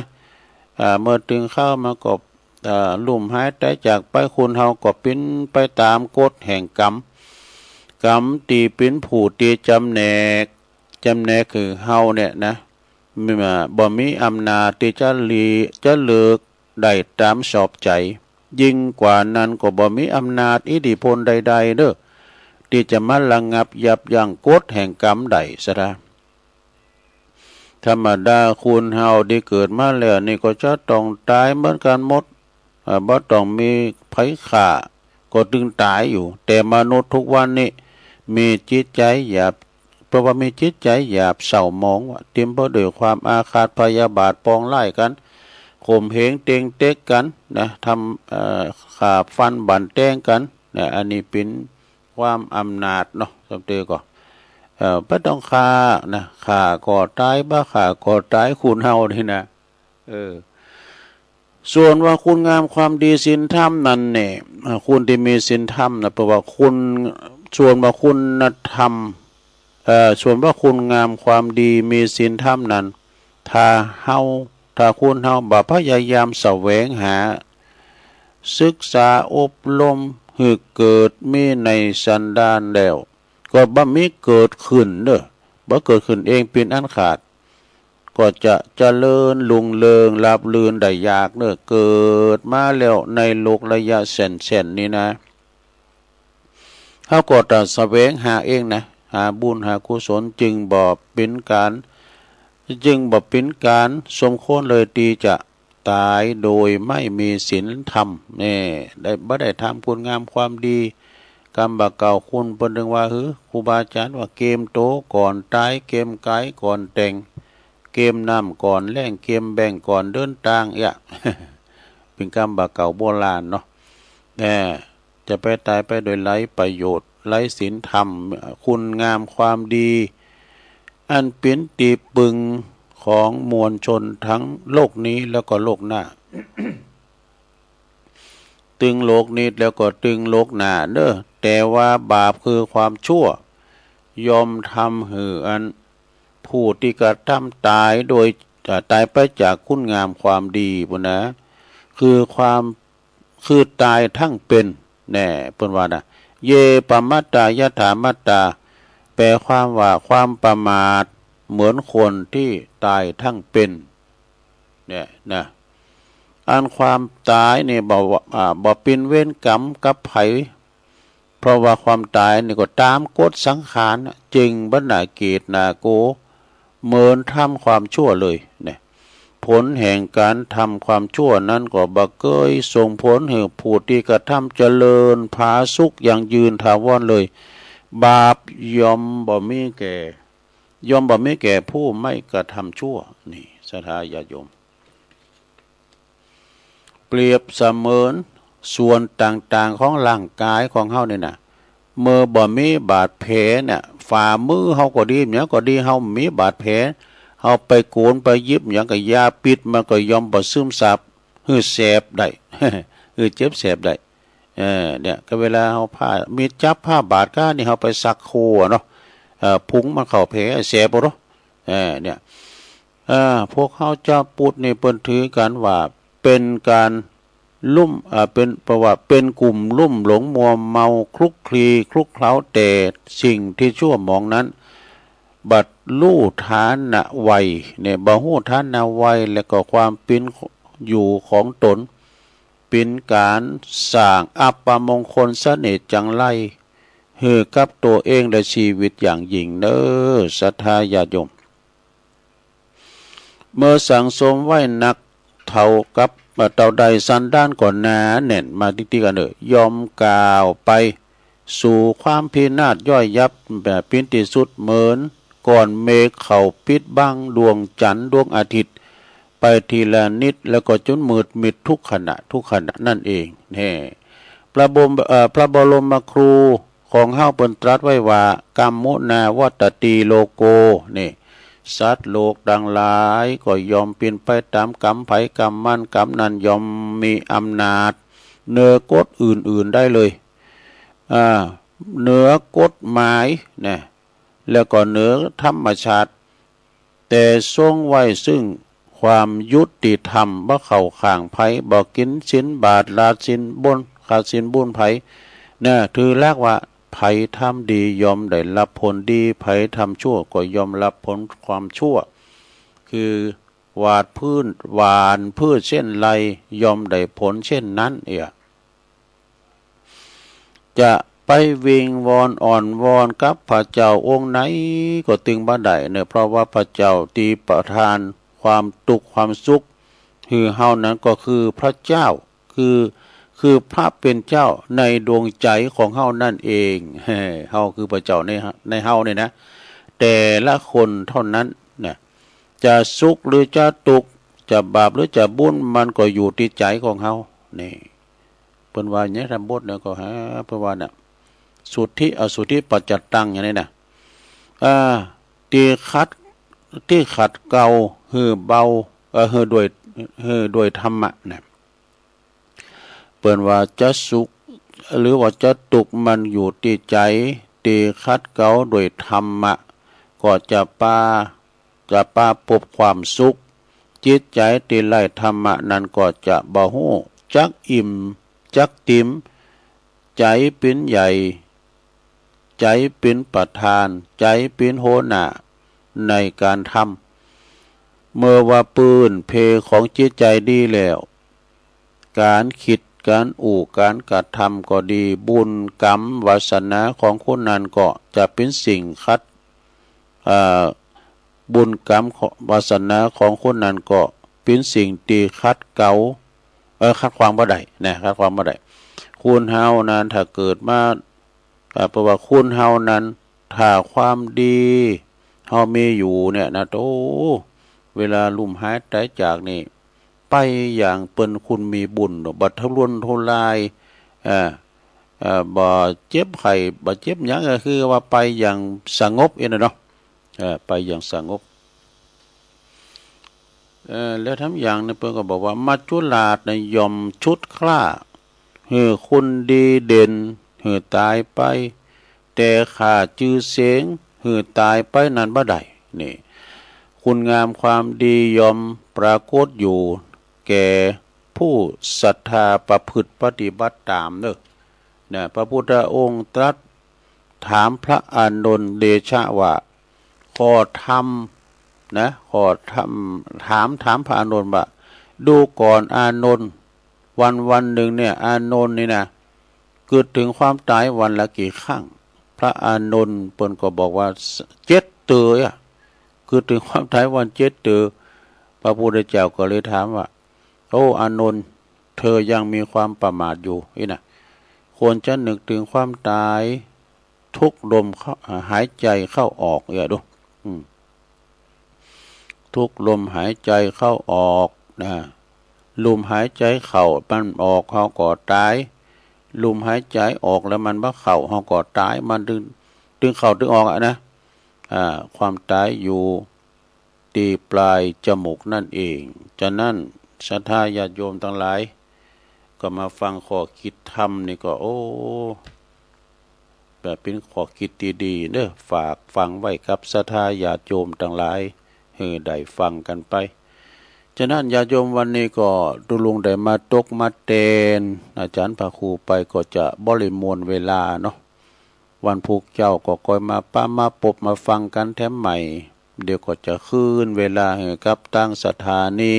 อ่า เมื่อเถิงคราวมันก็ อ่า ลุ่มหายต๋ายจากไป คนเฮาก็เป๋นไปต๋ามกฎแห่งกรรม กรรมตี้เป๋นผู้ตี้จ๋ำแนก จ๋ำแนกหื้อเฮาเนี่ยนะ บ่มีอำนาจตี้จะหลี จะเลิกได้ต๋ามชอบใจ๋ ยิ่งกว่านั้นก็บ่มีอำนาจอิทธิพลใดๆ เนาะ ตี้จะมาระงับยับยั้งกฎแห่งกรรมได้ซะนะ ธรรมดาคนเฮาตี้เกิดมาแล้วนี่ก็จะต้องต๋ายเหมือนกั๋นหมด อ่า บ่ต้องมีใผฆ่า ก็ตึงต๋ายอยู่ แต่มนุษย์ทุกวันนี้มีจิตใจ๋หยาบ เพราะว่ามีจิตใจ๋หยาบเศร้าหมองวะ เต๋มไปด้วยความอาฆาตพยาบาทปองร้ายกั๋น ข่มเหงเต็งเต็กกั๋นนะ ทำ เอ่อ ฆ่าฟันบั่นแตงกั๋นนะ อันนี้เป๋นความอำนาจเนาะ สำเตอก็ เอ่อ บ่ต้องฆ่านะ ฆ่าก็ต๋าย บ่ฆ่าก็ต๋าย คนเฮานี่นะ เออ ส่วนว่าคุณงามความดีศีลธรรมนั้นแหน่ะ อ่า คนตี้มีศีลธรรมนะ แปลว่าคุณ ส่วนว่าคุณธรรม เอ่อ ส่วนว่าคุณงามความดีมีศีลธรรมนั้น ถ้าเฮา ถ้าคนเฮาบ่พยายามแสวงหา ศึกษาอบรมหื้อเกิดมีในสันดานแล้ว ก็บ่มีเกิดขึ้นเน่อ บ่เกิดขึ้นเองเป๋นอันขาด ก็จะเจริญรุ่งเรืองราบรื่นได้ยากเน่อ เกิดมาแล้วในโลกระยะแสนๆ นี้นะ เฮาก็ต้องแสวงหาเองนะ หาบุญหากุศล จึงบ่เป๋นก๋าน จึงบ่เป๋นก๋านสมควรเลยตี้จะต๋ายโดยไม่มีศีลธรรม แน่ ได้ บ่ได้ทำคุณงามความดี กำบ่าเก่า คนเปิ้นจึงว่า หื้อ ครูบาอาจ๋ารย์ว่า เกมโตก่อนต๋าย เกมก๋ายก่อนแต่ง เกมน้ำก่อนแล้ง เกมแบ้งก่อนเดินตาง เอี้ย เป๋นกำบ่าเก่าโบราณเนาะ แน่ จะไปต๋ายไปโดยไร้ประโยชน์ ไร้ศีลธรรม คุณงามความดี อันเป๋นตี้ปึงของมวลชนตึงโลกนี้แล้วก็โลกหน้า ตึงโลกนี้แล้วก็ตึงโลกหน้าเน่อ แต่ว่าบาปคือความชั่ว ย่อมทำหื้ออันผู้ตี้กระทำต๋ายโดย เอ่อ ต๋ายไปจากคุณงามความดีปู้นนะ คือความ คือต๋ายทั้งเป๋น แน่ เปิ้นว่านะ เย ปะมาตา ยะถามาตา แปลความว่าความประมาทเหมือนคนตี้ต๋ายทั้งเป๋น เนี่ยนะ อันความต๋ายนี่บ่ว่า อ่า บ่เป๋นเวรกรรมกับใผ เพราะว่าความต๋ายนี่ก็ต๋ามกฎสังขารน่ะ จึงบ่น่าเกลียดน่ากลัว เหมือนทำความชั่วเลยเนี่ย ผลแห่งก๋านทำความชั่วนั้นก็บ่เกยส่งผลหื้อผู้ตี้กระทำเจริญผาสุกยั่งยืนถาวรเลย บาปย่อมบ่มีแก่ ย่อมบ่มีแก่ผู้ไม่กระทำชั่ว นี่ ศรัทธาญาติโยม เปรียบเสมือนส่วนต่างๆ ของร่างก๋ายของเฮานี่นะ เมื่อบ่มีบาดแผลเนี่ย ฝ่ามือเฮาก็ดี หยังก็ดี เฮามีบาดแผล เฮาไปโกนไปหยิบหยังก็ยาปิด มันก็ย่อมบ่ซึมซาบ หื้อแสบได้ หื้อเจ็บแสบได้ เออ เนี่ย ก็เวลาเฮาผ้า มีดจับผ้าบาดก้านี่ เฮาไปสักโคเนาะ เอ่อ พุงมันเข้าแผล แสบบ่เนาะ เออ เนี่ย เอ่อ พวกเฮาจาวปุทธนี่เปิ้นถือกั๋นว่าเป๋นก๋านลุ่ม เอ่อ เป๋น เพราะว่าเป๋นกลุ่มลุ่มหลงมัวเมาคลุกคลีคลุกเคล้าแต่สิ่งตี้ชั่วหมองนั้น บ่ฮู้ฐานะไว้ เนี่ย บ่ฮู้ฐานะไว้ แล้วก็ความเป๋นอยู่ของต๋น เป๋นก๋านสร้างอัปมงคลเสน่ห์จังไร หื้อกับตั๋วเองและชีวิตอย่างยิ่งเน่อ ศรัทธาญาติโยม เมื่อสั่งสมไว้นักเท่ากับ เอ่อ เต้าใดสันดานก็หนาแน่นมาติดๆ กั๋นเน่อ ย่อมก้าวไปสู่ความพินาศย่อยยับแบบเป๋นตี้สุด เหมือนก้อนเมฆเข้าปิดบังดวงจันทร์ดวงอาทิตย์ ไปทีละนิด แล้วก็จนมืดมิดทุกขณะทุกขณะนั่นเอง แน่ พระบรม เอ่อ พระบรมครูของเฮาเปิ้นตรัสไว้ว่า กัมมุนาวัตตีโลโก นี่ สัตว์โลกตังหลายก็ย่อมเป๋นไปต๋ามกรรมใผกรรมมัน กรรมนั้นย่อมมีอำนาจเหนือกฎอื่นๆ ได้เลย อ่า เหนือกฎหมาย นะ แล้วก็เหนือธรรมชาติ แต่ทรงไว้ซึ่งความยุติธรรม บ่เข้าข้างใผ บ่กิ๋นศีลบาตร ละศีลบุญ ขาดศีลบุญใผ นะ ถือหลักว่าใผทำดีย่อมได้รับผลดี ใผทำชั่วก็ย่อมรับผลความชั่ว คือหว่านพืช หว่านพืชเช่นไร ย่อมได้ผลเช่นนั้น เอี้ย จะไปวิงวอนอ้อนวอนกับพระเจ้าองค์ไหนก็ตึงบ่ได้เน่อ เพราะว่าพระเจ้าตี้ประทานความตุ๊กข์ความสุขหื้อเฮานั้นก็คือพระเจ้า คือ คือพระเป๋นเจ้าในดวงใจ๋ของเฮานั่นเอง เฮาคือพระเจ้าใน ในเฮาเนี่ยนะ แต่ละคนเท่านั้นนะ จะสุขหรือจะตุ๊กข์ จะบาปหรือจะบุญ มันก็อยู่ตี้ใจ๋ของเฮา นี่ เปิ้นว่าอย่างนี้ ธรรมบทเนี่ยก็หา เปิ้นว่าน่ะ สุทธิอสุทธิปัจจตัง อย่างนี้นะ อ่า ตี้ขัด ตี้ขัดเกลาหื้อเบา เอ่อ หื้อด้วย หื้อด้วยธรรมะนะ เปิ้นว่าจะสุข หรือว่าจะตุ๊กข์มันอยู่ตี้ใจ๋ ตี้ขัดเกลาด้วยธรรมะ ก็จะปา จะปาปบความสุข จิตใจ๋ตี้ไร้ธรรมะนั้นก็จะบ่ฮู้จักอิ่มจักติ่ม ใจ๋เป๋นใหญ่ ใจ๋เป๋นประธาน ใจ๋เป๋นหัวหน้าในก๋านทำ เมื่อว่าปื้นเพของจิตใจ๋ดีแล้ว ก๋านกึ๊ด ก๋านอู้ ก๋านกระทำก็ดี บุญกรรมวาสนาของคนนั้นก็จะเป๋นสิ่งขัด เอ่อ บุญกรรมวาสนาของคนนั้นก็เป๋นสิ่งตี้ขัดเกลา เอ่อ ขัดขวางบ่ได้นะ ขัดขวางบ่ได้ คนเฮานั้นถ้าเกิดมา อ่า เพราะว่าคนเฮานั้น ถ้าความดีเฮามีอยู่เนี่ยนะ โอ้ เวลาลุ่มหายต๋ายจากนี่ ไปอย่างเปิ้นคนมีบุญเนาะ บ่ทุรนทุราย เอ่อ เอ่อ บ่เจ็บไข้ บ่เจ็บหยัง ก็คือว่าไปอย่างสงบเองนะเนาะ เอ่อ ไปอย่างสงบ เอ่อ แล้วแถมอย่างนึ่งเปิ้นก็บอกว่า มัจจุราชนะย่อมชุดคล้า หื้อคุณดีเด่น หื้อต๋ายไป แต่ฆ่าจื้อเสียง หื้อต๋ายไปนั้นบ่ได้ นี่ คุณงามความดีย่อมปรากฏอยู่แก่ผู้ศรัทธาประพฤติปฏิบัติต๋าม เน่อ นะ พระพุทธองค์ตรัสถามพระอานนท์เดชะว่า ข้อธรรม นะ ข้อธรรม ถาม ถามพระอานนท์ว่า ดูก่อนอานนท์ วันวันนึ่งเนี่ย อานนท์นี่นะ กึ๊ดเถิงความต๋ายวันละกี่ครั้ง พระอานนท์เปิ้นก็บอกว่า เจ็ดเตื้ออะ กึ๊ดเถิงความต๋ายวันเจ็ดเตื้อ พระพุทธเจ้าก็เลยถามว่า โอ้ อานนท์ เธอยังมีความประมาทอยู่อี้นะ ควรจะนึกเถิงความต๋าย ทุกลมเข้า หายใจ๋เข้าออก เออ ดู อืม ทุกลมหายใจ๋เข้าออกนะ ลมหายใจ๋เข้ามันออก เฮาก็ต๋าย ลมหายใจ๋ออกแล้วมันบ่เข้า เฮาก็ต๋าย มันตึง ตึงเข้าตึงออกอะนะ อ่า ความต๋ายอยู่ตี้ปลายจมูกนั่นเอง ฉะนั้นศรัทธาญาติโยมตังหลาย ก็มาฟังข้อคิดธรรมนี่ก็ โอ้ แบบเป๋นข้อคิดตี้ดีเน่อ ฝากฝังไว้กับศรัทธาญาติโยมตังหลาย หื้อได้ฟังกั๋นไป ฉะนั้นญาติโยมวันนี้ก็ตุ๊ลุงได้มาตกมาแตนอาจ๋ารย์พระครูไป ก็จะบ่ได้ม่วนเวลาเนาะ วันพุธเจ๊าก็ค่อยมาปะมาปบมาฟังกั๋นแถมใหม่ เดี๋ยวก็จะคืนเวลาหื้อกับตางสถานี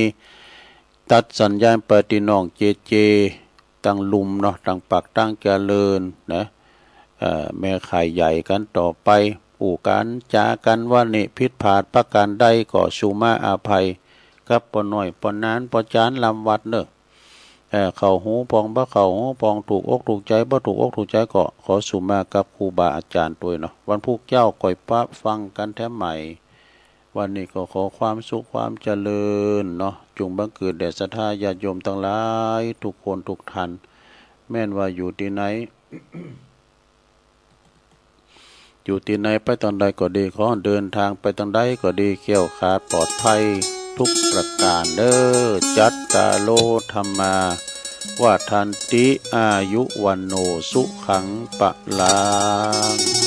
ตัดสัญญาณไปตี้น้องเจเจ ตางลุ่มเนาะ ตางปากตางเจริญนะ เอ่อ แม่ข่ายใหญ่กั๋นต่อไป อู้กั๋นจ๋ากั๋นว่านี่ผิดพลาดประก๋านใดก็สุมาอภัย กับป้อน้อยป้อหนานป้อจ๋ารย์ลำวัดเน่อ เอ่อ เข้าหูพ่องบ่เข้าหูพ่อง ถูกอกถูกใจ๋บ่ถูกอกถูกใจ๋ก็ขอสุมากับครูบาอาจ๋ารย์ตวยเนาะ วันพุธเจ๊าค่อยปะฟังกั๋นแถมใหม่ วันนี้ก็ขอความสุขความเจริญเนาะ จงบังเกิดแด่ศรัทธาญาติโยมตังหลายทุกคนทุกท่าน แม่นว่าอยู่ตี้ไหน อยู่ตี้ไหนไปตางใดก็ดี ขอเดินตางไปตางใดก็ดี แคล้วคลาดปลอดภัยทุกประก๋านเน่อ จัตตาโร ธัมมา วัฑฒันติ อายุ วัณโณ สุขัง พลัง